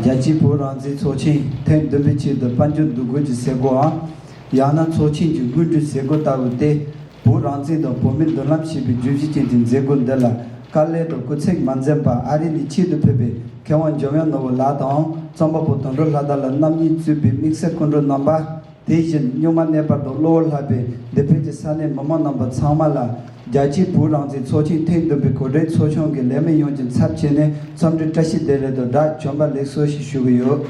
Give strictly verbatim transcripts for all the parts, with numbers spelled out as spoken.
རྒྱལ་སྤྱིའི་བོད་རང་བཙན་ཚོགས་ཆེན་ཐེངས་བདུན་པའི་ཆེད་དུ་དཔལ་འབྱོར་འདུ་འགོད་ཀྱི་མཛད་སྒོའམ། ཡང་ན་ཚོགས་ཆེན་གྱི་སྔོན་འགྲོའི་མཛད་སྒོ་ལྟ་བུ་སྟེ། བོད་རང་བཙན་དང་བོད་མིའི་མདུན་ལམ་ཞེས་པའི་བརྗོད་གཞི་ཅན་གྱི་མཛད་སྒོ་འདི་ལ། དཀའ་ལས་དང་སྐུ་ཚེགས་མ་འཛེམས་པར་ཨ་རི་ནས་ཆེད་དུ་ཕེབས་པའི་མཁས་དབང་འཇམ་དབྱངས་ནོར་བུ་ལགས་དང་། རྩོམ་པ་པོ་དོན་གྲུབ་ལྷ་དར་ལགས་རྣམ་གཉིས་གཙོས་པའི་དམིགས་བསལ་སྐུ་མགྲོན་རྣམ་པ། དེ་བཞིན་སྨྱུག་མ་གནས་པ་དང་གློ་བུར་ལྷག་པའི་འདི་ཕན་གྱི་ས་གནས་མི་མང་རྣམ་པ་ཚང་མ་ལ། རྒྱལ་སྤྱིའི་བོད་རང་བཙན་ཚོགས་ཆེན་ཐེངས་བདུན་པའི་གོ་སྒྲིག་ཚོགས་ཆུང་གི་ལས་མི་ཡོངས་ཀྱི་ཚབ་བྱས་ནས། འཚམས་འདྲི་བཀྲ་ཤིས་བདེ་ལེགས་དང་སྦྲགས་བྱོན་པ་ལེགས་སོ་ཞེས་ཞུ་གི་ཡོད།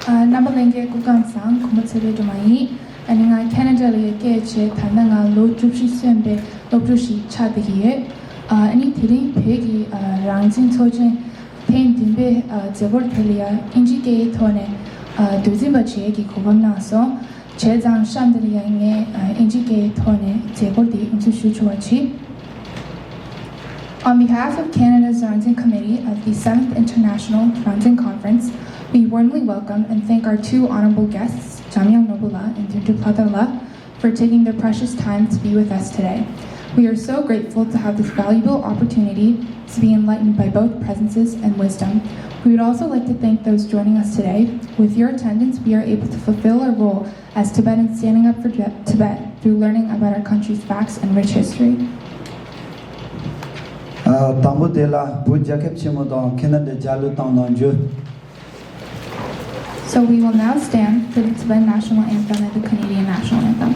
ཨ། རྣམ་པ་ལྷན་རྒྱས་སྐུ་ཁམས་བཟང་། གུས་མོ་ཚེ་རིང་སྒྲོལ་མ་ཡིན། ཨ་ནི་ང་ཁེ་ན་ཌ་ལ་ཡ་སྐད་བྱས་ད་ལྟ་ང་ལོ་བཅུ་བཞི་སོན་པའི་སློབ་ཕྲུག་ཞིག་ཆགས་བསྡད་ཀྱི་ཡོད། ཨ་ནི་དེ་རིང་བོད་ཀྱི་ཨ་རང་བཙན་ཚོགས་ཆེན་ཐེངས་བདུན་པའི་ཨ་མཛད་སྒོ་དེ་ལ་ཡ་ཨིན་ཇིའི་སྐད་ཡིག་ཐོག་ནས་ཨ་འདུག་འཛིན་པ་བྱེད་ཀྱི་གོ་སྐབས་གནང་སོང་། བྱས་ཙང་གཤམ་དེ་ལ་ཡ་ངས་ཨ་ཨིན་ཇིའི་སྐད་ཡིག་ཐོག་ནས་མཛད་སྒོ་དེ་དབུ་འཛུགས་ཞུ་ཆོག་པ་བྱེད། On behalf of Canada's Rangzen Committee of the seventh International Rangzen Conference, we warmly welcome and thank our two honorable guests, Jamyang Nobula and Dundrup Ladala, for taking their precious time to be with us today. We are so grateful to have this valuable opportunity to be enlightened by both presences and wisdom. We would also like to thank those joining us today. With your attendance, we are able to fulfill our role as Tibetans standing up for Tibet through learning about our country's facts and rich history. ཨ། དང་པོ་དེ་ལ་བོད་རྒྱལ་ཁབ་ཆེན་མོ་དང་ཁེ་ན་ཌའི་རྒྱལ་གླུ་བཏང་གནང་རྒྱུ། So we will now stand for the Tibetan national anthem and the Canadian national anthem.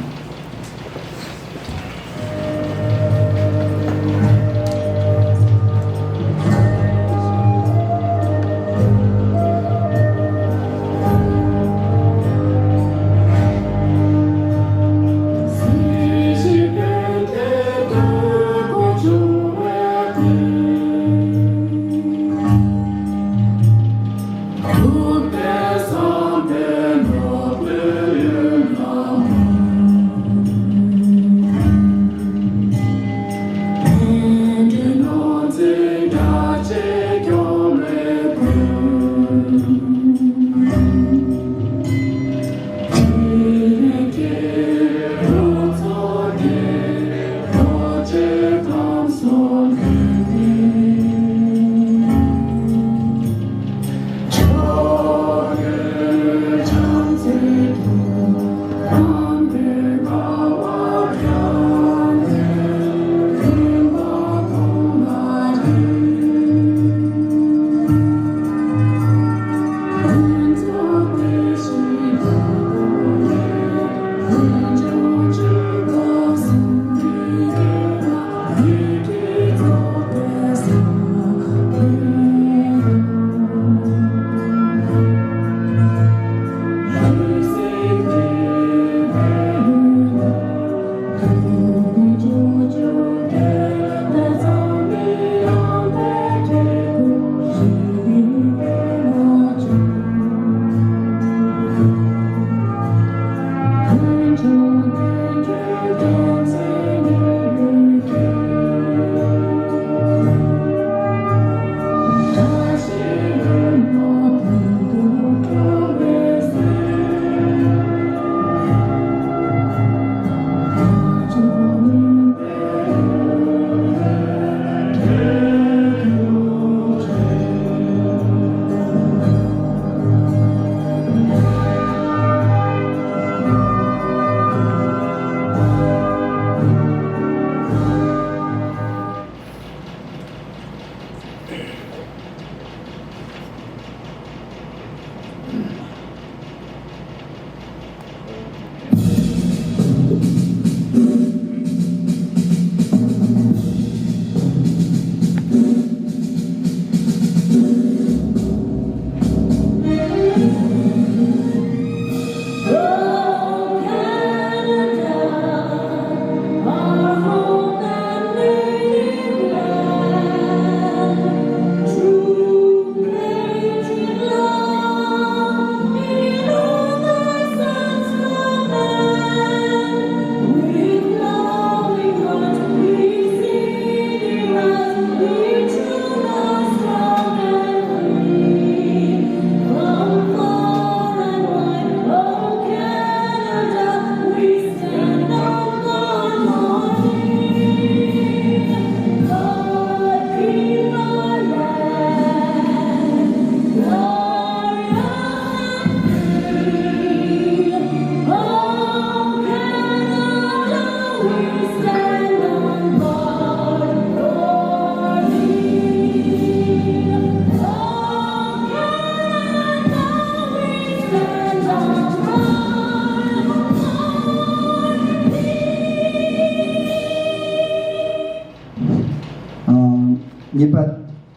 གཉིས་པ།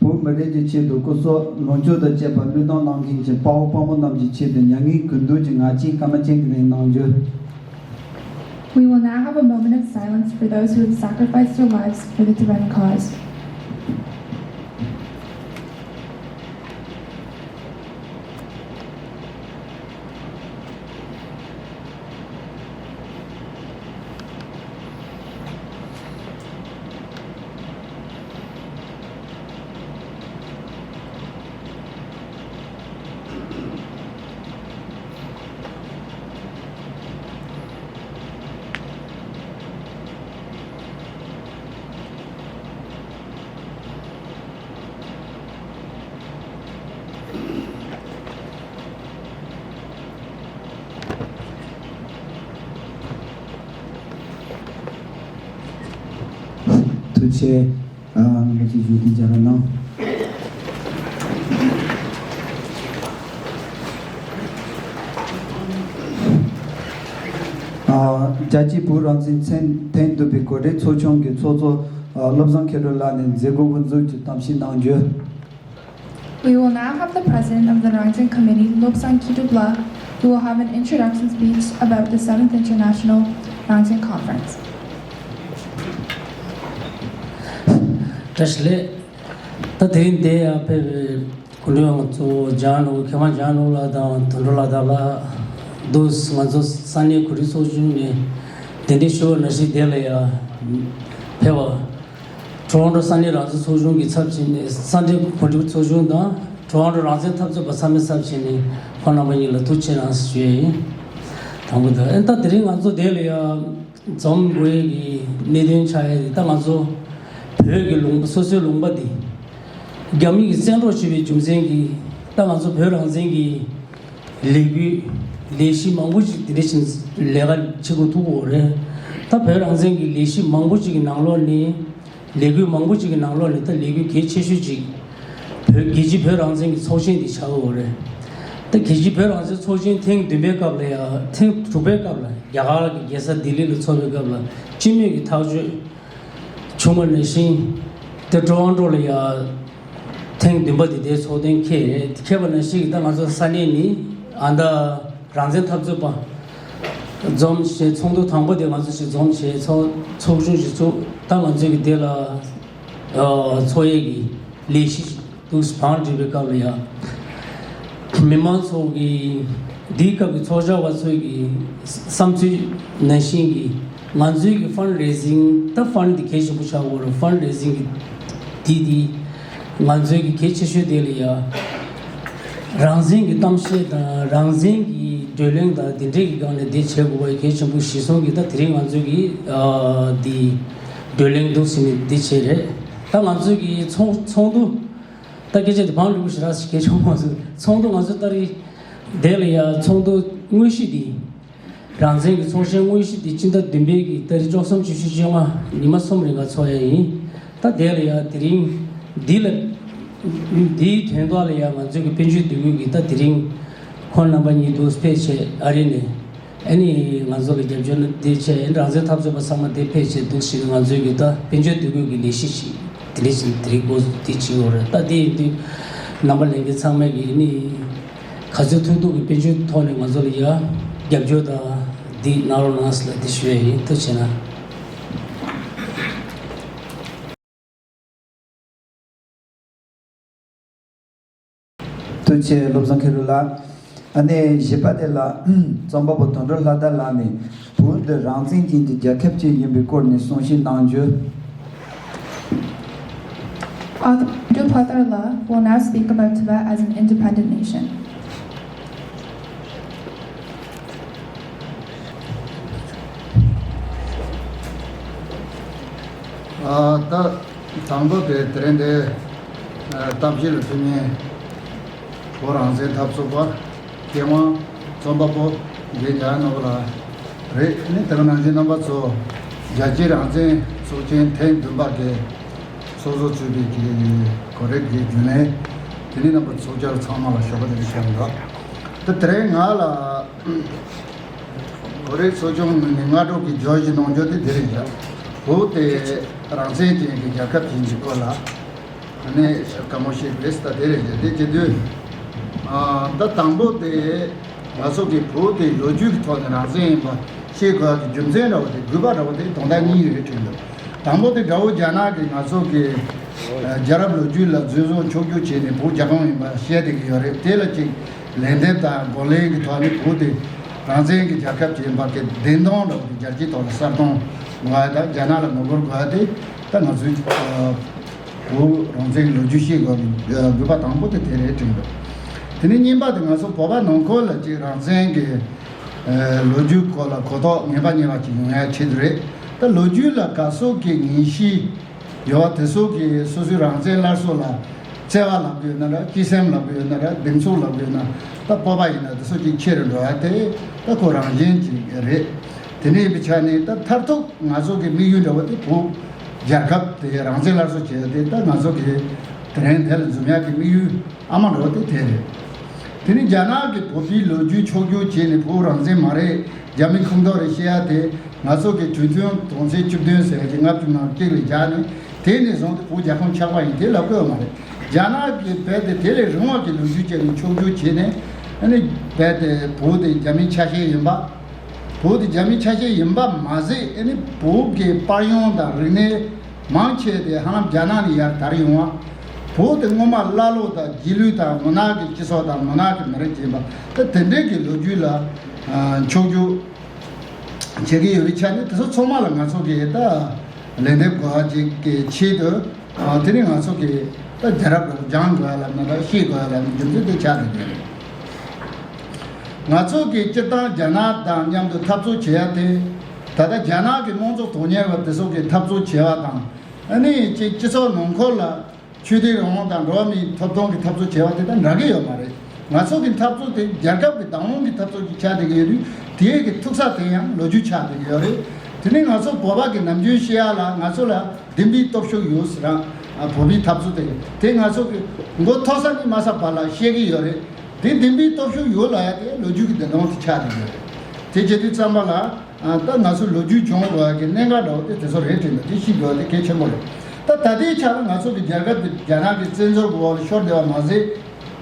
བོད་མི་རིགས་ཀྱི་ཆེད་དུ་སྐུ་སྲོག་ལོངས་སྤྱོད་དང་བཅས་པ་བློས་བཏང་གནང་མཁན་གྱི་དཔའ་བོ་དཔའ་མོ་རྣམས་ཀྱི་ཆེད་དུ་མྱ་ངན་གུས་འདུད་ཀྱི་ངག་བཅད་སྐར་མ་གཅིག་གི་རིང་གནང་རྒྱུ། We will now have a moment of silence for those who have sacrificed their lives for the Tibetan cause. ཐུགས་རྗེ་ཆེ། ཨ། ང་ཚོའི་བཞུགས་གདན་རྒྱ་ར་གནང་། ཨ། རྒྱལ་སྤྱིའི་བོད་རང་བཙན་ཐེངས་ཐེངས་བདུན་པའི་གོ་སྒྲིག་ཚོགས་ཆུང་གི་ཚོགས་གཙོ། ཨ། བློ་བཟང་མཁས་གྲུབ་ལགས་ནས་མཛད་སྒོ་འགོ་འཛུགས་ཀྱི་གཏམ་བཤད་གནང་རྒྱུ། We will now have the president of the Rangzen Committee, Lobsang Kidrubla, who will have an introduction speech about the seventh International Rangzen Conference. བཀྲ་ཤིས་བདེ་ལེགས། ད་དེ་རིང་འདིར་ཡར་ཕེབས་པའི་སྐུ་མགྲོན་ང་ཚོ་འཇམ་དབྱངས་ནོར་བུ། མཁས་དབང་འཇམ་དབྱངས་ནོར་བུ་ལགས་དང་དོན་གྲུབ་ལགས་དང་ལ་དུ། ང་ཚོ་ས་གནས་གོ་སྒྲིག་ཚོགས་ཆུང་ནས་གདན་འདྲེན་ཞུས་པ་ནང་བཞིན་འདིར་ལ་ཡར་ཕེབས་པ། ཊོ་རོན་ཊོ་ས་གནས་རང་བཙན་ཚོགས་ཆུང་གི་ཚབ་བྱས་ནས། ས་གནས་གོ་སྒྲིག་ཚོགས་ཆུང་དང་ཊོ་རོན་ཊོ་རང་བཙན་འཐབ་རྩོད་པ་ཚང་མའི་ཚབ་བྱས་ནས་ཁོང་རྣམ་པ་གཉིས་ལ་ཐུགས་རྗེ་ཆེ་གནང་ཞུ་ཡས་ཡིན། དང་པོ་དེ། ཨ། ད་དེ་རིང་ང་ཚོ་འདིར་ལ་ཡར་འཛོམས་དགོས་ཡས་ཀྱི་གནད་དོན་ཆགས་ཡས་དེ། ད་ང་ཚོ་བོད་ཀྱི་ལུང་པ། སོ་སོའི་ལུང་པ་འདི་རྒྱ་མི་གིས་བཙན་འཕྲོག་བྱས་པའི་རྒྱུ་མཚན་གྱིས། ད་ང་ཚོ་བོད་རང་བཙན་གྱི་ལས་འགུལ་ལས་གཞི་མང་པོ་ཅིག་འདི་འདྲ་བཞིན་ལས་ཀ་བྱེད་དགོས་ཐུག་ཡོད་རེད། ད་བོད་རང་བཙན་གྱི་ལས་གཞི་མང་པོ་ཅིག་གི་ནང་ལོགས་ནས། ལས་འགུལ་མང་པོ་ཅིག་གི་ནང་ལོགས་ནས་ད་ལས་འགུལ་གལ་ཆེ་ཤོས་ཅིག་བོད་རྒྱལ་སྤྱིའི་བོད་རང་བཙན་གྱི་ཚོགས་ཆེན་འདི་ཆགས་ཀྱི་ཡོད་རེད། ད་རྒྱལ་སྤྱིའི་བོད་རང་བཙན་ཚོགས་ཆེན་ཐེངས་བདུན་པའི་སྐབས་ལ་ཡ། ཐེངས་དྲུག་པའི་སྐབས་ལ་རྒྱ་གར་གྱི་རྒྱལ་ས་ལྡི་ལི་ལ་འཚོགས་པའི་སྐབས་ལ་སྤྱི་མོས་ཀྱི་ཐག་གཅོད་བྱུང་བ་ནང་བཞིན། དེ་ཊོ་རོན་ཊོ་ལ་ཡ་ཐེངས་བདུན་པ་དེ་དེ་ཚོགས་གཏན་འཁེལ་རེད། འཁེལ་བ་ནང་བཞིན་གྱི་ད་ང་ཚོ་ས་གནས་ནས་ཨ་ད་རང་བཙན་འཐབ་རྩོད་པ་འཛོམས་བྱས། ཚོགས་འདུ་དང་པོ་དེ་ང་ཚོ་ཞིག་འཛོམས་བྱས། ཚོགས་ཚོགས་ཆུང་ཞིག་བཙུགས། ད་ང་ཚོའི་གི་དེ་ལ་ཨ་འཚོགས་ཡས་ཀྱི་ལས་གཞི་འདུག་བང་བསྒྲིགས་པའི་སྐབས་ལ་ཡ། མི་མང་ཚོ་གི་འདིའི་སྐབས་ཀྱི་ཚོགས་བཅར་བ་ཚོའི་གི་བསམ་ཚུལ་ནང་བཞིན་གྱི་ང་ཚོའི་གི་ཕན་རེ་ཟིང་། ད་ཕན་འདི་གལ་ཆེན་པོ་ཆགས་ཡོད་རེད། ཕན་རེ་ཟིང་གི་འདི་འདི་ང་ཚོའི་གི་གལ་ཆེ་ཤོས་དེ་ལ་ཡ། རང་བཙན་གྱི་གཏམ་བཤད་དང་རང་བཙན་གྱི་བགྲོ་གླེང་དང་དེ་འདྲའི་གི་སྒང་ནས་འདི་བྱེད་དགོས་པ་གལ་ཆེན་པོ་གཞི་བཟུང་གི། ད་དེ་རིང་ང་ཚོའི་གི་ཨ་འདི་བགྲོ་གླེང་འདུག་ཟེར་ནས་འདི་བྱས་རེད། ད་ང་ཚོའི་གི་ཚོགས་ཚོགས་འདུ། ད་སྐད་ཆ་དེ་བང་ལུག་ཞེ་དྲག་ཞིག་གལ་ཆེན་པོ་མ་བཟོས། ཚོགས་འདུ་ང་ཚོ་ད་རེས་འདི་ལ་ཡ་ཚོགས་འདུ་དངོས་གཞི་འདི། རང་བཙན་གྱི་ཚོགས་ཆེན་དངོས་གཞི་འདི་སྤྱི་ཟླ་བདུན་པའི་གི་ཏ་རིག་བཅུ་གསུམ། བཅུ་བཞི། བཅོ་ལྔ། ཉི་མ་གསུམ་རིང་ག་ཚོགས་ཡ་ཡིན། ད་འདི་ལ་ཡ་དེ་རིང་འདི་ལ་འདིའི་དོན་དག་ལ་ཡ་ང་ཚོའི་གི་དཔལ་འབྱོར་འདུས་སྡོད་ཀྱི་ད་དེ་རིང་ཁོང་རྣམ་པ་གཉིས་འདུག་ཕེབས་བྱས་ཨ་རི་ནས། ཨ་ནི་ང་ཚོ་ལ་རྒྱབ་སྐྱོར་འདི་བྱས། རང་བཙན་འཐབ་རྩོད་པ་ཚང་མ་འདི་ཕེབས་བྱས་འདུག་ཞིག་ང་ཚོའི་གི་ད་དཔལ་འབྱོར་འདུས་སྡོད་ཀྱི་ལས་གཞི་ཞིག་དེ་འདྲ་ཞིག་དེ་རིང་འགོ་འདི་བྱེད་ཡོད་རེད། ད་དེ་ཡིན་དུས་རྣམ་པ་ལྷན་རྒྱས་ཚང་མས་གི་ཨ་ནི་ག་ཚོད་ཐུབ་ཐུབ་ཀྱི་དཔལ་འབྱོར་ཐོག་ནས་ང་ཚོ་ལ་ཡ་རྒྱབ་སྐྱོར་དང་འདི་གནང་རོགས་གནང་ཟེར་ལ་འདི་ཞུ་ཡ་ཡིན། ཐུགས་རྗེ་གནང་། ཐུགས་རྗེ་ཆེ་བློ་བཟང་མཁས་གྲུབ་ལགས། ཨ་ནེ་བཞི་པ་དེ་ལ་རྩོམ་པ་པོ་དོན་གྲུབ་ལྷ་དར་ལགས་ནས་བོད་འདི་རང་བཙན་ཅན་གྱི་རྒྱལ་ཁབ་ཅིག་ཡིན་པའི་སྐོར་ནས་གསུང་བཤད་གནང་རྒྱུ། Author Dr. Lhadar La will now speak about Tibet as an independent nation. ཨ། ད་དང་པོ་དེ་དེ་རིང་འདི་ཨ་གཏམ་བཤད་ལ་ཕུལ་མཁན་བོད་རང་བཙན་འཐབ་རྩོད་པ་མཁས་དབང་རྩོམ་པ་པོ་རྒན་འཇམ་དབྱངས་ནོར་བུ་ལགས་རེད། ཨ་ནི་དེ་ག་ནང་བཞིན་རྣམ་པ་ཚོ་རྒྱལ་སྤྱིའི་རང་བཙན་ཚོགས་ཆེན་ཐེངས་བདུན་པ་གི་ཚོགས་གཙོ་གཙོས་པའི་གི་གོ་སྒྲིག་གི་རྒྱུན་ལས། དེ་ནས་རྣམ་པ་ཚོགས་བཅར་ཚང་མ་ལ་ཞོགས་པ་བདེ་ལེགས་ཞུ་ཡ་ཡིན། ད་དེ་རིང་ང་ལ་གོ་རེ་ཚོགས་ཆུང་ནས་སྔ་དྲོ་གི་བརྗོད་གཞི་གནང་རྒྱུ་དེ་དེ་རེད་ཡ། བོད་དེ་རང་བཙན་ཅན་གྱི་རྒྱལ་ཁབ་ཡིན་གྱི་སྐོར་ལ། ནས་བཀའ་མོལ་བཤད་རེད་ད། དེ་རེད། དེ་བྱེད་དུས། ཨ། ད་དང་པོ་དེ་ང་ཚོ་གི་བོད་དེ་ལོ་རྒྱུས་ཀྱི་ཐོག་ནས་རང་བཙན་ཡིན་པ་ཤེས་དགོས་ཀྱི་རྒྱུ་མཚན་འདྲ་བོ་དེ། དགོས་པ་འདྲ་བོ་དེ་དོན་དག་གཉིས་རེད་དྲན་འདུག་དང་པོ་དེ་དགྲ་བོ་རྒྱ་ནག་གིས་ང་ཚོ་གི་ཨ། རྒྱལ་རབས་ལོ་རྒྱུས་ལ་རྫུན་བཟོ་འཁྱོག་བརྗོད་བྱས་ནས་བོད་རྒྱལ་ཁོངས་ཡིན་པ་བཤད་བསྡད་ཀྱི་ཡོད་རེད། དེ་ལ་ཅིག་ལན་འདེབས་དང་གོ་ལན་གྱི་ཐོག་ནས་བོད་དེ་རང་བཙན་གྱི་རྒྱལ་ཁབ་ཅིག་ཡིན་པ་གི་བདེན་དོན་འདྲ་བོ་དེ་རྒྱལ་སྤྱིའི་ཐོག་ལ་གསལ་སྟོན་དགོས་ཡ་དང་། རྒྱ་ནག་ལ་ངོ་རྒོལ་དགོས་ཡ་དེ་ད་ང་ཚོའི་ཨ། བོད་རང་བཙན་གྱི་ལོ་རྒྱུས་ཤེས་དགོས་ཀྱི་དགོས་པ་དང་པོ་དེ་དེ་རེད་དྲན་འདུག་དེ་ནས་གཉིས་པ་དེ་ང་ཚོ་བོད་པ་ནང་ཁུལ་ལ་ཅིག་རང་བཙན་གྱི་ཨ། ལོ་རྒྱུས་སྐོར་ལ་གོ་རྟོགས་ངེས་པ་ངེས་པ་ཅིག་ཡོང་ཡ་ཆེད་དུ་རེད། ད་ལོ་རྒྱུས་ལ་ག་ཚོད་ཀྱི་ངེས་ཤེས་ཡོད་པ་དེ་ཚོ་གིས་སོ་སོའི་རང་བཙན་སླར་གསོ་ལ་བརྩེ་བ་ལབ་ཀྱི་ཡོད་ན་འདྲ། སྤྱི་སེམས་ལབ་ཀྱི་ཡོད་ན་འདྲ། གདེང་ཚོད་ལབ་ཀྱི་ཡོད་ན། ད་སྤོབས་པ་ཡིན་ན་དེ་ཚོ་གཅིག་ཆེ་རུ་འགྲོ་ཡ་དེ་ད་ཁོ་རང་བཞིན་གཅིག་རེད། དེ་ནས་ཡིན་པའི་ཆ་ནས་ད་མཐར་ཐུག་ང་ཚོ་གི་དམིགས་ཡུལ་འདྲ་བོ་དེ་བོད་རྒྱལ་ཁབ་དེ་རང་བཙན་སླར་གསོ་བྱེད་ཡ་དེ་ད་ང་ཚོ་གི་དེ་རིང་དེ་ལ་འཛོམས་ཡ་གི་དམིགས་ཡུལ་ཨ་མ་འདྲ་བོ་དེ་དེ་རེད། དེ་ནི་རྒྱ་ནག་གིས་བོད་པའི་ལོ་རྒྱུས་འཁྱོག་བརྗོད་བྱས་ནས་བོད་རང་བཙན་མ་རེད། རྒྱ་མིའི་ཁོངས་གཏོགས་རེད་བཤད་ཡ་དེ། ང་ཚོ་གི་གྲོས་མཐུན་དོན་ཚན་བཅུ་བདུན་ཟེར་གྱི་ལྔ་བཅུ་ང་གཅིག་ལ་སྦྱར་ནས་དེ་ནས་བཟུང་སྟེ་བོད་རྒྱལ་ཁོངས་ཆགས་པ་ཡིན། དེ་ལབ་ཀྱི་ཡོད་མ་རེད། རྒྱ་ནག་གིས་རྦད་དེ་དེ་ལས་རིང་བ་གི་ལོ་རྒྱུས་བྱས་ནས་འཁྱོག་བརྗོད་བྱས་ནས། ཨ་ནི་རྦད་དེ་བོད་དེ་རྒྱ་མིའི་ཆ་ཤས་ཡིན་པ། བོད་དེ་རྒྱ་མིའི་ཆ་ཤས་ཡིན་པ་མ་ཟད། ཨ་ནི་བོད་ཀྱི་དཔལ་ཡོན་དང་རིག་གནས་མང་ཆེ་དེ་ཧ་ལམ་རྒྱ་ནག་ནས་ཡར་དར་ཡོང་བ། བོད་དེ་སྔོན་མ་ཀླ་ཀློ་དང་རྗེས་ལུས་དང་མུན་ནག་གི་སྤྱི་ཚོགས་དང་མུན་ནག་གི་མི་རིགས་ཡིན་པ། ད་དེ་འདྲའི་གི་ལོ་རྒྱུས་ལ་ཨ། འཁྱོག་བརྗོད་བྱེད་ཀྱི་ཡོད་པའི་ཆ་ནས། དེ་ཚོ་ཚང་མ་ལ་ང་ཚོ་གིས་ད་ལན་འདེབས་དགོས་པ་ཅིག་གི་ཆེད་དུ། ཨ། དེ་ནི་ང་ཚོ་གིས་ད་རྒྱལ་རབས་ལ་སྦྱང་དགོས་ཡ་ལབ་ན་འདྲ། ཤེས་དགོས་ཡ་ལབ་ན། རྒྱུ་མཚན་དེ་ཆགས་བསྡད་ཡོད་རེད། ང་ཚོ་གིས་སྤྱིར་བཏང་རྒྱ་ནག་དང་མཉམ་དུ་འཐབ་རྩོད་བྱེད་ཡ་དེ། ད་ལྟ་རྒྱ་ནག་གི་དམངས་གཙོ་དོན་གཉེར་བ་དེ་ཚོ་གིས་འཐབ་རྩོད་བྱེད་པ་དང་། ཨ་ནི་སྤྱི་སྤྱི་ཚོགས་ནང་ཁུལ་ལ་ཆོས་དད་རང་དབང་དང་འགྲོ་བ་མིའི་ཐོབ་ཐང་གི་འཐབ་རྩོད་བྱེད་པ་དེ་དང་འདྲ་གི་ཡོད་མ་རེད། ང་ཚོ་གི་འཐབ་རྩོད་དེ་རྒྱལ་ཁབ་ཀྱི་བདག་དབང་གི་འཐབ་རྩོད་ཅིག་ཆགས་བསྡད་ཀྱི་ཡོད་དུས། དེའི་གི་ཐུག་ས་དེ་ཡང་ལོ་རྒྱུས་ཆགས་བསྡད་ཀྱི་ཡོད་རེད། དེ་ནི་ང་ཚོ་བོད་པ་གི་ནམ་རྒྱུན་བཤད་ཡ་ལ། ང་ཚོ་ལ་བདེན་པའི་སྟོབས་ཤུགས་ཡོད་ཟེར་ར། ཨ། བོད་པའི་འཐབ་རྩོད་དེ་དེ་ང་ཚོ་གི་མགོ་མཐོ་ས་ནས་དམའ་ས་བར་ལ་བཤད་ཀྱི་ཡོད་རེད། དེ་བདེན་པའི་སྟོབས་ཤུགས་ཡོད་ལབ་ཡ་དེ་ལོ་རྒྱུས་ཀྱི་བདེན་དོན་དེ་ཆགས་བསྡད་ཀྱི་ཡོད་རེད། དེ་བྱེད་དུས་ཙམ་པ་ལ། ཨ། ད་ང་ཚོ་ལོ་རྒྱུས་སྦྱོང་དགོས་ཡ་གི་གནད་འགག་འདྲ་བོ་དེ་དེ་ཚོ་རེད་དྲན་འདུག་དེ་ཤེས་དགོས་ཡ་དེ་གལ་ཆེན་པོ་རེད། ད་ད་ལྟའི་ཆ་ལ་ང་ཚོ་གི་རྒྱལ་ཁབ་དེ་རྒྱ་ནག་གི་བཙན་འཛུལ་གྱི་འོག་ལ་ཤོར་བསྡད་པ་མ་ཟད།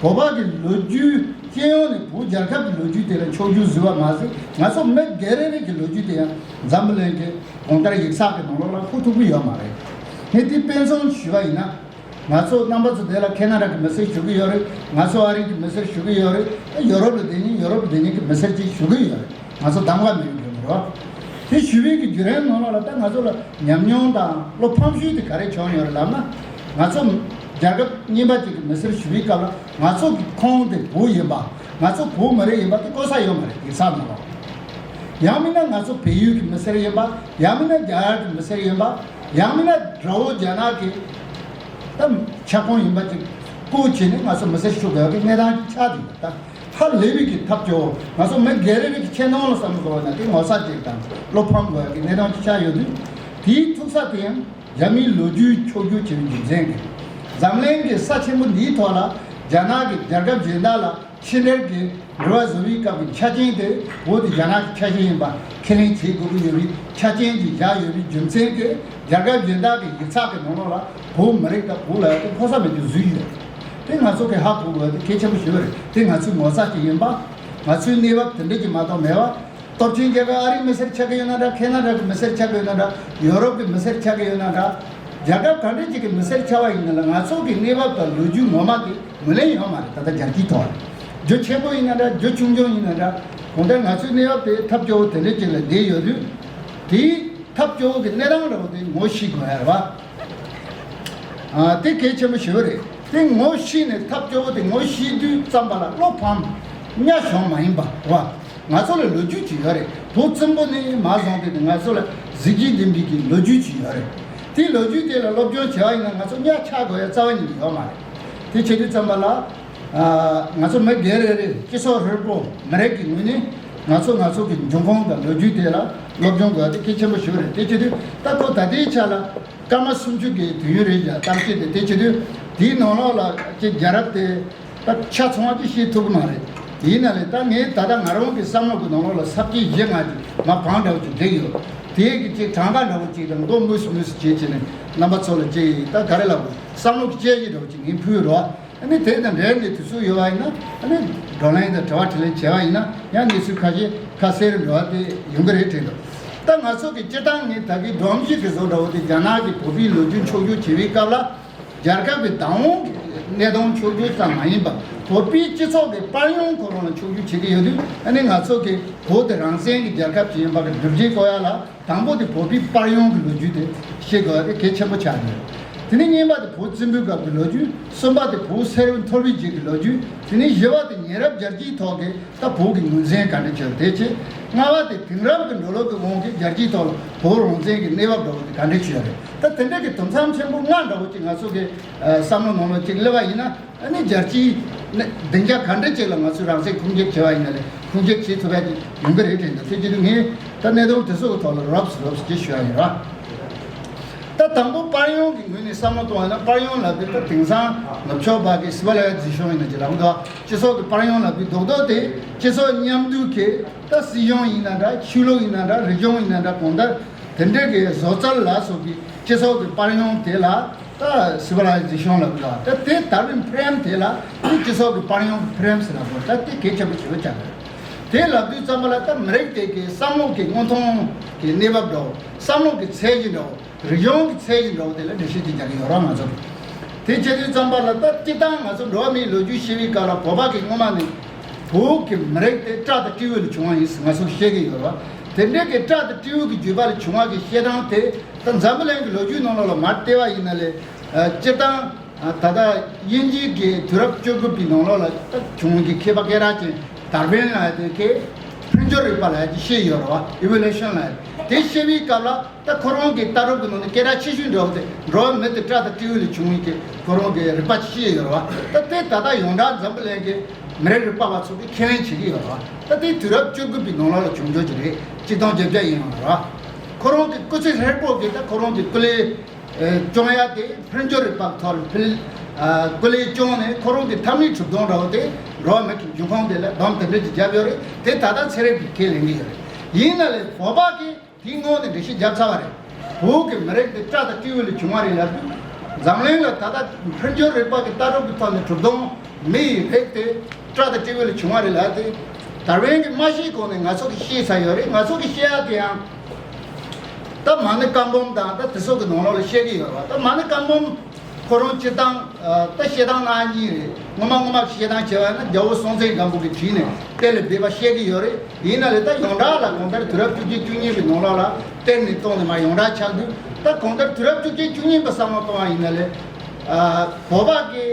བོད་པ་གི་ལོ་རྒྱུས་སྤྱི་ཡོངས་ནས་བོད་རྒྱལ་ཁབ་ཀྱི་ལོ་རྒྱུས་དེ་ལ་འཁྱོག་བརྗོད་བཟོས་པ་མ་ཟད། ང་ཚོ་མི་སྒེར་རེ་རེ་གི་ལོ་རྒྱུས་དེ་ཡང་འཛམ་བུ་གླིང་གི་གང་ལྟར་ཡིག་ཚགས་ཀྱི་ནང་ལོགས་ལ་ཕུལ་ཐུབ་ཀྱི་ཡོད་མ་རེད། ངས་དེ་དཔེ་མཚོན་ཞུས་པ་ཡིན་ན། ང་ཚོ་རྣམ་པ་ཚོ་དེ་ལ་ཁེ་ན་ཌ་གི་མི་སེར་ཞུ་གི་ཡོད་རེད། ང་ཚོ་ཨ་རི་གི་མི་སེར་ཞུ་གི་ཡོད་རེད། ཡོ་རོབ་ལ་བསྡད་མཁན་ཡོ་རོབ་ལ་བསྡད་མཁན་གི་མི་སེར་ཅིག་ཞུ་གི་ཡོད་རེད། ང་ཚོ་གདམ་ག་མི་ཡོང་གི་རེད་བ། དེ་ཞུ་བའི་གི་བརྒྱུད་རིམ་ནང་ལོགས་ལ་ད་ང་ཚོ་ལ་ཉམས་མྱོང་དང་བློ་ཕམ་ཤོས་དེ་ག་རེ་བྱུང་ཡོད་རེད་ལབ་ན། ང་ཚོ་རྒྱལ་ཁབ་གཉིས་པ་ཅིག་གི་མི་སེར་ཞུ་བའི་སྐབས་ལ། ང་ཚོ་གི་ཁོངས་དེ་བོད་ཡིན་པ། ང་ཚོ་བོད་མི་རིགས་ཡིན་པ་དེ་བཀོད་ས་ཡོད་མ་རེད། ཡིག་ཚགས་ནང་ལོགས། ཡང་མིན་ན་ང་ཚོ་བལ་ཡུལ་གྱི་མི་སེར་ཡིན་པ། ཡང་མིན་ན་རྒྱ་གར་གྱི་མི་སེར་ཡིན་པ། ཡང་མིན་ན་དགྲ་བོ་རྒྱ་ནག་གི་ད་ཁྱབ་ཁོངས་ཡིན་པ་ཅིག་བཀོད་བྱས་ནས་ང་ཚོ་མི་སེར་ཞུ་དགོས་ཀྱི་གནས་སྟངས་ཆགས་འདུག་ད་ཧ་ལས་པའི་གི་ཐབས་སྐྱོ་བོ། ང་ཚོ་མི་སྒེར་རེ་རེ་གི་ཆེ་མཐོང་ལ་བསམ་བློ་བཏང་ན་དེ་ངོ་ཚ་ཅིག་དང་བློ་ཕམ་དགོས་ཀྱི་གནས་སྟངས་ཅིག་ཆགས་ཡོད་དུས། དེའི་ཐུག་ས་དེ་ཡང་རྒྱ་མིའི་ལོ་རྒྱུས་འཁྱོག་བརྗོད་བྱེད་པའི་རྒྱུ་མཚན་གྱིས། འཛམ་གླིང་གི་ས་ཆེན་པོ་འདིའི་ཐོག་ལ་རྒྱ་ནག་གི་རྒྱལ་ཁབ་གཞན་དག་ལ་ཕྱི་འབྲེལ་གྱི་འབྲེལ་བ་བཟོ་བའི་སྐབས་ཀྱི་ཆ་རྐྱེན་དེ། བོད་དེ་རྒྱ་ནག་གི་ཆ་ཤས་ཡིན་པ་ཁས་ལེན་བྱེད་དགོས་ཀྱི་ཡོད་པའི་ཆ་རྐྱེན་ཅིག་བཞག་ཡོད་པའི་རྒྱུ་མཚན་གྱིས། རྒྱལ་ཁབ་གཞན་དག་གི་ཡིག་ཚགས་ཀྱི་ནང་ལོགས་ལ་བོད་མི་རིགས་དང་བོད་ལབ་ཡ་དེ་ཕོག་ས་མེད་རྒྱུ་བཟོས་ཡོད། དེ་ང་ཚོ་གིས་ཧ་གོ་དགོས་པ་དེ་གལ་ཆེན་པོ་ཞིག་རེད། དེ་ང་ཚོའི་ངོ་ཚ་ཅིག་ཡིན་པ། ང་ཚོའི་གནས་བབ་དེ་འདྲ་ཅིག་མ་གཏོགས་མེད་པ། སྟོབས་ཆེན་རྒྱལ་ཁབ་ཨ་རིའི་མི་སེར་ཆགས་ཀྱི་ཡོད་ན་འདྲ། ཁེ་ན་ཌ་གི་མི་སེར་ཆགས་ཀྱི་ཡོད་ན་འདྲ། ཡོ་རོབ་ཀྱི་མི་སེར་ཆགས་ཀྱི་ཡོད་ན་འདྲ། རྒྱལ་ཁབ་ག་འདྲ་ཅིག་གི་མི་སེར་ཆགས་པ་ཡིན་ན་ལ། ང་ཚོ་གི་གནས་བབ་དང་ལོ་རྒྱུས་ངོ་མ་དེ་ངོས་ལེན་ཡོད་མ་རེད། ད་ལྟ་རྒྱལ་སྤྱིའི་ཐོག་ལ། རྒྱུ་ཆེན་པོ་ཡིན་ན་འདྲ། རྒྱུ་ཆུང་ཆུང་ཡིན་ན་འདྲ། གང་ལྟར་ང་ཚོའི་གནས་བབ་དེ་ཐབས་སྐྱོ་བོ་དེ་འདྲ་ཅིག་ལ་བསྡད་ཡོད་དུས། དེའི་ཐབས་སྐྱོ་བོ་གི་གནས་སྟངས་འདྲ་བོ་དེ་ངོ་ཤེས་དགོས་ཡ་རེད་བ། ཨ། དེ་གལ་ཆེན་པོ་ཞེ་པོ་རེད། དེ་ངོ་ཤེས་ནས་ཐབས་སྐྱོ་བོ་དེ་ངོ་ཤེས་དུས་ཙམ་པ་ལ་བློ་ཕམ་གཉའ་ཞོམ་མ་ཡིན་པ་རེད་བ། ང་ཚོ་ལ་ལོ་རྒྱུས་ཅིག་ཡོད་རེད། བོད་བཙན་པོ་ནས་མར་བཟུང་སྟེ་ང་ཚོ་ལ་གཟི་བརྗིད་ལྡན་པའི་གི་ལོ་རྒྱུས་ཅིག་ཡོད་རེད། དེའི་ལོ་རྒྱུས་དེ་ལ་སློབ་སྦྱོང་བྱེད་པ་ཡིན་ན་ང་ཚོ་གཉའ་ཆག་དགོས་ཡ་རྩ་བ་ཉིད་ནས་ཡོད་མ་རེད། དེ་བྱེད་དུས་ཙམ་པ་ལ། ཨ། ང་ཚོ་མི་སྒེར་རེ་རེ་སྤྱི་ཚོགས་ཧྲིལ་པོ་མི་རིགས་ཀྱི་ངོས་ནས་ང་ཚོ་ང་ཚོ་གི་འབྱུང་ཁུངས་དང་ལོ་རྒྱུས་དེ་ལ་སློབ་སྦྱོང་དགོས་ཡ་དེ་གལ་ཆེན་པོ་ཞིག་རེད། དེ་བྱེད་དུས་ད་ཁོ་ད་ལྟའི་ཆ་ལ་སྐར་མ་སུམ་ཅུ་གི་དུས་ཡུན་རེད་ཡ། གཏམ་བཤད་དེ། དེ་བྱེད་དུས་དེའི་ནང་ལོགས་ལ་ཅིག་རྒྱལ་རབས་དེ་ད་ཆ་ཚང་བ་ཅིག་ཤེས་ཐུབ་ཀྱི་མ་རེད། ཡིན་ན་ལས་ད་ངས་ད་ལྟ་ང་རང་གི་བསམ་བློ་གི་ནང་ལོགས་ལ་ས་བཅད་བཞི་ལྔ་ཅིག་མར་བང་འདྲ་བོ་ཅིག་བསྒྲིགས་ཡོད། དེའི་གི་ཅིག་གྲངས་ཀ་འདྲ་བོ་ཅིག་དང་མགོ་མུས་སུ་མུས་སུ་བྱེད་བྱེད་ནས་རྣམ་པ་ཚོ་ལ་ཅིག་ད་ག་རེ་ལབ་དགོས། བསམ་བློ་གི་དཔྱད་གཞི་འདྲ་བོ་ཅིག་ངས་ཕུལ་རོགས། ཨ་ནི་དེ་དང་འབྲེལ་ནས་དུས་ཚོད་ཡོད་པ་ཡིན་ན་ཨ་ནི་བགྲོ་གླེང་དང་དྲི་བ་དྲིས་ལན་བྱས་པ་ཡིན་ན་ཡང་གནས་ཚུལ་ཁ་ཤས་ཁ་གསལ་རུ་འགྲོ་བ་དེ་ཡོང་གི་རེད་དྲན་འདུག་ད་ང་ཚོ་གི་སྤྱིར་བཏང་ངས་ད་གིན་སྒྲོམ་གཞི་གི་བཟོ་འདྲ་བོ་དེ་རྒྱ་ནག་གི་བོད་པའི་ལོ་རྒྱུས་འཁྱོག་བརྗོད་བྱེད་པའི་སྐབས་ལ། རྒྱལ་ཁབ་ཀྱི་བདག་དབང་གི་གནས་སྟངས་འཁྱོག་བརྗོད་ཙམ་མ་ཡིན་པར་བོད་པའི་སྤྱི་ཚོགས་ཀྱི་དཔལ་ཡོན་ཁོ་རང་ལ་འཁྱོག་བརྗོད་བྱེད་ཀྱི་ཡོད་དུས། ཨ་ནི་ང་ཚོ་གི་བོད་དེ་རང་བཙན་གྱི་རྒྱལ་ཁབ་ཅིག་ཡིན་པ་གི་སྒྲུབ་བྱེད་བཀོད་ཡག་ལ་དང་པོ་དེ་བོད་པའི་དཔལ་ཡོན་གྱི་ལོ་རྒྱུས་དེ་ཤེས་དགོས་པ་དེ་གལ་ཆེན་པོ་ཆགས་ཡོད། དེ་ནས་གཉིས་པ་དེ་བོད་བཙན་པོའི་སྐབས་ཀྱི་ལོ་རྒྱུས། གསུམ་པ་དེ་བོད་སེ་ར་ཐོར་བུའི་རྗེས་ཀྱི་ལོ་རྒྱུས། དེ་ནས་བཞི་པ་དེ་ཉེ་རབས་རྒྱལ་སྤྱིའི་ཐོག་གི་ད་བོད་ཀྱི་ངོས་འཛིན་ག་འདྲ་བྱས་པ་དེ་བྱས། ལྔ་པ་དེ་དེང་རབས་ཀྱི་འགྲོ་ལུགས་ཀྱི་དབང་གིས་རྒྱལ་སྤྱིའི་ཐོག་ལ་བོད་རང་བཙན་གྱི་གནས་བབ་འདྲ་བོ་དེ་ག་འདྲ་ཞིག་ཡོད་རེད། ད་དེ་འདྲ་གི་དུམ་མཚམས་ཆེན་པོ་ལྔ་འདྲ་བོ་ཅིག་ང་ཚོ་གི་ཨ་བསམ་བློ་ནང་ལ་ཅིག་སླེབས་པ་ཡིན་ན། ཨ་ནི་རྒྱལ་སྤྱིའི་ནས་སྡིངས་ཆ་ག་འདྲ་ཅིག་ལ་ང་ཚོས་རང་བཙན་ཁུངས་སྐྱེལ་བྱས་པ་ཡིན་ན་ལས་ཁུངས་སྐྱེལ་བྱེད་ཐུབ་པ་ཅིག་ཡོང་གི་རེད་དྲན་འདུག་དེ་བྱེད་དུས་ངས་ད་གནད་དོན་དེ་ཚོ་གི་ཐོག་ལ་རོབ་ཙམ་རོབ་ཙམ་ཅིག་ཞུ་ཡ་ཡིན་ར། ད་དང་པོ་དཔལ་ཡོན་གྱི་ངོས་ནས་བསམ་བློ་གཏོང་བ་ཡིན་ན། དཔལ་ཡོན་ལབ་དུས་ད་དེང་སང་ནུབ་ཕྱོགས་པ་གི་སི་བི་ལི་ཛེ་ཤོན་ཡིན་ན་ཅིག་ལབ་འདུག་སྤྱི་ཚོགས་ཀྱི་དཔལ་ཡོན་ལབ་དུས་རྡོག་རྡོག་དེ་སྤྱི་ཚོགས་མཉམ་འདུས་ཀྱི་ད་སྲིད་གཞུང་ཡིན་ན་འདྲ། ཆོས་ལུགས་ཡིན་ན་འདྲ། རིག་གཞུང་ཡིན་ན་འདྲ། གང་ལྟར་དེ་འདྲ་གི་བཟོ་རྩལ་ལ་སོགས་ཀྱི་སྤྱི་ཚོགས་ཀྱི་དཔལ་ཡོན་དེ་ལ་ད་སི་བི་ལི་ཛེ་ཤོན་ལབ་འདུག་ད་དེ་དར་བའི་ཕི་རེམ་དེ་ལ་ནི་སྤྱི་ཚོགས་ཀྱི་དཔལ་ཡོན་གྱི་ཕི་རེམ་ཟེར་ལབ་དགོས། ད་དེ་གལ་ཆེན་པོ་ཞེ་པོ་ཆགས་ཡོད། དེ་ལབ་དུས་ཙམ་པ་ལ་ད་མི་རིགས་དེ་གའི་བསམ་བློ་གི་མངོན་མཐོང་གི་གནས་བབ་འདྲ་བོ། བསམ་བློ་གི་ཚད་གཞི་འདྲ་བོ། རིག་གཞུང་གི་ཚད་གཞི་འདྲ་བོ་དེ་ལ་འགྲེལ་བཤད་ཅིག་རྒྱག་གི་ཡོད་ར་ང་ཚོ། དེ་བྱེད་དུས་ཙམ་པ་ལ་ད་སྤྱིར་བཏང་ང་ཚོ་འགྲོ་བ་མིའི་ལོ་རྒྱུས་ཤེས་པའི་སྐབས་ལ་བོད་པ་གི་སྔོན་མ་ནས་བོད་ཀྱི་མི་རིགས་དེ་སྤྲ་དང་སྤྲེའུ་ལས་བྱུང་བ་ཡིན་ཟེར་ང་ཚོ་བཤད་ཀྱི་ཡོད་ར། དེ་འདྲའི་གི་སྤྲ་དང་སྤྲེའུ་གི་བརྒྱུད་པ་ལས་བྱུང་བ་གི་བཤད་སྟངས་དེ་ད་འཛམ་བུ་གླིང་གི་ལོ་རྒྱུས་ནང་ལོགས་ལ་མར་བལྟས་པ་ཡིན་ན་ལས། ཨ་སྤྱིར་བཏང་ཨ་ད་ལྟ་དབྱིན་ཇིའི་གི་དུས་རབས་བཅུ་དགུ་པའི་ནང་ལོགས་ལ་ད་བྱུང་བའི་གི་མཁས་པ་སྐད་གྲགས་ཅན་ད་ར་ཝིན་ལབ་ཡ་དེ་གི་འཕེལ་འགྱུར་རིག་པ་ལབ་ཡ་ཅིག་བཤད་ཡོད་ར་བ། ཨི་ཝོ་ལུ་ཤན་ལབ་ཡ་དེ་བཤད་པའི་སྐབས་ལ། ད་ཁོ་རང་གི་ལྟ་གྲུབ་ཀྱི་ནང་ནས་སྐད་གྲགས་ཆེ་ཤོས་འདྲ་བོ་དེ་འགྲོ་བ་མི་དེ་སྤྲ་དང་སྤྲེའུ་ལས་བྱུང་བའི་གི་ཁོ་རང་གི་རིག་པ་ཅིག་བཤད་ཡོད་ར་བ། ད་དེ་ད་ལྟ་ཡོངས་གྲགས་འཛམ་བུ་གླིང་གི་མི་རིགས་རིག་པ་བ་ཚོ་གིས་ཁས་ལེན་བྱེད་ཀྱི་ཡོད་ར་བ། ད་དེ་དུས་རབས་བཅུ་དགུ་པའི་ནང་ལོགས་ལ་བྱུང་རྒྱུ་ཅིག་རེད། ཆིག་སྟོང་བརྒྱད་བརྒྱ་ཡིན་ཡོད་ར་བ། ཁོ་རང་གི་སྐུ་ཚེ་ཧྲིལ་པོ་གི་ད་ཁོ་རང་གི་སྐུ་ལས་ཨེ་སྐྱོང་ཡ་དེ་འཕེལ་འགྱུར་རིག་པ་ཐོག་ལ་འཕེལ། ཨ་སྐུ་ལས་སྐྱོང་ནས་ཁོ་རང་གི་འཐབ་མིའི་གྲུབ་དོན་འདྲ་བོ་དེ་འགྲོ་བ་མི་གི་འབྱུང་ཁུངས་དེ་ལ་སྡོམ་དེ་འདྲ་ཅིག་བརྒྱབ་ཡོད་རེད། དེ་ད་ལྟ་ཚན་རིག་པས་ཁས་ལེན་གྱི་ཡོད་རེད། ཡིན་ན་ལས་བོད་པ་གིས་དེའི་ངོས་ནས་འགྲེལ་བཤད་བརྒྱབ་ཚར་བ་རེད། བོད་ཀྱི་མི་རིགས་དེ་སྤྲ་དང་སྤྲེའུ་ལས་བྱུང་བ་རེད་ལབ་དུས། འཛམ་གླིང་ལ་ད་ལྟ་འཕེལ་འགྱུར་རིག་པ་གི་ལྟ་གྲུབ་ཀྱི་ཐོག་ནས་གྲུབ་དོན་མི་ཡི་རིགས་དེ་སྤྲ་དང་སྤྲེའུ་ལས་བྱུང་བ་རེད་ལབ་དེ། ད་ར་ཝིན་གྱིས་མ་བཤད་གོང་ནས་ང་ཚོ་གིས་ཤེས་ཚར་ཡོད་རེད། ང་ཚོ་གིས་ཤེས་ཡ་དེ་ཡང་། ད་མ་ཎི་བཀའ་འབུམ་དང་ད་དེ་ཚོ་གི་ནང་ལོགས་ལ་བཤད་ཀྱི་ཡོད་རེད་བ། ད་མ་ཎི་བཀའ་འབུམ་ཁོ་རང་སྤྱིར་བཏང་ཨ་ད་བཤད་སྟངས་སྣ་གཉིས་རེད། སྔོན་མ་སྔོན་མ་བཤད་སྟངས་བྱས་པ་ན་རྒྱལ་པོ་སྲོང་བཙན་སྒམ་པོ་གིས་བྲིས་ནས་གཏེར་ལ་སྦས་པ་བཤད་ཀྱི་ཡོད་རེད། ཡིན་ན་ལས་ད་ཡོངས་གྲགས་ལ་གང་ལྟར་དུས་རབས་བཅུ་གཅིག་བཅུ་གཉིས་པའི་ནང་ལོགས་ལ་གཏེར་ནས་བཏོན་ནས་མར་ཡོངས་གྲགས་ཆགས་དུས། ད་གང་ལྟར་དུས་རབས་བཅུ་གཅིག་བཅུ་གཉིས་པ་བསམ་བློ་གཏོང་བ་ཡིན་ན་ལས་ཨ་བོད་པ་གི་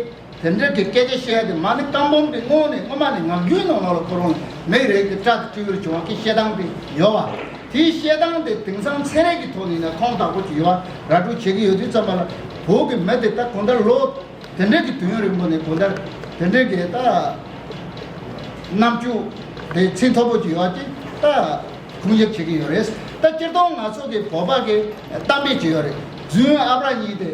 དེ་འདྲ་གི་སྐད་ཆ་བཤད་ཡ་དེ་མ་ཎི་བཀའ་འབུམ་གི་སྔོན་ནས་སྔོན་མ་ནས་ངག་རྒྱུན་ནང་ལོགས་ལ་ཁོ་རང་མི་རིགས་ཀྱི་སྤྲ་དང་སྤྲེའུར་བྱུང་བ་གི་བཤད་སྟངས་དེ་ཡོད་བ། དེའི་བཤད་སྟངས་དེ་དེང་སང་ཚན་རིག་གི་ཐོག་ནས་ན་ཁུངས་དག་པོ་ཅིག་ཡོད་བ་ར་སྤྲོད་བྱེད་ཀྱི་ཡོད་དུས་ཙམ་པ་ལ། བོད་ཀྱི་མི་དེ་ད་གང་ལྟར་ལོ་དེ་འདྲ་གི་དུས་ཡུན་རིང་པོ་ནས་གང་ལྟར་དེ་འདྲ་གི་ད་རྣམ་དཔྱོད་དེ་ཚད་མཐོ་པོ་ཅིག་ཡོད་བ་ཅིག་ད། ཁུངས་སྐྱེལ་བྱེད་ཀྱི་ཡོད་རེད། ད་སྤྱིར་བཏང་ང་ཚོ་གི་བོད་པ་གི་གཏམ་དཔེ་ཅིག་ཡོད་རེད། རྫུན་ཨ་བྲ་ཉིད་དེ།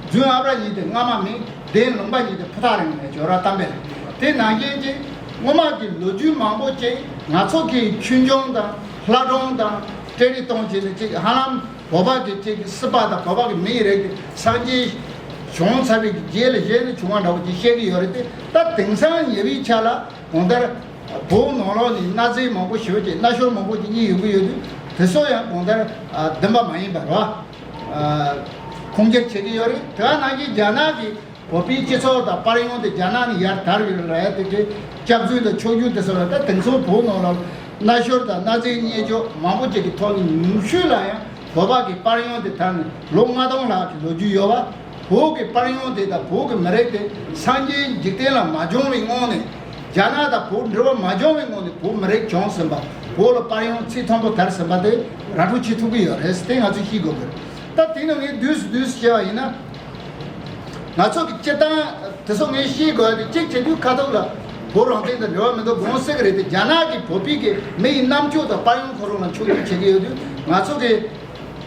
རྫུན་ཨ་བྲ་ཉིད་དེ་རྔ་མ་མིན། བདེན་ལུང་པ་ཉིད་དེ་ཕུ་ཐག་རིང་མིན་ཅོག་ར་གཏམ་དཔེ་རེད། དེ་ནང་བཞིན་གྱི་སྔོན་མ་གི་ལོ་རྒྱུས་མང་པོ་ཅིག་ང་ཚོ་གི་ཆོས་འབྱུང་དང་ལྷ་སྒྲུང་དང་བཀྲ་ཤིས་གཏོང་བྱས་ནས་ཅིག་ཧ་ལམ་བོད་པ་གི་ཅིག་སྲིད་པ་དང་བོད་པ་གི་མིའི་རིགས་དེ་སངས་རྒྱས་བྱུང་ཚར་བའི་གི་རྗེས་ལ་བཞེས་ནས་བྱུང་བ་འདྲ་བོ་ཅིག་བཤད་ཀྱི་ཡོད་རེད་དེ། ད་དེང་སང་ཉེ་བའི་ཆ་ལ་གང་ལྟར། བོད་ནང་ལོགས་ནས་གནའ་རྫས་མང་པོ་ཞེ་པོ་ཅིག་གནའ་ཤུལ་མང་པོ་ཅིག་རྙེད་ཡོང་གི་ཡོད་དུས། དེ་ཚོ་ཡང་གང་ལྟར་ཨ་བདེན་པ་མ་ཡིན་པ་རེད་བ། ཨ་ཁུངས་སྐྱེལ་བྱེད་ཀྱི་ཡོད་རེད། དེ་ག་ནང་བཞིན་རྒྱ་ནག་གི་བོད་པའི་སྤྱི་ཚོགས་དང་དཔལ་ཡོན་དེ་རྒྱ་ནག་ནས་ཡར་དར་ཡོད་རེད་ལབ་ཡ་དེ་གི་སྐྱག་རྫུན་དང་འཁྱོག་བརྗོད་དེ་ཚོ་ལ། ད་དེང་སང་བོད་ནང་ལ་གནའ་ཤུལ་དང་གནའ་རྫས་རྙེད་ཅོག་མང་པོ་ཅིག་གི་ཐོག་ནས་ཉུང་ཤོས་ལ་ཡང་བོད་པ་གི་དཔལ་ཡོན་དེ་དར་ནས་ལོ་ལྔ་སྟོང་ལྷག་གི་ལོ་རྒྱུས་ཡོད་བ། བོད་ཀྱི་དཔལ་ཡོན་དེ་དང་བོད་ཀྱི་མི་རིགས་དེ་སངས་རྒྱས་འཇིག་རྟེན་ལ་མ་བྱུང་བའི་སྔོན་ནས། རྒྱ་ནག་དང་བོད་འབྲེལ་བ་མ་བྱུང་བའི་སྔོན་ནས་བོད་མི་རིགས་བྱུང་ཟིན་པ། བོད་ལ་དཔལ་ཡོན་ཚད་མཐོན་པོ་དར་ཟིན་པ་དེ་ར་སྤྲོད་བྱེད་ཐུབ་ཀྱི་ཡོད་རེད། དེ་ང་ཚོས་ཤེས་དགོས་ཀྱི་རེད། ད་དེ་ནི་ངས་བསྡུས་སུ་བསྡུས་སུ་བཤད་པ་ཡིན་ན། ང་ཚོ་གི་སྤྱིར་བཏང་དེ་ཚོ་ངས་ཤེས་དགོས་ཡ་དེ། གཅིག་བྱེད་དུས་ཁ་ཐུག་ལ་བོད་རང་བཙན་དང་འབྲེལ་བ་མི་འདུག་དགོངས་སྲིད་ཀྱི་རེད་དེ། རྒྱ་ནག་གིས་བོད་པའི་གི་མི་ཡི་རྣམ་དཔྱོད་དང་དཔལ་ཡོན་ཁོ་རང་ལ་འཁྱོག་བརྗོད་བྱེད་ཀྱི་ཡོད་དུས། ང་ཚོ་གི་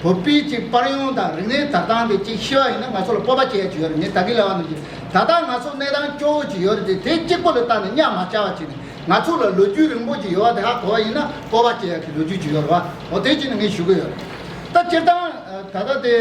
བོད་པའི་ཅིག་དཔལ་ཡོན་དང་རིག་གནས་དར་སྟངས་དེ་ཅིག་ཤེས་པ་ཡིན་ན་ང་ཚོ་ལ་སྤོབས་པ་སྐྱེ་ཡ་ཅིག་ཡོད་རེད། ངས་ད་གིན་ལབ་པ་ནང་བཞིན་ད་ལྟ་ང་ཚོ་གནས་སྟངས་སྐྱོ་བོ་ཅིག་ཡོད་རེད་དེ། དེ་གཅིག་པོ་ལ་བལྟས་ནས་གཉའ་མ་བཅག་པ་བྱས་ནས་ ང་ཚོ་ལ་ལོ་རྒྱུས་རིང་པོ་ཅིག་ཡོད་པ་དེ་ཧ་གོ་བ་ཡིན་ན་སྤོབས་པ་སྐྱེ་ཡག་གི་ལོ་རྒྱུས་ཅིག་ཡོད་རེད་བ། འོ་དེ་ཅིག་ནི་ངས་ཞུ་གི་ཡོད་རེད། ད་སྤྱིར་བཏང་ད་ལྟ་དེ།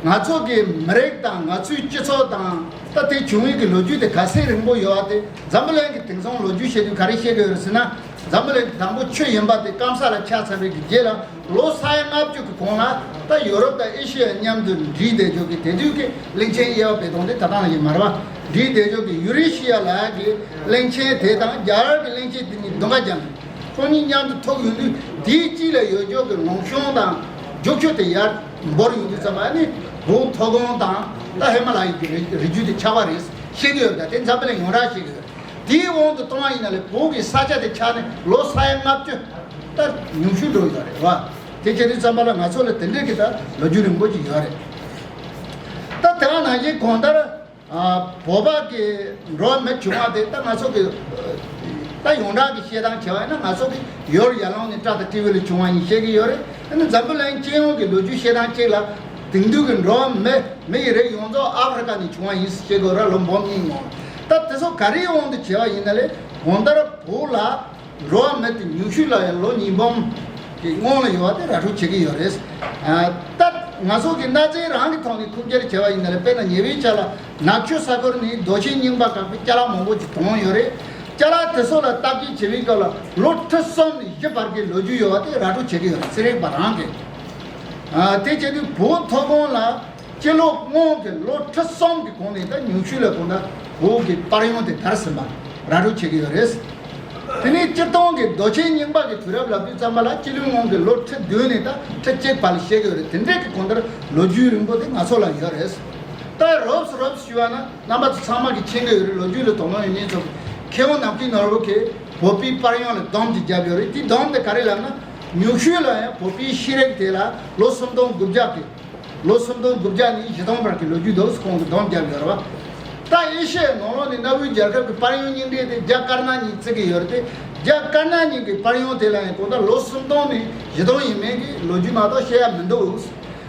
ང་ཚོ་གི་མི་རིགས་དང་ང་ཚོའི་སྤྱི་ཚོགས་དང་ད་ལྟའི་བྱུང་ཡུལ་གྱི་ལོ་རྒྱུས་དེ་ག་ཚད་རིང་པོ་ཡོད་པ་དེ། འཛམ་བུ་གླིང་གི་དེང་སང་ལོ་རྒྱུས་བཤད་དུས་ག་རེ་བཤད་ཀྱི་ཡོད་རེད་ཟེར་ན། འཛམ་བུ་གླིང་གི་དང་པོ་ཆུ་ཡིན་པ་དེ་སྐམ་ས་ལ་ཆགས་ཚར་བའི་གི་རྗེས་ལ་ལོ་ས་ཡ་ལྔ་བཅུ་གི་གོང་ལ་ད་ཡོ་རོབ་དང་ཨེ་ཤི་ཡ་མཉམ་དུ་འགྲིག་བསྡད་ཆོག་གི། དེ་དུས་ཀྱི་གླིང་ཆེན་དབྱེ་བ་སྤེལ་སྟངས་དེ་ད་ལྟ་ནང་བཞིན་མ་རེད་བ། འགྲིག་བསྡད་ཆོག་གི་ཡུ་རེ་ཤི་ཡ་ལབ་ཡག་གི་གླིང་ཆེན་དེ་དང་རྒྱ་གར་གྱི་གླིང་ཆེན་དེ་གཉིས་གདོང་ཁ་རྒྱབ་ནས། ཁོ་གཉིས་མཉམ་དུ་ཐུག་ཡོང་དུས་དེའི་དཀྱིལ་ལ་ཡོད་ཆོག་གི་ལུང་གཤོང་དང་རྒྱུག་ཆུ་དེ་ཡར་འབོར་ཡོང་དུས་ཙམ་པ་ནི་བོད་མཐོ་སྒང་དང་ད་ཧི་མ་ལ་ཡའི་གི་རི་རི་རྒྱུད་དེ་ཆགས་པ་རེད་བཤད་ཀྱི་ཡོད། ད་དེ་འཛམ་བུ་གླིང་ཡོངས་གྲགས་བཤད་ཀྱི་ཡོད། དེའི་དབང་དུ་གཏོང་བ་ཡིན་ན་ལས་བོད་ཀྱི་ས་ཆ་དེ་ཆགས་ནས་ལོ་ས་ཡ་ལྔ་བཅུ་ད་ཉུང་ཤོས་འགྲོ་ཡོད་རེད་བ། དེ་བྱེད་དུས་ཙམ་པ་ལ་ང་ཚོ་ལ་དེ་འདྲའི་གི་ད་ལོ་རྒྱུས་རིང་པོ་ཅིག་ཡོད་རེད། ད་དེ་ག་ནང་བཞིན་གང་ལྟར། ཨ། བོད་པ་གི་འགྲོ་བ་མི་བྱུང་བ་དེ་ད་ང་ཚོ་གི་ད་ཡོངས་གྲགས་ཀྱི་བཤད་སྟངས་བྱས་པ་ཡིན་ན་ང་ཚོ་གི་ཡུལ་ཡར་ལངས་ནས་སྤྲ་དང་སྤྲེའུ་ལས་བྱུང་བ་ཡིན་བཤད་ཀྱི་ཡོད་རེད། ཨ་ནི་འཛམ་བུ་གླིང་སྤྱི་ཡོངས་ཀྱི་ལོ་རྒྱུས་བཤད་སྟངས་གཅིག་ལ་དེང་དུས་ཀྱི་འགྲོ་བ་མི་མི་ཡི་རིགས་ཡོངས་རྫོགས་ཨ་ཧྥེ་རི་ཀ་ནས་བྱུང་བ་ཡིན་བཤད་དགོས་ར། ལོ་འབུམ་གཉིས་སྔོན། ད་དེ་ཚོ་ག་རེའི་དབང་དུ་བྱས་པ་ཡིན་ན་ལས་གང་ལྟར་བོད་ལ། འགྲོ་བ་མི་དེ་ཉུང་ཤོས་ལ་ཡང་ལོ་ཉིས་འབུམ་གྱི་སྔོན་ལ་ཡོད་པ་དེ་ར་སྤྲོད་བྱེད་ཀྱི་ཡོད་རེད། ཨ། ད་ང་ཚོ་གི་གནའ་རྫས་རང་གི་ཐོག་ནས་ཁུངས་སྐྱེལ་བྱས་པ་ཡིན་ན་རེད། དཔེར་ན་ཉེ་བའི་ཆར་ལ་ནག་ཆུ་ས་ཁུལ་ནས་རྡོ་ཆས་རྙིང་པ་བཀག་པའི་ཅ་ལག་མང་པོ་ཅིག་བཏོན་ཡོད་རེད། ཅ་ལག་དེ་ཚོ་ལ་བརྟག་དཔྱད་བྱེད་པའི་སྐབས་ལ་ལོ་ཁྲི་གསུམ་ནས་བཞི་བར་གྱི་ལོ་རྒྱུས་ཡོད་པ་དེ་ར་སྤྲོད་བྱེད་ཀྱི་ཡོད་རེད། ཚན་རིག་པ་རང་གིས། ཨ། དེ་བྱས་དུས་བོད་མཐོ་སྒང་ལ། སྤྱི་ལོ་སྔོན་གྱི་ལོ་ཁྲི་གསུམ་གྱི་གོང་ནས་ད་ཉུང་ཤོས་ལ་གོང་ད་བོད་ཀྱི་པར་ཡང་དེ་དར་ཟིན་པ་ར་སྤྲོད་བྱེད་ཀྱི་ཡོད་རེད། དེ་ནས་སྤྱིར་བཏང་གི་རྡོ་ཆས་རྙིང་པ་གི་དུས་རབས་ལབ་དུས་ཙམ་པ་ལ་སྤྱི་ལོའི་སྔོན་གྱི་ལོ་ཁྲི་བདུན་ནས་ད་ཁྲི་གཅིག་བར་ལ་བཤད་ཀྱི་ཡོད་རེད། དེ་འདྲའི་གི་གོང་ལྟར་ལོ་རྒྱུས་རིང་པོ་དེ་ང་ཚོ་ལ་ཡོད་རེད། ད་རོབ་ཙམ་རོབ་ཙམ་ཞུས་པ་ན་རྣམ་པ་ཚོ་ཚང་མ་གིས་མཁྱེན་གྱི་ཡོད་རེད། ལོ་རྒྱུས་ལ་དོ་སྣང་ཡོད་མཁན་ཚོ། མཁས་དབང་ནམ་མཁའི་ནོར་བུ་གིས་བོད་པའི་པར་ཡང་ལ་སྡོམ་ཅིག་བརྒྱབ་ཡོད་རེད། དེ་སྡོམ་དེ་ག་རེ་ལབ་ན་ཉུང་ཤོས་ལ་ཡང་བོད་པའི་ཤེས་རིག་དེ་ལ་ལོ་སུམ་སྟོང་དགུ་བརྒྱ་གི་ལོ་སུམ་སྟོང་དགུ་བརྒྱ་ནས་བཞི་སྟོང་བར་གྱི་ལོ་རྒྱུས་འདུག་ཁོང་གིས་སྡོམ་བརྒྱབ་ཡོད་རེད་བ། ད་ཨེ་ཤི་ཡའི་ནང་ལོགས་ནས་གནའ་བོའི་རྒྱལ་ཁབ་ཀྱི་པར་ཡང་རྙིང་གྲས་དེ་རྒྱ་དཀར་ནག་གཉིས་བརྩི་གི་ཡོད་རེད་དེ། རྒྱ་དཀར་ནག་གཉིས་ཀྱི་པར་ཡང་དེ་ལ་ཡང་གང་ལྟར་ལོ་སུམ་སྟོང་ནས་བཞི་སྟོང་ཡིན་མིན་གྱི་ལོ་རྒྱུས་མ་གཏོགས་བཤད་ཡ་མི་འདུག་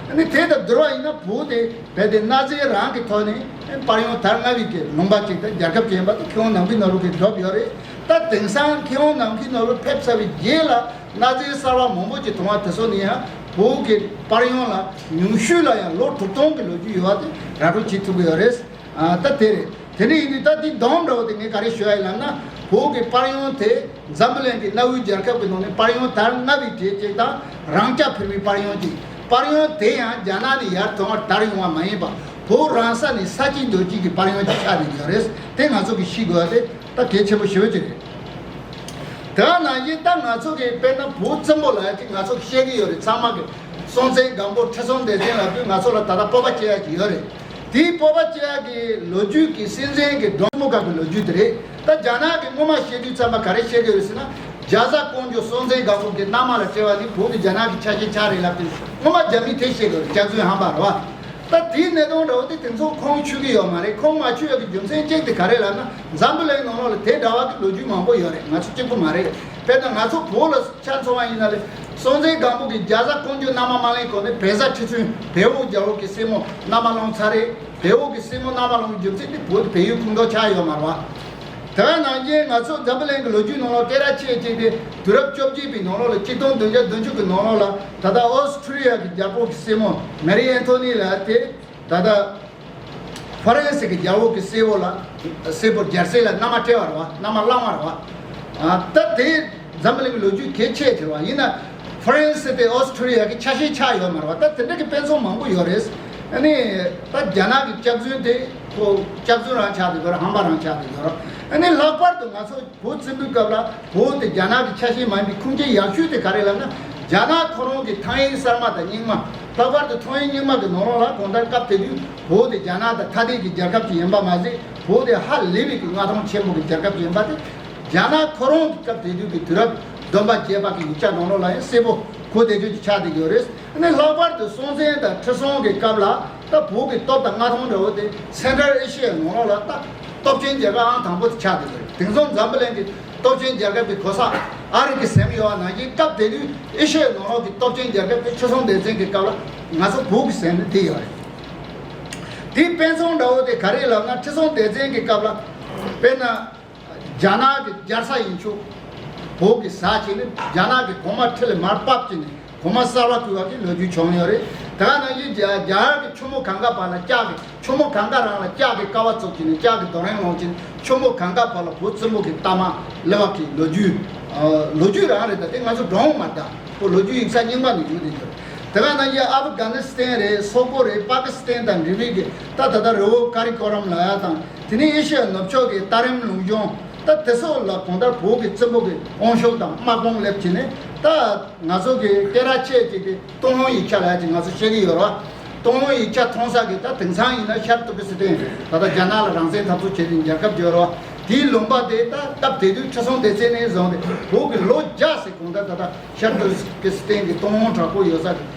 ཨ་ནི་དེ་དང་བསྡུར་བ་ཡིན་ན་བོད་དེ་རྦད་དེ་གནའ་རྫས་རང་གི་ཐོག་ནས་པར་ཡང་དར་སྔ་བའི་གི་ལུང་པ་ཅིག་དང་རྒྱལ་ཁབ་ཅིག་ཡིན་པ་དེ་མཁས་དབང་ནམ་མཁའི་ནོར་བུ་གིས་སྒྲུབ་ཡོད་རེད། ད་དེང་སང་མཁས་དབང་ནམ་མཁའི་ནོར་བུ་ཕེབས་ཚར་བའི་རྗེས་ལ། གནའ་རྫས་གསར་བ་མང་པོ་ཅིག་མཐོང་བ་དེ་ཚོ་ནས་ཡང་བོད་ཀྱི་པར་ཡང་ལ་ཉུང་ཤོས་ལ་ཡང་ལོ་དྲུག་སྟོང་གི་ལོ་རྒྱུས་ཡོད་པ་དེ་ར་སྤྲོད་བྱེད་ཐུབ་ཀྱི་ཡོད་རེད། ཨ། ད་དེ་རེད། དེ་འདྲ་ཡིན་དུས་ད་དེའི་སྡོམ་འདྲ་བོ་དེ་ངས་ག་རེ་ཞུ་ཡ་ཡིན་ལབ་ན། བོད་ཀྱི་པར་ཡང་དེ་འཛམ་བུ་གླིང་གི་གནའ་བོའི་རྒྱལ་ཁབ་ཀྱི་ནང་ནས་པར་ཡང་དར་སྔ་བའི་གྲས་ཅིག་དང་རང་རྐྱ་འཕེར་བའི་པར་ཡང་ཅིག་པར་ཡང་དེ་ཡང་རྒྱ་ནག་ནས་ཡར་དོན་དར་ཡོང་བ་མ་ཡིན་པ། བོད་རང་ས་ནས་ས་སྐྱེས་རྡོ་སྐྱེས་ཀྱི་པར་ཡང་ཅིག་ཆགས་བསྡད་ཀྱི་ཡོད་རེད། དེ་ང་ཚོ་གིས་ཤེས་དགོས་པ་དེ་ད་གལ་ཆེན་པོ་ཞེ་པོ་ཅིག་རེད། དེ་ནང་བཞིན་ད་ང་ཚོ་གི་དཔེར་ན་བོད་བཙན་པོ་ལབ་ཡ་ཅིག་ང་ཚོ་གིས་བཤད་ཀྱི་ཡོད་རེད། ཚང་མ་གི་སྲོང་བཙན་སྒམ་པོ་ཁྲི་སྲོང་ལྡེ་བཙན་ལབ་དུས་ང་ཚོ་ལ་ད་ལྟ་སྤོབས་པ་སྐྱེ་ཡ་ཅིག་ཡོད་རེད། དེའི་སྤོབས་པ་སྐྱེ་ཡ་གི་ལོ་རྒྱུས་ཀྱི་སྲིད་འཛིན་གྱི་སྒྲོམ་མོ་ག་གི་ལོ་རྒྱུས་དེ་རེད། ད་རྒྱ་ནག་གི་སྔོན་མ་བཤད་དུས་ཙམ་པ་ག་རེ་བཤད་ཀྱི་ཡོད་རེད་ཟེར་ན། རྒྱ་བཟའ་ཀོང་ཇོ་སྲོང་བཙན་སྒམ་པོ་གི་མནའ་མ་ལ་སྤྲད་པ་ནི་བོད་དེ་རྒྱ་ནག་གི་ཆ་ཤས་ཆགས་རེད་ལབ་དུས་སྔོན་མ་རྒྱ་མིས་དེ་བཤད་ཀྱི་ཡོད་རེད། སྐྱག་རྫུན་ཧམ་པ་རེད་བ། ད་དེའི་གནད་དོན་འདྲ་བོ་དེ་དེ་ཚོ་ཁུངས་འཁྱོལ་གྱི་ཡོད་མ་རེད། ཁུངས་མ་འཁྱོལ་ཡག་གི་རྒྱུ་མཚན་གཅིག་དེ་ག་རེ་ལབ་ན། འཛམ་བུ་གླིང་ནང་ལོགས་ལ་དེ་འདྲ་བ་གི་ལོ་རྒྱུས་མང་པོ་ཡོད་རེད། ང་ཚོ་གཅིག་པུ་མ་རེད། དཔེར་ན་ང་ཚོ་བོད་ལ་ཆ་མཚོན་པ་ཡིན་ན་ལས། སྲོང་བཙན་སྒམ་པོ་གིས་རྒྱ་བཟའ་ཀོང་ཇོ་མནའ་མ་མ་ལེན་གོང་ནས་བལ་བཟའ་ཁྲི་བཙུན་བལ་པོ་རྒྱལ་པོ་གི་སྲས་མོ་མནའ་མ་བླངས་ཚར་རེད། བལ་པོ་གི་སྲས་མོ་མནའ་མ་བླངས་པའི་རྒྱུ་མཚན་དེ་བོད་དེ་བལ་ཡུལ་ཁོངས་གཏོགས་ཆགས་ཡོད་མ་རེད་བ། དེ་ག་ནང་བཞིན་ང་ཚོ་འཛམ་བུ་གླིང་གི་ལོ་རྒྱུས་ནང་ལོགས་སྐད་གྲགས་ཆེ་ཆེ་དེ་དུས་རབས་བཅོ་བརྒྱད་པའི་ནང་ལོགས་ལ་ཆིག་སྟོང་བདུན་བརྒྱ་བདུན་ཅུ་གི་ནང་ལོགས་ལ་ད་ལྟ་ཨོ་སི་ཁྲུ་ལི་ཡ་གི་རྒྱལ་པོ་གི་སྲས་མོ་མེ་རི་ཨན་ཐོ་ནི་ལབ་དེ། ད་ལྟ་ཧྥ་རན་སི་གི་རྒྱལ་པོ་གི་སྲས་པོ་ལ་སྲས་པོ་རྒྱལ་སྲས་ལ་མནའ་མ་སྤྲད་པ་རེད་བ། མནའ་མ་བླངས་པ་རེད་བ། ཨ། ད་དེ་འཛམ་བུ་གླིང་གི་ལོ་རྒྱུས་གལ་ཆེ་ཆེ་བ་ཡིན་ན། ཧྥ་རན་སི་དེ་ཨོ་སི་ཁྲུ་ལི་ཡ་གི་ཆ་ཤས་ཆགས་ཡོད་མ་རེད་བ། ད་དེ་འདྲ་གི་དཔེ་མཚོན་མང་པོ་ཡོད་རེད། ཨ་ནི་ད་རྒྱ་ནག་གི་སྐྱག་རྫུན་དེ་ཁོ་སྐྱག་རྫུན་རང་ཆགས་བསྡད་ཡོད་རེད། ཧམ་པ་རང་ཆགས་བསྡད་ཡོད་རེད། ཨ་ནི་ལྷག་པར་དུ་ང་ཚོ་བོད་བཙན་པོའི་སྐབས་ལ་བོད་དེ་རྒྱ་ནག་གི་ཆ་ཤས་མ་ཡིན་པའི་ཁུངས་སྐྱེལ་ཡག་ཤོས་དེ་ག་རེ་ལབ་ན། རྒྱ་ནག་ཁོ་རང་གི་ཐང་ཡིག་གསར་མ་དང་རྙིང་མ། ལྷག་པར་དུ་ཐང་ཡིག་རྙིང་མ་གི་ནང་ལོགས་ལ་གང་ལྟར་སྐབས་དེ་དུས་བོད་དེ་རྒྱ་ནག་དང་ཐ་དད་ཀྱི་རྒྱལ་ཁབ་ཅིག་ཡིན་པ་མ་ཟད། བོད་དེ་ཧ་ལས་པའི་གི་མངའ་ཐང་ཆེན་པོ་གི་རྒྱལ་ཁབ་ཅིག་ཡིན་པ་དེ། རྒྱ་ནག་ཁོ་རང་གི་སྐབས་དེ་དུས་ཀྱི་དུས་རབས་བདུན་པ་བརྒྱད་པ་གི་ཡིག་ཆ་ནང་ལོགས་ལ་ཡང་གསལ་པོ་གོ་བདེ་ཤོས་ཅིག་ཆགས་བསྡད་ཀྱི་ཡོད་རེད། ཨ་ནི་ལྷག་པར་དུ་སྲོང་བཙན་དང་ཁྲི་སྲོང་གི་སྐབས་ལ་ད་བོད་ཀྱི་སྟོབས་དང་མངའ་ཐང་འདྲ་བོ་དེ་སེན་ཊྲལ་ཨེ་ཤི་ཡའི་ནང་ལོགས་ལ་ད་སྟོབས་ཆེན་རྒྱལ་ཁབ་ཨང་དང་པོ་དེ་ཆགས་བསྡད་ཀྱི་རེད། དེང་སང་འཛམ་བུ་གླིང་གི་སྟོབས་ཆེན་རྒྱལ་ཁབ་ཀྱི་གོ་ས་ཨ་རི་གིས་ཟིན་ཡོད་པ་ནང་བཞིན། སྐབས་དེ་དུས་ཨེ་ཤི་ཡའི་ནང་ལོགས་ཀྱི་སྟོབས་ཆེན་རྒྱལ་ཁབ་དེ་ཁྲི་སྲོང་ལྡེ་བཙན་གྱི་སྐབས་ལ་ང་ཚོ་བོད་ཀྱིས་ཟིན་ནས་བསྡད་ཡོད་རེད། དེའི་དཔེ་མཚོན་འདྲ་བོ་དེ་ག་རེ་ལབ་ན། ཁྲི་སྲོང་ལྡེ་བཙན་གྱི་སྐབས་ལ་དཔེར་ན། རྒྱ་ནག་གི་རྒྱལ་ས་ཡིན་ཆོག་བོད་ཀྱི་ས་ཆ་ནི་རྒྱ་ནག་གི་གོང་མ་ཁྲི་ལ་མར་ཕབ་ཀྱི་ནི་གོང་མ་གསར་པ་བསྐོས་པ་གི་ལོ་རྒྱུས་བྱུང་ཡོད་རེད། དེ་ག་ནང་བཞིན་རྒྱ་རྒྱ་གར་གྱི་ཆུ་མོ་གངྒཱ་བར་ལ་ལྕགས་ཀྱི་ཆུ་མོ་གངྒཱ་རང་ལ་ལྕགས་ཀྱི་ཀ་བ་བཙུགས་ཀྱི་ནི་ལྕགས་ཀྱི་རྡོ་རིང་སློང་ཀྱི་ནི་ཆུ་མོ་གངྒཱ་བར་ལ་བོད་བཙན་པོ་གི་རྟ་དམག་སླེབས་པ་གི་ལོ་རྒྱུས། ལོ་རྒྱུས་རང་རེད། ད་དེ་ང་ཚོ་སྒྲུང་མ་རེད། ཁོ་ལོ་རྒྱུས་ཡིག་ཚགས་རྙིང་པ་ནས་བརྒྱུད་དེ་ཡོད་རེད། དེ་ག་ནང་བཞིན་ཨབ་གྷ་ནི་སི་ཐན་རེད། སོག་པོ་རེད། པ་ཀི་སི་ཐན་དང་འབྲེལ་བའི་གི་ད་ད་ལྟ་རི་བོ་ཀ་རི་ཀོ་རམ་ལབ་ཡ་དང་དེ་ནས་ཨེ་ཤི་ཡ་ནུབ་ཕྱོགས་ཀྱི་ཏཱ་རིམ་ལུང་གཞུང་ད་དེ་ཚོ་ལ་གང་ལྟར་བོད་ཀྱི་བཙན་པོ་གི་དབང་ཤུགས་དང་དམག་དཔུང་སླེབས་ཀྱི་ནས་ད་ང་ཚོ་གི་སྐད་གྲགས་ཆེ་གཅིག་དེ་ཏུན་ཧོང་ཡིག་ཆ་ལབ་ཡ་ཅིག་ང་ཚོ་ཤེས་ཀྱི་ཡོད་རེད་བ། ཏུན་ཧོང་ཡིག་ཆ་མཐོང་ས་གི་ད་དེང་སང་ཡིན་ན་ཤར་ཏུར་ཀི་སི་ཐན་ད་ལྟ་རྒྱ་ནག་ལ་རང་བཙན་འཐབ་རྩོད་བྱེད་བཞིན་རྒྱལ་ཁབ་ཅིག་ཡོད་རེད་བ། དེའི་ལུང་པ་དེ་ད་སྐབས་དེ་དུས་ཁྲི་སྲོང་ལྡེ་བཙན་ནས་བཟུང་སྟེ་བོད་ཀྱི་ལོ་བརྒྱ་ཟེར་གོང་ད་ད་ལྟ་ཤར་ཏུར་ཀི་སི་ཐན་གྱི་ཏུན་ཧོང་དྲག་པོ་ཡོད་ས་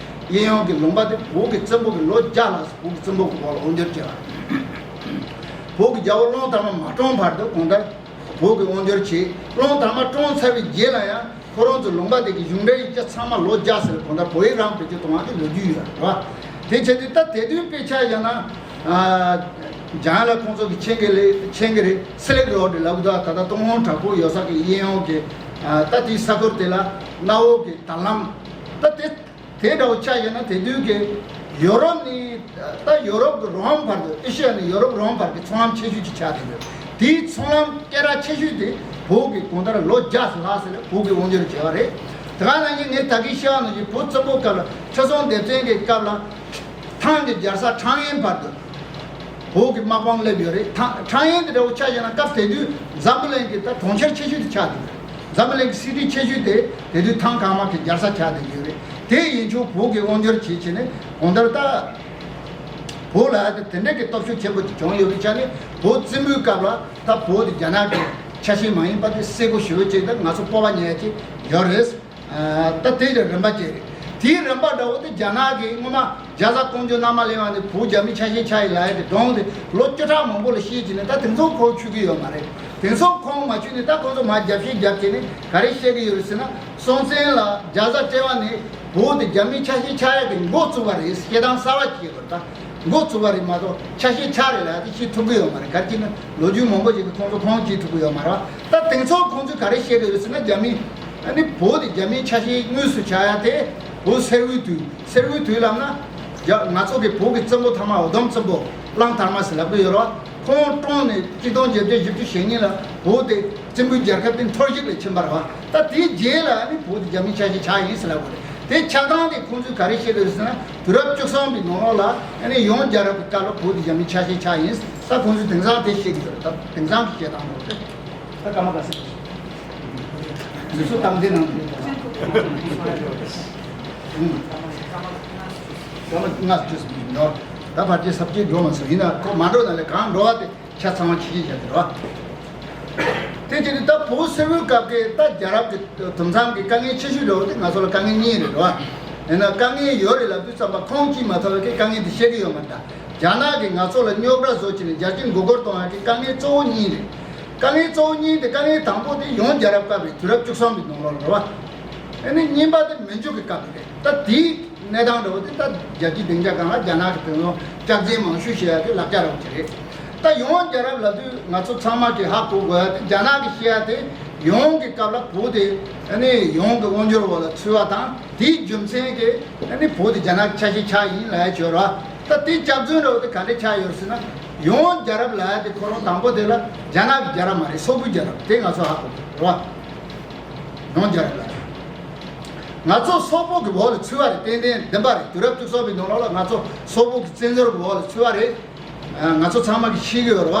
གི་གཡས་གཡོན་གྱི་ལུང་པ་དེ་བོད་ཀྱི་བཙན་པོ་གི་ལོ་བརྒྱ་ལྷག་བོད་ཀྱི་བཙན་པོ་གི་འོག་ལ་དབང་སྒྱུར་བྱས་པ། བོད་ཀྱི་རྒྱལ་པོ་ཀླུ་ཐར་མ་མ་བཀྲོངས་བར་དུ་གང་ལྟར་བོད་ཀྱི་དབང་སྒྱུར་བྱས། ཀླུ་ཐར་མ་བཀྲོངས་ཚར་བའི་རྗེས་ལ་ཡང་ཁོ་རང་ཚོ་ལུང་པ་དེ་གི་གཞུང་འབྲེལ་ཡིག་ཆ་ཚང་མ་ལོ་བརྒྱ་ཟེར་གང་ལྟར་བོད་ཡིག་རང་བེད་སྤྱོད་གཏོང་བ་གི་ལོ་རྒྱུས་ཡོད་རེད་བ། དེ་བྱས་ཏེ་ད་དེ་དུས་དཔེ་ཆ་ཡང་ན་ཨ་འཇང་ལ་ཁོང་ཚོ་གི་མཁྱེན་གི་ལེ་མཁྱེན་གི་རེད། སི་ལིག་རོ་ཌི་ལབ་གི་འདུག་ད་ལྟ་ཏུན་ཧོང་དྲག་པོ་ཡོད་ས་གི་གཡས་གཡོན་གི་ཨ་ད་དེའི་ས་ཁུལ་དེ་ལ་གནའ་བོ་གི་དར་ལམ་ད་དེ། དེ་འདྲ་བོ་ཆགས་ཡོད་ན་དེ་དུས་ཀྱི་ཡོ་རོབ་ནས་ད་ཡོ་རོབ་ཀྱི་རོམ་བར་དུ་ཨེ་ཤི་ཡ་ནས་ཡོ་རོབ་རོམ་བར་གྱི་ཚོང་ལམ་ཆེ་ཤོས་ཅིག་ཆགས་བསྡད་ཡོད། དེའི་ཚོང་ལམ་སྐད་གྲགས་ཆེ་ཤོས་དེ་བོད་ཀྱི་གང་ལྟར་ལོ་བརྒྱ་ལྷག་ཙམ་ལ་བོད་ཀྱི་དབང་སྒྱུར་བྱས་པ་རེད། དེ་ག་ནང་བཞིན་ངས་ད་གིན་བཤད་པ་ནང་བཞིན་བོད་བཙན་པོའི་སྐབས་ལ་ཁྲི་སྲོང་ལྡེ་བཙན་གྱི་སྐབས་ལ་ཐང་གི་རྒྱལ་ས་ཁྲང་ཨན་བར་དུ་བོད་ཀྱི་དམག་དཔུང་སླེབས་ཡོད་རེད། ཐང་ཁྲང་ཨན་དེ་འདྲ་བོ་ཆགས་ཡོད་ན་སྐབས་དེ་དུས་འཛམ་བུ་གླིང་གི་ད་གྲོང་ཁྱེར་ཆེ་ཤོས་དེ་ཆགས་བསྡད་ཡོད་རེད། འཛམ་བུ་གླིང་གི་སི་ཊི་ཆེ་ཤོས་དེ་དེ་དུས་ཐང་གང་མ་གི་རྒྱལ་ས་ཆགས་བསྡད་ཡོད་རེད། དེ་ཡིན་ཆོག་བོད་ཀྱི་དབང་སྒྱུར་བྱེད་བྱེད་ནས་གང་ལྟར་ད་བོད་ལ་དེ་དེ་འདྲ་གི་སྟོབས་ཤུགས་ཆེན་པོ་ཅིག་བྱུང་ཡོད་པའི་ཆ་ནས་བོད་བཙན་པོའི་སྐབས་ལ་ད་བོད་དེ་རྒྱ་ནག་གི་ཆ་ཤས་མ་ཡིན་པ་དེ་གསལ་པོ་ཞེ་པོ་ཅིག་ད་ང་ཚོ་སྤོབས་པ་ཉར་ཡ་ཅིག་ཡོད་རེད། ད་དེ་ཡི་རིམ་པ་བཅས་རེད། དེའི་རིམ་པ་འདྲ་བོ་དེ་རྒྱ་ནག་གིས་སྔོན་མ་རྒྱ་བཟའ་ཀོང་ཇོ་མནའ་མ་ལེན་པ་ནས་བོད་རྒྱ་མིའི་ཆ་ཤས་ཆགས་ཡིན་ལབ་ཡ་དེ་སྒྲུང་དེ་ལོ་བཅུ་ཕྲག་མང་པོ་ལ་བཤད་ཀྱི་ནས་ད་དེང་སང་ཁོང་ཆུད་ཀྱི་ཡོད་མ་རེད། དེང་སང་ཁོང་མ་ཆུད་ནས་ད་ཁོང་ཚོ་མར་རྒྱབ་བཤད་རྒྱབ་བྱས་ནས་ག་རེ་བཤད་ཀྱི་ཡོད་རེད་ཟེར་ན་སྲོང་བཙན་ལ་རྒྱ་བཟའ་སྤྲད་པ་ནས་བོད་དེ་རྒྱ་མིའི་ཆ་ཤས་ཆགས་ཡ་གི་འགོ་བཙུགས་པ་རེད། བཤད་སྟངས་གསར་བ་ཅིག་ཡོད་རེད་ད། འགོ་བཙུགས་པ་རེད་མ་གཏོགས་ཆ་ཤས་ཆགས་རེད་ལབ་ཡ་དེ་བཤད་ཐུབ་ཀྱི་ཡོད་མ་རེད། ག་རེ་བྱས་ན་ལོ་རྒྱུས་མང་པོ་ཞིག་གིས་ཁོང་ཚོ་ཁུངས་སྐྱེལ་ཐུབ་ཀྱི་ཡོད་མ་རེད་བ། ད་དེང་སང་ཁོང་ཚོས་ག་རེ་བཤད་ཀྱི་ཡོད་ཟེར་ན་རྒྱ་མི་ཨ་ནི་བོད་དེ་རྒྱ་མིའི་ཆ་ཤས་དངོས་སུ་ཆགས་ཡ་དེ་བོད་སེར་པོའི་དུས་སེར་པོའི་དུས་ལབ་ན་རྒྱ་ང་ཚོ་གི་བོད་ཀྱི་བཙན་པོ་ཐ་མ་འུ་དུམ་བཙན་པོ་གླང་དར་མ་ཟེར་ལབ་ཀྱི་ཡོད་རེད་བ། ཁོང་བཀྲོངས་ནས་གཅིག་སྟོང་བརྒྱད་བརྒྱ་བཞི་བཅུ་ཞེ་གཉིས་ལ་བོད་དེ་བཙན་པོའི་རྒྱལ་ཁབ་དེ་འཐོར་ཞིག་ལ་ཕྱིན་པ་རེད་བ། ད་དེའི་རྗེས་ལ་ཨ་ནི་བོད་དེ་རྒྱ་མིའི་ཆ་ཤས་ཆགས་ཡིན་ཟེར་ལབ་དགོས་རེད། དེ་ཆགས་སྟངས་དེ་ཁོང་ཚོས་ག་རེ་བཤད་ཀྱི་ཡོད་ཟེར་ན་དུས་རབས་བཅུ་གསུམ་པའི་ནང་ལོགས་ལ་ཨ་ནི་ཡང་རྒྱལ་རབས་ཀྱི་སྐབས་ལ་བོད་དེ་རྒྱ་མིའི་ཆ་ཤས་ཆགས་ཡིན་ད་ཁོང་ཚོས་དེང་སང་དེ་བཤད་ཀྱི་ཡོད་རེད། ད་དེང་སང་གི་བཤད་སྟངས་རེད། ད་ཀརྨ་པ་སེ་ཟུར་སུ་གཏམ་འདི་ནང་དུ་ཀརྨ་ལྔ་བཅུ་ཟིན་ཡིན་ནོ། ད་ཕར་རྗེས་ས་བཅད་འགྲོ་མ་སོང་། ཡིན་ན་ཁོ་མ་འགྲོ་ན་ལས་གང་འགྲོ་བ་དེ། ཆ་ཚང་བ་ཆེ་ཆེ་བྱ་དེ་རེད་བ། དེ་བྱས་ཏེ་ད་བོད་སེར་པོའི་སྐབས་ཀྱི་ད་རྒྱལ་རབས་ཀྱི་དུམ་མཚམས་ཀྱི་དཀའ་ངལ་ཆེ་ཤོས་འདྲ་བོ་དེ་ང་ཚོ་ལ་དཀའ་ངལ་གཉིས་རེད་རེད་བ། ཡིན་ན་དཀའ་ངལ་ཡོད་རེད་ལབ་དུས་ཙམ་པ་ཁོང་གཅིག་མ་ཐོབ་པའི་དཀའ་ངལ་དེ་བཤད་ཀྱི་ཡོད་མ་རེད་ད། རྒྱ་ནག་གིས་ང་ཚོ་ལ་རྙོག་དྲ་བཟོ་བྱས་ནས་རྒྱལ་སྤྱི་མགོ་སྐོར་གཏོང་ཡག་གི་དཀའ་ངལ་གཙོ་བོ་གཉིས་རེད། དཀའ་ངལ་གཙོ་བོ་གཉིས་དེ་དཀའ་ངལ་དང་པོ་དེ་ཡང་རྒྱལ་རབས་སྐབས་རེད། དུས་རབས་བཅུ་གསུམ་པའི་ནང་ལོགས་རེད་བ། ཨ་ནི་གཉིས་པ་དེ་མན་ཇུ་གི་སྐབས་རེད། ད་དེའི་གནས་སྟངས་འདྲ་བོ་དེ་ད་རྒྱལ་སྤྱིའི་སྡིངས་ཆ་སྒང་ལ་རྒྱ་ནག་གི་དེ་ཚོ་སྐྱག་རྫུན་མང་ཤོས་བཤད་ཡ་དེ་ལབ་རྒྱ་ར་བོ་ཅིག་རེད། ད་ཡང་རྒྱལ་རབས་ལབ་དུས་ང་ཚོ་ཚང་མ་གིས་ཧ་གོ་དགོས་ཡ་དེ་རྒྱ་ནག་གིས་བཤད་ཡ་དེ་ཡང་གི་སྐབས་ལ་བོད་དེ་ཨ་ནི་ཡང་གི་དབང་སྒྱུར་འོག་ལ་ཚུད་པ་དང་དེའི་རྒྱུ་མཚན་གྱིས་ཨ་ནི་བོད་དེ་རྒྱ་ནག་གི་ཆ་ཤས་ཆགས་ཡིན་ལབ་ཡ་ཅིག་ཡོད་རེད་བ། ད་དེའི་སྐྱག་རྫུན་འདྲ་བོ་དེ་ག་འདྲས་ཆགས་ཡོད་ཟེར་ན་ཡང་རྒྱལ་རབས་ལབ་ཡ་དེ་ཁོ་རང་དང་པོ་དེ་ལ་རྒྱ་ནག་གི་རྒྱལ་རབས་མ་རེད། སོག་པོའི་རྒྱལ་རབས་དེ་ང་ཚོ་ཧ་གོ་དགོས་རེད་བ། ཡང་རྒྱལ་རབས་ལ། ང་ཚོ་སོག་པོ་གི་འོག་ལ་ཚུད་པ་རེད། ཏན་ཏན་བདེན་པ་རེད། དུས་རབས་བཅུ་གསུམ་པའི་ནང་ལོགས་ལ་ང་ཚོ་སོག་པོ་གི་བཙན་འཛུལ་གི་འོག་ལ་ཚུད་པ་རེད། ང་ཚོ་ཚང་མ་གིས་ཤེས་ཀྱི་ཡོད་རེད་བ།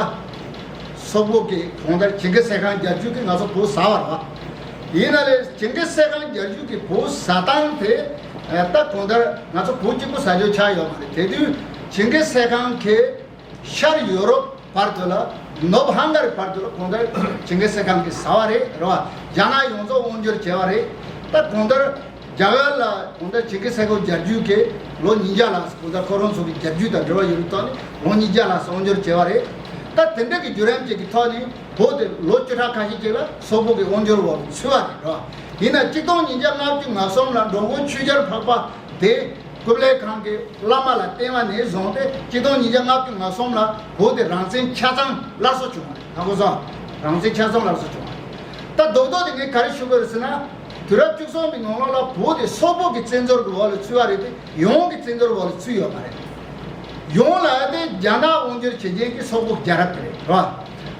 སོག་པོ་གི་གང་ལྟར་ཇིང་གི་སེ་ཁང་རྒྱལ་རྒྱུད་ཀྱིས་ང་ཚོ་བོད་ཟ་བ་རེད་བ། ཡིན་ན་ལས་ཇིང་གི་སེ་ཁང་རྒྱལ་རྒྱུད་ཀྱི་བོད་ཟ་སྟངས་དེ་ད་གང་ལྟར་ང་ཚོ་བོད་གཅིག་པུ་ཟ་རྒྱུ་ཆགས་ཡོད་མ་རེད། དེ་དུས་ཇིང་གི་སེ་ཁང་གིས། ཤར་ཡོ་རོབ་བར་དུ་ལ་ནུབ་ཧང་ག་རི་བར་དུ་ལ་གང་ལྟར་ཇིང་གི་སེ་ཁང་གིས་ཟ་བ་རེད་རེད་བ། རྒྱ་ནག་ཡོངས་རྫོགས་དབང་སྒྱུར་བྱས་པ་རེད། ད་གང་ལྟར་རྒྱ་གར་ལ་གང་ལྟར་ཇིང་གི་སེ་ཁང་རྒྱལ་རྒྱུད་ཀྱིས་ལོ་ཉིས་བརྒྱ་ལྷག་གང་ལྟར་ཁོ་རང་ཚོ་གི་རྒྱལ་རྒྱུད་དང་འབྲེལ་བ་ཡོད་པའི་ཐོག་ནས་ལོ་ཉིས་བརྒྱ་ལྷག་དབང་སྒྱུར་བྱས་པ་རེད། ད་དེ་འདྲ་གི་བརྒྱུད་རིམ་ཅིག་གི་ཐོག་ནས་བོད་དེ་ལོ་བཅུ་ཕྲག་ཁ་ཤས་ཅིག་ལ་སོག་པོ་གི་དབང་སྒྱུར་འོག་ལ་ཚུད་པ་རེད་རེད་བ། ཡིན་ན་གཅིག་སྟོང་ཉིས་བརྒྱ་ལྔ་བཅུ་ང་གསུམ་ལ་འགྲོ་མགོན་ཆོས་རྒྱལ་འཕགས་པ་དེ། ཀུབ་ལའི་ཁང་གི་བླ་མ་ལ་བསྟེན་པ་ནས་བཟུང་སྟེ་གཅིག་སྟོང་ཉིས་བརྒྱ་ལྔ་བཅུ་ང་གསུམ་ལ་བོད་དེ་རང་བཙན་ཆ་ཚང་སླར་གསོ་བྱུང་བ་རེད། ཧ་གོ་སོང་ རང་བཙན་ཆ་ཚང་སླར་གསོ་བྱུང་བ་རེད། ད་རྡོག་རྡོག་དེ་ངས་ག་རེ་ཞུ་དགོས་རེད་ཟེར་ན། དུས་རབས་བཅུ་གསུམ་པའི་ནང་ལོགས་ལ་བོད་དེ་སོག་པོ་གི་བཙན་འཛུལ་གྱི་འོག་ལ་ཚུད་པ་རེད་དེ། ཡོངས་ཀྱི་བཙན་འཛུལ་འོག་ལ་ཚུད་ཡོད་མ་རེད། ཡོངས་ལ་དེ་རྒྱ་ནག་དབང་སྒྱུར་བྱེད་མཁན་གྱི་སོག་པོ་རྒྱལ་རབས་དེ་རེད། རེད་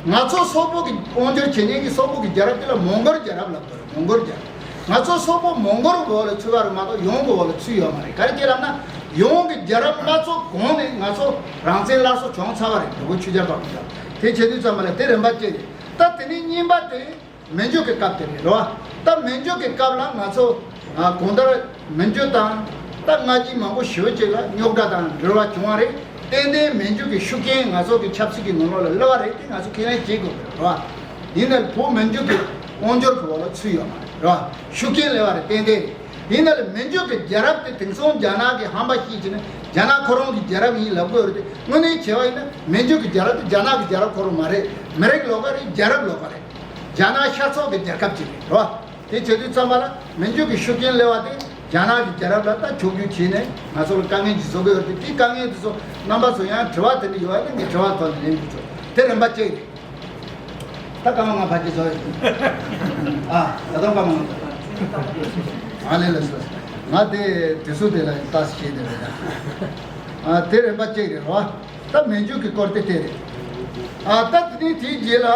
བ། ང་ཚོ་སོག་པོ་གི་དབང་སྒྱུར་བྱེད་མཁན་གྱི་སོག་པོ་གི་རྒྱལ་རབས་དེ་ལ་མོང་གོལ་རྒྱལ་རབས་ལབ་དགོས་རེད། མོང་གོལ་རྒྱལ་རབས། ང་ཚོ་སོག་པོ་མོང་གོལ་གྱི་འོག་ལ་ཚུད་པ་རེད་མ་གཏོགས་ཡོངས་ཀྱི་འོག་ལ་ཚུད་ཡོད་མ་རེད། ག་རེ་བྱས་ལབ་ན། ཡོངས་ཀྱི་རྒྱལ་རབས་སྣ་ཚོགས་གོང་ནས་ང་ཚོ་རང་བཙན་སླར་གསོ་བྱུང་ཚར་བ་རེད། འགྲོ་མགོན་ཆོས་རྒྱལ་འཕགས་པའི་སྐབས། དེ་བྱེད་དུས་ཙམ་པ་ལ་དེ་རིམ་པ་གཅིག་རེད། ད་དེ་ནས་གཉིས་པ་དེ་མན་ཇུ་གི་སྐབས་དེ་རེད། རེད་བ། ད་མན་ཇུ་གི་སྐབས་ལ་ང་ཚོ་ཨ་གང་ལྟར་མན་ཇུ་དང་ད་སྔ་རྗེས་མང་པོ་ཞེ་པོ་ཅིག་ལ་རྙོག་དྲ་དང་འབྲེལ་བ་བྱུང་བ་རེད། ཏན་ཏན་མན་ཇུ་གི་ཤུགས་རྐྱེན་ང་ཚོ་གི་ཆབ་སྲིད་ཀྱི་ནང་ལོགས་ལ་སླེབས་པ་རེད། དེ་ང་ཚོ་ཁས་ལེན་བྱེད་དགོས་རེད། རེད་བ། ཡིན་ནའི་བོད་མན་ཇུ་གི་དབང་སྒྱུར་གྱི་འོག་ལ་ཚུད་ཡོད་མ་རེད། རེད་བ། ཤུགས་རྐྱེན་སླེབས་པ་རེད། ཏན་ཏན་རེད། ཡིན་ནའི་མན་ཇུ་གི་རྒྱལ་རབས་དེ་དེང་སང་རྒྱ་ནག་གི་ཧམ་པ་བཤད་བྱས་ནས་རྒྱ་ནག་ཁོ་རང་གི་རྒྱལ་རབས་ཡིན་ལབ་དགོས་རེད་དེ། དངོས་གནས་བྱས་པ་ཡིན་ན་མན་ཇུ་གི་རྒྱལ་རབས་དེ་རྒྱ་ནག་གི་རྒྱལ་རབས་ཁོ་རང་མ་རེད། མི་རིགས་ལོགས་ཀ་རེད། རྒྱལ་རབས་ལོགས་ཀ་རེད། རྒྱ་ནག་ཤར་ཕྱོགས་ཀྱི་རྒྱལ་ཁབ་ཅིག་རེད། རེད་བ། དེ་བྱེད་དུས་ཙམ་པ་ལ་མན་ཇུ་གི་ཤུགས་རྐྱེན་སླེབས་པ་དེ་རྒྱ་ནག་གི་རྒྱལ་རབས་ལ་ད་ཕྱོགས་བསྒྱུར་བྱས་ནས་ང་ཚོ་ལ་དཀའ་ངལ་ཅིག་བཟོ་གི་ཡོད་རེད་དེ། དེའི་དཀའ་ངལ་དེ་ཚོ་རྣམ་པ་ཚོ་ཡང་དྲི་བ་དེ་འདྲ་ཡོད་པ་ཡིན་ན་ངས་དྲི་བ་ཐོག་ནས་ལན་དགོས་ཆོག་དེ་རིམ་པ་གཅིག་རེད། ད་སྐར་མ་ལྔ་ཕལ་ཆེར་བཟོ་ཡོད། ཨ། ད་དུང་སྐར་མ་ལྔ། ཨ་ལས་ལ་སོ། ང་དེ་དུས་ཚོད་དེ་ལ་ལྟ་ཞེས་དེ་རེད། ཨ། དེ་རིམ་པ་གཅིག་རེད་རོ། ད་མན་ཇུ་གི་སྐོར་དེ་དེ་རེད། ཨ། ད་དེ་ནས་དེའི་རྗེས་ལ་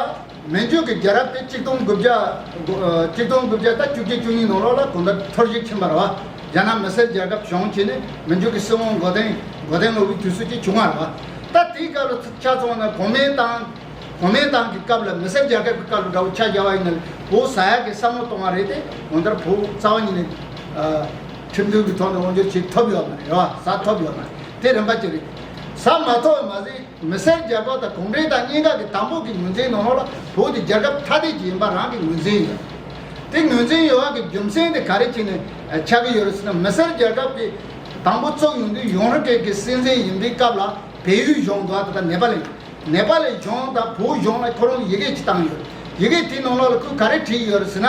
མན་ཇུ་གི་རྒྱལ་རབས་དེ་གཅིག་སྟོང་དགུ་བརྒྱ་གཅིག་སྟོང་དགུ་བརྒྱ་ད་བཅུ་གཅིག་བཅུ་གཉིས་ནང་ལོགས་ལ་གང་ལྟར་འཐོར་ཞིག་ཕྱིན་པ་རེད་བ། རྒྱ་ནག་མི་སེར་རྒྱལ་ཁབ་བྱུང་བྱས་ནས་མན་ཇུ་གི་སྲིད་དབང་མགོ་རྟིང་མགོ་རྟིང་སློག་པའི་དུས་ཚོད་ཅིག་བྱུང་བ་རེད་བ། ད་དེའི་སྐབས་ལ་ཆ་མཚོན་ན་གོང་མའི་ཏང་། གོང་མའི་ཏང་གི་སྐབས་ལ་མི་སེར་རྒྱལ་ཁབ་ཀྱི་སྐབས་ལ་འདྲ་བོ་ཆ་བཞག་པ་ཡིན་ན་བོད་ཟ་ཡག་གི་བསམ་བློ་གཏོང་བ་རེད་དེ། གང་ལྟར་བོད་རྩ་བ་ཉིད་ནས་ཨ་ཁྲིམས་མཐུན་གྱི་ཐོག་ནས་དབང་སྒྱུར་བྱེད་ཐུབ་ཡོད་མ་རེད་བ། ཟ་ཐུབ་ཡོད་མ་རེད། དེ་རིམ་པ་གཅིག་རེད། ཟ་མ་ཐུབ་པ་མ་ཟད་མི་སེར་རྒྱལ་ཁབ་དང་གུང་ཁྲན་ཏང་གཉིས་ཀ་གི་དང་པོ་གི་ངོས་འཛིན་ནང་ལོགས་ལ་བོད་དེ་རྒྱལ་ཁབ་ཐ་དད་ཅིག་ཡིན་པ་རང་གི་ངོས་འཛིན་ཡོད། དེ་ངོས་འཛིན་ཡོད་པ་གི་རྒྱུ་མཚན་དེ་ག་རེ་བྱས་ནས་ཆགས་ཀྱི་ཡོད་རེད་ཟེར་ན། མི་སེར་རྒྱལ་ཁབ་ཀྱི་དང་པོ་བཙུགས་ཡོང་དུས་ཡུན་རིང་གི་སྲིད་འཛིན་ཡིན་པའི་སྐབས་ལ་བལ་ཡུལ་གཞུང་དང་ད་ལྟ་ནེ་པ་ལི། ནེ་པ་ལི་གཞུང་དང་བོད་གཞུང་ལ་ཁོ་རང་ཡི་གེ་ཅིག་བཏང་ཡོད། ཡི་གེ་དེའི་ནང་ལོགས་ལ་ཁོས་ག་རེ་བྲིས་ཡོད་རེད་ཟེར་ན།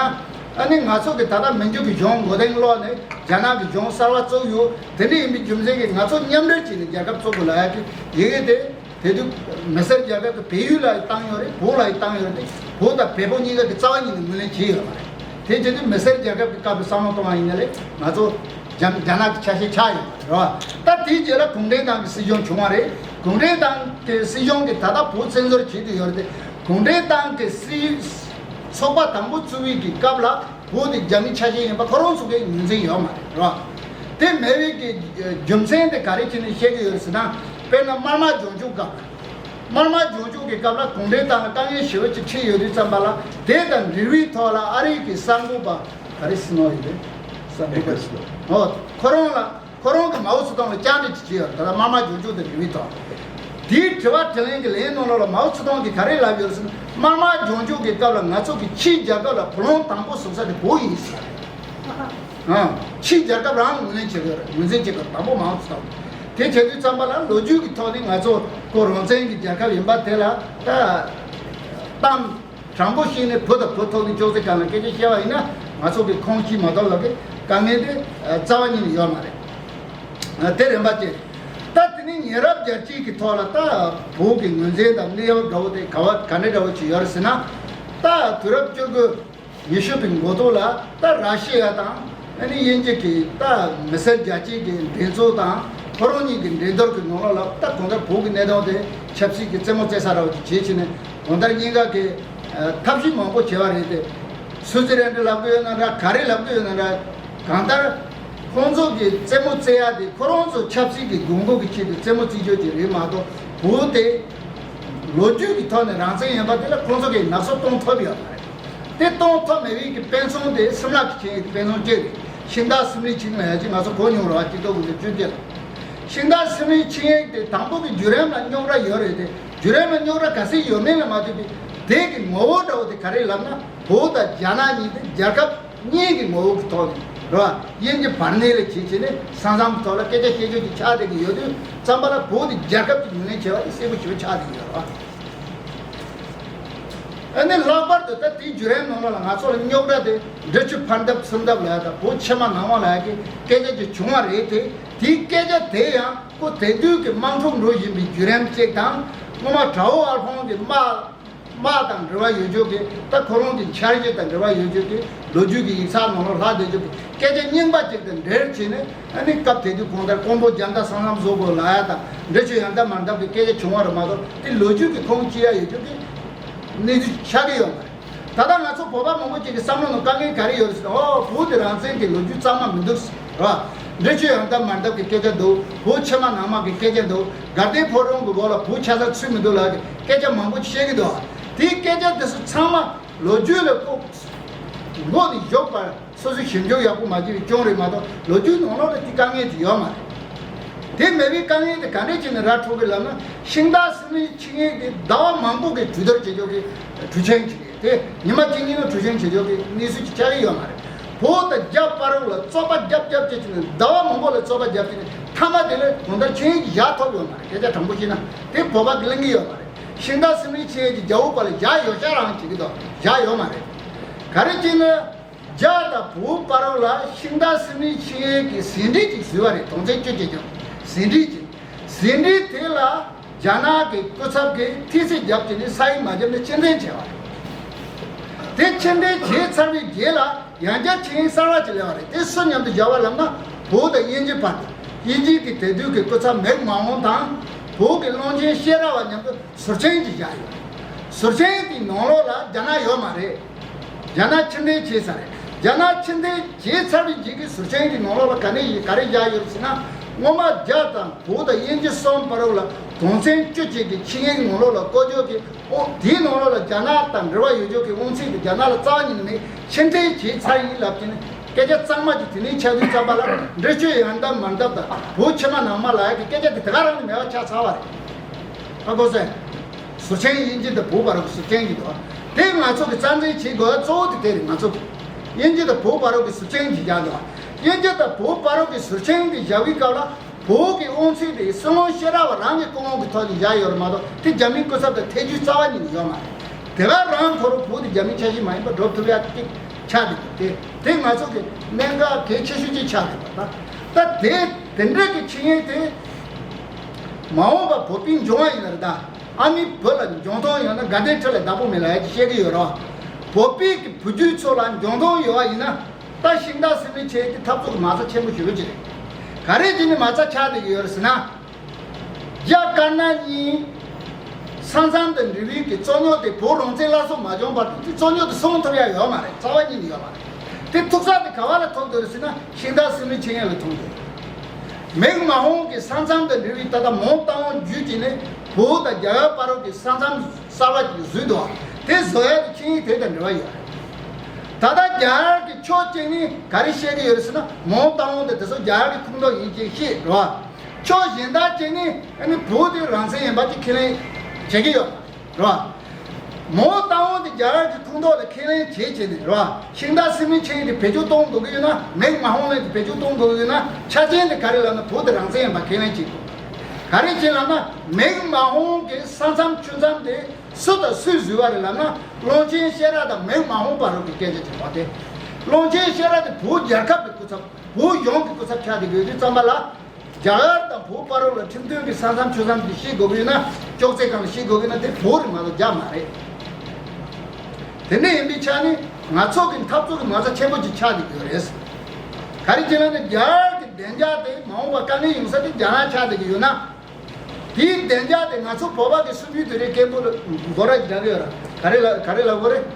ཨ་ནི་ང་ཚོ་གི་ད་ལྟ་མན་ཇུ་གི་གཞུང་མགོ་རྟིང་སློག་ནས་རྒྱ་ནག་གི་གཞུང་གསར་པ་བཙུགས་ཡོད། དེ་འདྲ་ཡིན་པའི་རྒྱུ་མཚན་གྱིས་ང་ཚོ་མཉམ་འབྲེལ་བྱས་ནས་རྒྱལ་ཁབ་བཙུགས་དགོས་ལབ་ཡག་གི་ཡི་གེ་དེ། དེ་དུས་མི་སེར་རྒྱལ་ཁབ་ཀྱི་བལ་ཡུལ་ལ་ཡང་བཏང་ཡོད་རེད། བོད་ལ་ཡང་བཏང་ཡོད་རེད་དེ། བོད་དང་བལ་པོ་གཉིས་ཀ་གི་རྩ་བ་ཉིད་ནས་ངོས་ལེན་བྱས་ཡོད་མ་རེད། དེ་བྱེད་དུས་མི་སེར་རྒྱལ་ཁབ་ཀྱི་སྐབས་ཀྱི་བསམ་བློ་གཏོང་བ་ཡིན་ན་ལས་ང་ཚོ་རྒྱ་རྒྱ་ནག་གི་ཆ་ཤས་ཆགས་ཡོད་མ་རེད་བ། ད་དེའི་རྗེས་ལ་གུང་ཁྲན་ཏང་གི་སྲིད་གཞུང་བྱུང་བ་རེད། གུང་ཁྲན་ཏང་གི་སྲིད་གཞུང་གིས་ད་ལྟ་བོད་བཙན་འཛུལ་བྱེད་དུ་ཡོད་རེད་དེ། གུང་ཁྲན་ཏང་གི་སྲིད་ཚོགས་པ་དང་པོ་བཙུགས་པའི་གི་སྐབས་ལ་བོད་དེ་རྒྱ་མིའི་ཆ་ཤས་ཡིན་པ་ཁོ་རང་ཚོ་གིས་ངོས་འཛིན་ཡོད་མ་རེད་བ། དེ་མེད་པའི་གི་རྒྱུ་མཚན་དེ་ག་རེ་བྱས་ནས་བཤད་ཀྱི་ཡོད་རེད་ཟེར་ན། དཔེར་ན་དམར་དམག་བྱང་ཆུབ་སྐབས། དམར་དམག་བྱང་ཆུབ་ཀྱི་སྐབས་ལ་གུང་ཁྲན་ཏང་ལ་དཀའ་ངལ་ཞེ་པོ་ཅིག་འཕྲད་ཡོད་དུས་ཙམ་པ་ལ་དེ་དང་འབྲེལ་བའི་ཐོག་ལ་ཨ་རི་གི་གསར་འགོད་པ་ག་རེ་ཟེར་ནོ་ཡོད་རེད། གསར་འགོད་པ་ཨེ་ཀར་སི་ལོ། ཨོ། ཁོ་རང་ལ་ཁོ་རང་གིས་མའོ་ཙེ་ཏུང་ལ་བཅར་འདྲི་ཅིག་བྱས་ཡོད་རེད། ད་ལྟ་དམར་དམག་བྱང་ཆུབ་དང་འབྲེལ་བའི་ཐོག་དེའི་དྲི་བ་དྲིས་ལན་གྱི་ལན་ནང་ལོགས་ལ་མའོ་ཙེ་ཏུང་གིས་ག་རེ་ལབ་ཡོད་རེད་ཟེར་ན། དམར་དམག་བྱང་ཆུབ་ཀྱི་སྐབས་ལ་ང་ཚོ་གི་ཕྱིའི་རྒྱལ་ཁབ་ལ་བུ་ལོན་དང་པོ་བཟོ་ས་དེ་བོད་ཡིན་ཟེར། ཨང་། ཕྱིའི་རྒྱལ་ཁབ་རང་ངོས་ལེན་བྱེད་དགོས་རེད། ངོས་འཛིན་བྱེད་དགོས་རེད། དང་པོ་མང་ཚོགས་དང་། དེ་བྱེད་དུས་ཙམ་པ་ལ་ལོ་རྒྱུས་ཀྱི་ཐོག་ནས་ང་ཚོ་ཁོ་རང་བཙན་གྱི་རྒྱལ་ཁབ་ཡིན་པ་དེ་ལ་ད་གཏམ་དྲང་པོ་བཤད་ནས་བོད་དང་བོད་ཐོག་ནས་ཅོག་ཙེ་སྒང་ལ་སྐད་ཆ་བཤད་པ་ཡིན་ན་ང་ཚོ་གི་ཁོང་ཁྲོ་མ་གཏོགས་ལ་གི་དཀའ་ངལ་དེ་རྩ་བ་ཉིད་ནས་ཡོད་མ་རེད། དེ་རིམ་པ་བྱས། ད་དེ་ནས་ཉེ་རབས་རྒྱལ་སྤྱིའི་གི་ཐོག་ལ་ད་བོད་ཀྱི་ངོས་འཛིན་དང་གནས་བབ་འདྲ་བོ་དེ་ག་བ་ག་འདྲ་འདྲ་བོ་ཅིག་ཡོད་རེད་ཟེར་ན། ད་དུས་རབས་བཅུ་དགུ། ཉི་ཤུ་པའི་འགོ་ཐོག་ལ་ད་ར་ཤི་ཡ་དང་ཨ་ནི་དབྱིན་ཇི་གི་ད་མི་སེར་རྒྱལ་སྤྱིའི་གི་འགྲན་རྩོད་དང་ཁོ་རང་གཉིས་ཀྱི་འགྲན་བསྡུར་གྱི་ནང་ལོགས་ལ་ད་གང་ལྟར་བོད་ཀྱི་གནད་དོན་དེ་ཆབ་སྲིད་ཀྱི་རྩེད་མོ་རྩེ་ས་འདྲ་བོ་ཅིག་བྱེད་བྱས་ནས་གང་ལྟར་གཉིས་ཀ་གི་ཐབས་ཤེས་མང་པོ་བྱས་པ་རེད་དེ། སུའུ་ཙི་ལན་ཌི་ལབ་གི་ཡོད་ན་འདྲ། ག་རེ་ལབ་གི་ཡོད་ན་འདྲ། གང་ལྟར་ཁོང་ཚོ་གི་རྩེད་མོ་རྩེ་ཡ་དེ་ཁོ་རང་ཚོ་ཆབ་སྲིད་ཀྱི་དགོས་མཁོ་གི་ཆེད་དུ་རྩེད་མོ་རྩེ་རྒྱུ་ཅིག་རེད་མ་གཏོགས་བོད་དེ་ལོ་རྒྱུས་ཀྱི་ཐོག་ནས་རང་བཙན་ཡིན་པ་དེ་ལ་ཁོང་ཚོ་གིས་ནག་བསུབ་གཏོང་ཐུབ་ཡོད་མ་རེད། དེ་གཏོང་ཐབས་མེད་པའི་གི་དཔེ་མཚོན་དེ་སིམ་ལ་གི་ཆེད་ཀྱི་དཔེ་མཚོན་གཅིག་རེད། ཤིང་རྟ་སིམ་ལི་ཆིང་ལབ་ཡ་ཅིག་ང་ཚོ་གོ་མྱོང་རེད་བ། གཅིག་སྟོང་དགུ་བརྒྱ་བཅུ་གཅིག་ལ། ཤིང་རྟ་སིམ་ལི་ཆིང་ཡིག་དེ་དང་པོ་གི་བརྒྱུད་རིམ་ལ་རྙོག་དྲ་ཡོད་རེད་དེ། བརྒྱུད་རིམ་ལ་རྙོག་དྲ་ག་ཚད་ཡོད་མེད་ལ་མ་ལྟོས་པའི་དེ་གི་ངོ་བོ་འདྲ་བོ་དེ་ག་རེ་ལབ་ན། བོད་དང་རྒྱ་ནག་གཉིས་དེ་རྒྱལ་ཁབ་གཉིས་ཀྱི་ངོ་བོ་གི་ཐོག་ནས་རེད་བ། དབྱིན་ཇི་བར་གནས་ལ་བྱེད་བྱས་ནས་ས་མཚམས་ཐོག་ལ་སྐད་ཆ་བཤད་རྒྱུ་ཅིག་ཆགས་བསྡད་ཀྱི་ཡོད་དུས་ཙམ་པ་ལ་བོད་དེ་རྒྱལ་ཁབ་ཀྱི་ངོས་ལེན་བྱས་པ་དེ་གསལ་པོ་ཞེ་པོ་ཆགས་བསྡད་ཀྱི་ཡོད་རེད་བ། ཨ་ནི་ལྷག་པར་དུ་ད་དེའི་བརྒྱུད་རིམ་ནང་ལོགས་ལ་ང་ཚོ་ལ་རྙོག་དྲ་དེ་འབྲི་ཆུ་ཕར་འདབས་ཚུར་འདབས་ལ་ཡ་ད་བོད་ཕྱི་མ་ནང་མ་ལ་ཡ་གི་སྐད་ཆ་ཅིག་བྱུང་བ་རེད་དེ། དེའི་སྐད་ཆ་དེ་ཡང་ཁོ་དེང་དུས་ཀྱི་དམག་འཁྲུག་འགྲོ་བཞིན་པའི་བརྒྱུད་རིམ་གཅིག་དང་། སྔོན་མ་དགྲ་བོ་དབར་འཕང་གི་དམག་དམག་དང་འབྲེལ་བ་ཡོད་ཆོག་གི། ད་ཁོ་རང་གི་འཆར་གཞི་དང་འབྲེལ་བ་ཡོད་ཆོག་གི། ལོ་རྒྱུས་ཀྱི་ཡིག་ཚགས་ནང་ལ་ལྷག་བསྡད་ཆོག་གི་སྐད་ཆ་རྙིང་པ་ཅིག་དང་འབྲེལ་བྱས་ནས། ཨ་ནི་སྐབས་དེ་དུས་གང་ལྟར་ཀོང་པོ་རྒྱ་མདའ་ས་མཚམས་བཟོ་དགོས་ལབ་ཡ་དང་འདྲ་ཆོས་ཡང་དག་མ་འདབ་ཀྱི་སྐད་ཆ་བྱུང་བ་རེད་མ་གཏོགས། དེ་ལོ་རྒྱུས་ཀྱི་ཁུངས་སྐྱེལ་ཡ་ཡོད་ཆོག་གི་གནས་ཚུལ་ཆགས་ཀྱི་ཡོད་མ་རེད། ད་ལྟ་ང་ཚོ་བོད་པ་མང་པོ་ཅིག་གི་བསམ་བློ་ནང་དཀའ་ངལ་ག་རེ་ཡོད་རེད་ཟེར་ན། ཨོ་བོད་དེ་རང་བཙན་གྱི་ལོ་རྒྱུས་གཙང་མ་མི་འདུག་ར། འདྲ་ཆོས་ཡང་དག་མ་འདབ་ཀྱི་སྐད་ཆ་འདུག་བོད་ཕྱི་མ་ནང་མ་གི་སྐད་ཆ་འདུག་དགའ་ལྡན་ཕོ་བྲང་གི་འོག་ལ་བོད་ཆ་ཚང་ཚུད་མི་འདུག་ལབ་ཀྱི་སྐད་ཆ་མང་པོ་ཅིག་བཤད་ཀྱི་འདུག་དེའི་སྐད་ཆ་དེ་ཚོ་ཚང་མ་ལོ་རྒྱུས་ལ་ལྐོག་མགོ་ནས་འཇོག་པར། སོ་སོའི་ཞིབ་འཇུག་ཡག་པོ་མ་བྱས་པའི་རྐྱེན་རེད་མ་གཏོགས། ལོ་རྒྱུས་ནང་ལོགས་ལ་དེ་དཀའ་ངལ་དེ་ཡོད་མ་རེད། དེ་མེད་པའི་དཀའ་ངལ་དེ་ག་འདྲས་བྱས་ནས་ར་འཕྲོད་ཀྱི་ལབ་ན། ཤིང་རྟ་སེམས་ནུས་ཆེད་མཁས་དེ་ཟླ་བ་མང་པོ་གི་གྲོས་བསྡུར་བྱེད་ཆོག་གི་གྲོས་ཆོད་ཅིག་རེད། དེ་ཉི་མ་གཅིག་གཉིས་ལ་གྲོས་ཆོད་བྱེད་ཆོག་གི་གནས་ཚུལ་ཅིག་ཆགས་ཀྱི་ཡོད་མ་རེད། བོད་དང་རྒྱ་བར་ལ་རྩོད་པ་རྒྱབ་རྒྱབ་བྱས་བྱས་ནས་ཟླ་བ་མང་པོ་ལ་རྩོད་པ་རྒྱབ་བྱས་ནས། མཐའ་མ་དེ་ལ་གང་ལྟར་ཆིངས་ཡིག་བཞག་ཐུབ་ཡོད་མ་རེད། སྐད་ཆ་དྲང་པོ་བཤད་ན་དེ་བོད་པ་གི་གླེང་གི་ཡོད་མ་རེད། ཤིང་རྟ་སེམས་ནུས་ཆེད་མཁས་ཀྱིས་རྒྱ་བོད་བར་ལ་བཞག་ཡོད་ཤག་རང་བྱེད་ཀྱི་འདུག་བཞག་ཡོད་མ་རེད། ག་རེ་བྱས་ན། རྒྱ་དང་བོད་བར་ལ་ཤིང་རྟ་སེམས་ནུས་ཆེད་མཁས་ཀྱིས་ཟིན་བྲིས་ཅིག་བཟོས་པ་རེད། དོན་ཚན་བཅུ་གཅིག་གི་ཟིན་བྲིས་ཅིག་ཟིན་བྲིས་དེ་ལ་རྒྱ་ནག་གི་སྐུ་ཚབ་ཀྱིས་ཐེལ་ཙེ་བརྒྱབ་བྱས་ནས་ས་ཡིག་མ་བརྒྱབ་ནས་ཕྱིར་འཐེན་བྱས་པ་རེད། དེ་ཕྱིར་འཐེན་བྱས་ཚར་བའི་རྗེས་ལ་ཡང་བསྐྱར་ཆིངས་ཡིག་གསར་བ་ཅིག་སླེབས་པ་རེད། དེ་སུ་མཉམ་དུ་བཞག་པ་ལབ་ན། བོད་དང་དབྱིན་ཇི་བར་དུ། དབྱིན་ཇི་གི་དེ་དུས་ཀྱི་སྐུ་ཚབ་མེག་མ་ཧོང་དང་བོད་ཀྱི་བློན་ཆེན་ཤེ་ར་བ་མཉམ་དུ་ཟུར་མཆན་ཅིག་བཞག་ཡོད། ཟུར་མཆན་དེའི་ནང་ལོགས་ལ་རྒྱ་ནག་ཡོད་མ་རེད། རྒྱ་ནག་ཕྱིར་འཐེན་བྱས་ཚར་རེད། རྒྱ་ནག་ཕྱིར་འཐེན་བྱས་ཚར་བའི་རྗེས་ཀྱི་ཟུར་མཆན་དེའི་ནང་ལོགས་ལ་ག་ནས་ཡིན་ག་རེ་བཞག་ཡོད་ཟེར་ན། སྔོན་མ་རྒྱ་དང་བོད་དང་དབྱིན་ཇི་གསུམ་བར་ལ་དོན་ཚན་བཅུ་གཅིག་གི་ཆིངས་ཡིག་ནང་ལོགས་ལ་བཀོད་ཆོག་གི། ཨོ་དེའི་ནང་ལོགས་ལ་རྒྱ་ནག་དང་འབྲེལ་བ་ཡོད་ཆོག་གི་དབང་ཚད་དེ་རྒྱ་ནག་ལ་རྩ་བ་ཉིད་ནས་མེད། ཕྱིར་འཐེན་བྱས་ཚར་ཡིན་ལབ་ཀྱི་ནས་སྐད་ཆ་གཙང་མ་ཅིག་དེ་ནས་ཆགས་དུས་ཙམ་པ་ལ། འདྲི་གཅོད་ཡང་དག་མ་འདབ་དང་བོད་ཕྱི་མ་ནང་མ་ལབ་ཡག་གི་སྐད་ཆ་དེ་དེ་ག་རང་ནས་མེད་པ་ཆགས་ཚར་བ་རེད། ཧ་གོ་སོང་། ཟུར་མཆན་དབྱིན་ཇི་དང་བོད་བར་གྱི་ཟུར་མཆན་གྱི་འདུག་དེ་ང་ཚོ་གི་རྩ་འཛིན་བྱེད་དགོས་གཙོ་བོ་དེ་དེ་རེད། ང་ཚོ་གི་དབྱིན་ཇི་དང་བོད་བར་གྱི་ཟུར་མཆན་གྱི་བཞག་འདུག་དབྱིན་ཇི་དང་བོད་བར་གྱི་ཟུར་མཆན་གྱི་བཞག་པའི་སྐབས་ལ། བོད་ཀྱི་དབང་ཚད་དེ་སྲིད་བློན་ཤེས་རབ་རང་གི་སྐུ་དབང་གི་ཐོག་ནས་བཞག་ཡོད་རེད་མ་གཏོགས། དེ་རྒྱ་མིའི་སྐུ་ཚབ་དང་ཐད་ཀར་རྩ་བ་ཉིད་ནས་ཡོད་མ་རེད། དེ་ག་རང་ཁོ་རང་བོད་དེ་རྒྱ་མིའི་ཆ་ཤས་མ་ཡིན་པ་སྒྲུབ་ཐུབ་ཡག་ཅིག་ཆགས་འདུག་དེ་དེ་ང་ཚོ་གི་གནད་འགག་གལ་ཆེ་ཤོས་ཅིག་ཆགས་འདུག་ད་ད་དེ་དེ་འདྲ་གི་ཆིངས་ཡིག་དེ་མ་འོངས་པ་བོད་པའི་འབྱུང་བ་ཡིན་ན་རེད། ད་ཨ་མའི་བུ་ལ་འབྱུང་ཐང་ཡོད་ན་དགའ་ལྡན་ཁྲི་ལ་བདག་པོ་མེད་ལབ་ཡག་ཅིག་བཤད་ཀྱི་ཡོད་རེད། བོད་པའི་གི་བུ་རྒྱུད་ཚོ་ལ་འབྱུང་ཐང་ཡོད་པ་ཡིན་ན། ད་ཤིང་རྟ་སེམས་ནུས་ཆེད་མཁས་ཀྱི་འཐབ་རྩོད་ཀྱི་མ་རྩ་ཆེན་པོ་ཞེ་པོ་ཅིག་རེད། ག་རེ་བྱས་ནས་མ་རྩ་ཆགས་བསྡད་ཀྱི་ཡོད་རེད་ཟེར་ན། རྒྱ་དཀར་ནག་གཉིས་ས་མཚམས་དང་འབྲེལ་བའི་གི་རྩོད་རྙོག་དེ་བོད་རང་བཙན་སླར་གསོ་མ་བྱུང་བར་དུ་དེ་རྩོད་རྙོག་དེ་སོང་ཐུབ་ཡ་ཡོད་མ་རེད། རྩ་བ་ཉིད་ནས་ཡོད་མ་རེད། དེ་ཐུག་ས་དེ་ག་བ་ལ་ཐུག་འདུག་རེད་ཟེར་ན། ཤིང་རྟ་སེམས་ནུས་ཆེད་མཁས་ལ་ཐུག་འདུག་མེག་མ་ཧོང་གི་ས་མཚམས་དང་འབྲེལ་བའི་ད་ལྟ་མོན་རྟ་དབང་བརྒྱུད་བྱས་ནས་བོད་དང་རྒྱ་གར་བར་གྱི་ས་མཚམས་གསར་པ་ཅིག་བཟོས་འདུག་དེ་བཟོ་ཡ་དེ་ཆིངས་ཡིག་དེ་དང་འབྲེལ་བ་ཡོད་རེད། ད་ལྟ་རྒྱ་གར་གྱི་ཕྱོགས་གཅིག་ནས་ག་རེ་བཤད་ཀྱི་ཡོད་རེད་ཟེར་ན། མོན་རྟ་དབང་དེ་དེ་ཚོ་རྒྱ་གར་གྱི་ཁོངས་གཏོགས་ཡིན་ཅེས་བཤད་རེད་བ། ཕྱོགས་གཞན་དག་ཅིག་ནས་ཨ་ནི་བོད་དེ་རང་བཙན་ཡིན་པ་ཅིག་ཁས་ལེན་བྱེད་ཀྱི་ཡོད་རེད་བ། མོན་རྟ་དབང་དེ་རྒྱ་གར་གྱི་ཁོངས་གཏོགས་ལ་ཁས་ལེན་བྱེད་བྱས་ནས་རེད་བ། ཤིང་རྟ་སེམས་ནུས་ཆིངས་ཡིག་དེ་བེད་སྤྱོད་གཏོང་དགོས་ཀྱི་ཡོད་ན། མེག་མ་ཧོང་ལན་དེ་བེད་སྤྱོད་གཏོང་དགོས་ཀྱི་ཡོད་ན། ཆ་རྐྱེན་དེ་ག་རེ་ལབ་ན། བོད་དེ་རང་བཙན་ཡིན་པ་ཁས་ལེན་བྱེད་དགོས། ག་རེ་བྱས་ལབ་ན། མེག་མ་ཧོང་གི་ས་མཚམས་ཆུ་མཚམས་དེ་སུ་དང་སུས་བཟོས་པ་རེད་ལབ་ན། བློན་ཆེན་ཤེས་རབ་དང་མེག་མ་ཧོང་བར་གྱི་སྐད་ཆ་ཅིག་རེད་བ། དེ་བློན་ཆེན་ཤེས་རབ་དེ་བོད་རྒྱལ་ཁབ་ཀྱི་སྐུ་ཚབ། བོད་གཞུང་གི་སྐུ་ཚབ་ཆགས་བསྡད་ཀྱི་ཡོད་དུས་ཙམ་པ་ལ། རྒྱ་གར་དང་བོད་བར་ལ་ཁྲིམས་མཐུན་གྱི་ས་མཚམས་ཆུ་མཚམས་དེ་བཤིག་དགོས་ཀྱི་ཡོད་ན། ཅོག་ཙེ་སྒང་ལ་བཤིག་དགོས་ཀྱི་ཡོད་ན། དེ་བོད་རེད་མ་གཏོགས་རྒྱ་མ་རེད། དེ་འདྲ་ཡིན་པའི་ཆ་ནས་ང་ཚོ་གི་འཐབ་རྩོད་ཀྱི་མ་རྩ་ཆེན་པོ་ཅིག་ཆགས་བསྡད་ཀྱི་ཡོད་རེད། ག་རེ་བྱས་ན་ནི། རྒྱ་གར་གྱི་བདེ་འཇགས་དེ་མ་འོངས་པ་དཀའ་ངལ་ཡོང་ས་དེ་རྒྱ་ནག་ཆགས་བསྡད་ཀྱི་ཡོད་ན། དེའི་བདེ་འཇགས་དེ་ང་ཚོ་བོད་པ་གི་གསུམ་བཅུའི་དུས་རིང་སྐད་འབོད་ལ་སྒོ་ར་ཅིག་རྒྱག་གི་ཡོད་ར། ག་རེ་ལབ་ག་རེ་ལབ་དགོས་རེད།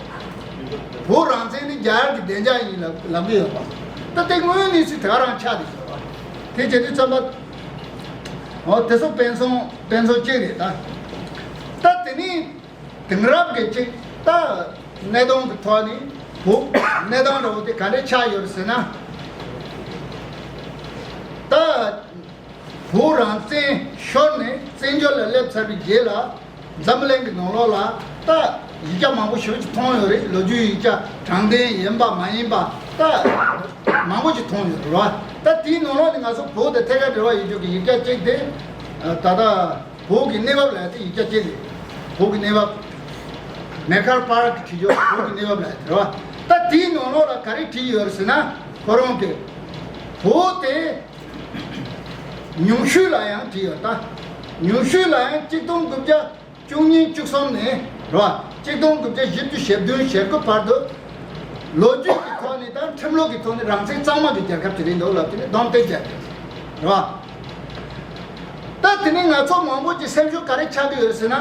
བོད་རང་བཙན་ནི་རྒྱ་གར་གྱི་བདེ་འཇགས་ཡིན་ལབ་ལབ་གི་ཡོད་པ། ད་དེ་དངོས་ཡོད་གནས་ཚུལ་དེ་ག་རང་ཆགས་བསྡད་ཡོད་པ། དེ་བྱེད་དུས་ཙམ་པ། འོ་དེ་ཚོ་དཔེ་མཚོན་དཔེ་མཚོན་གཅིག་རེད་ད། ད་དེ་ནི་དེང་རབས་ཀྱི་གཅིག་ད་གནས་སྟངས་ཀྱི་ཐོག་ནས་བོད་གནས་སྟངས་འདྲ་བོ་དེ་ག་འདྲས་ཆགས་ཡོད་རེད་ཟེར་ན། ད་བོད་རང་བཙན་ཤོར་ནས་བཙན་བྱོལ་ལ་སླེབས་ཚར་བའི་རྗེས་ལ། འཛམ་བུ་གླིང་གི་ནང་ལོགས་ལ་ད་ཡིག་ཆ་མང་པོ་ཞེ་པོ་ཅིག་མཐོང་ཡོད་རེད། ལོ་རྒྱུས་ཡིག་ཆ་དྲང་བདེན་ཡིན་པ་མ་ཡིན་པ་ད་མང་པོ་ཅིག་མཐོང་ཡོད་རེད་བ། ད་དེའི་ནང་ལོགས་ནས་ང་ཚོ་བོད་དང་ཐད་ཀར་འབྲེལ་བ་ཡོད་རྒྱུ་གི་ཡིག་ཆ་གཅིག་དེ། ད་ལྟ་བོད་ཀྱི་གནས་བབ་ལབ་དེ་ཡིག་ཆ་གཅིག་རེད། བོད་ཀྱི་གནས་བབ། མེ་ཁར་པར་གྱིས་བྲིས་ཡོད། བོད་ཀྱི་གནས་བབ་ལབ་དེ་རེད་བ། ད་དེའི་ནང་ལོགས་ལ་ག་རེ་བྲིས་ཡོད་རེད་ཟེར་ན། ཁོ་རང་གི་བོད་དེ་ཉུང་ཤོས་ལ་ཡང་བྲིས་ཡོད་ད། ཉུང་ཤོས་ལ་ཡང་གཅིག་སྟོང་དགུ་བརྒྱ་བཅུ་གཉིས་བཅུ་གསུམ་ནས་ རེད་བ། གཅིག་སྟོང་དགུ་བརྒྱ་བཞི་བཅུ་ཞེ་བདུན་ཞེ་དགུ་བར་དུ་ལོ་རྒྱུས་ཀྱི་ཐོག་ནས་དང་ཁྲིམས་ལུགས་ཀྱི་ཐོག་ནས་རང་བཙན་གཙང་མ་གི་རྒྱལ་ཁབ་ཅིག་རེད་འདུག་ལབ་དེ་ནི་གདོང་གཏད་བྱས་རེད་བ། ད་དེ་ནས་ང་ཚོ་མང་པོ་ཅིག་སེམས་ཤུགས་ག་རེ་ཆག་གི་ཡོད་ཟེར་ན།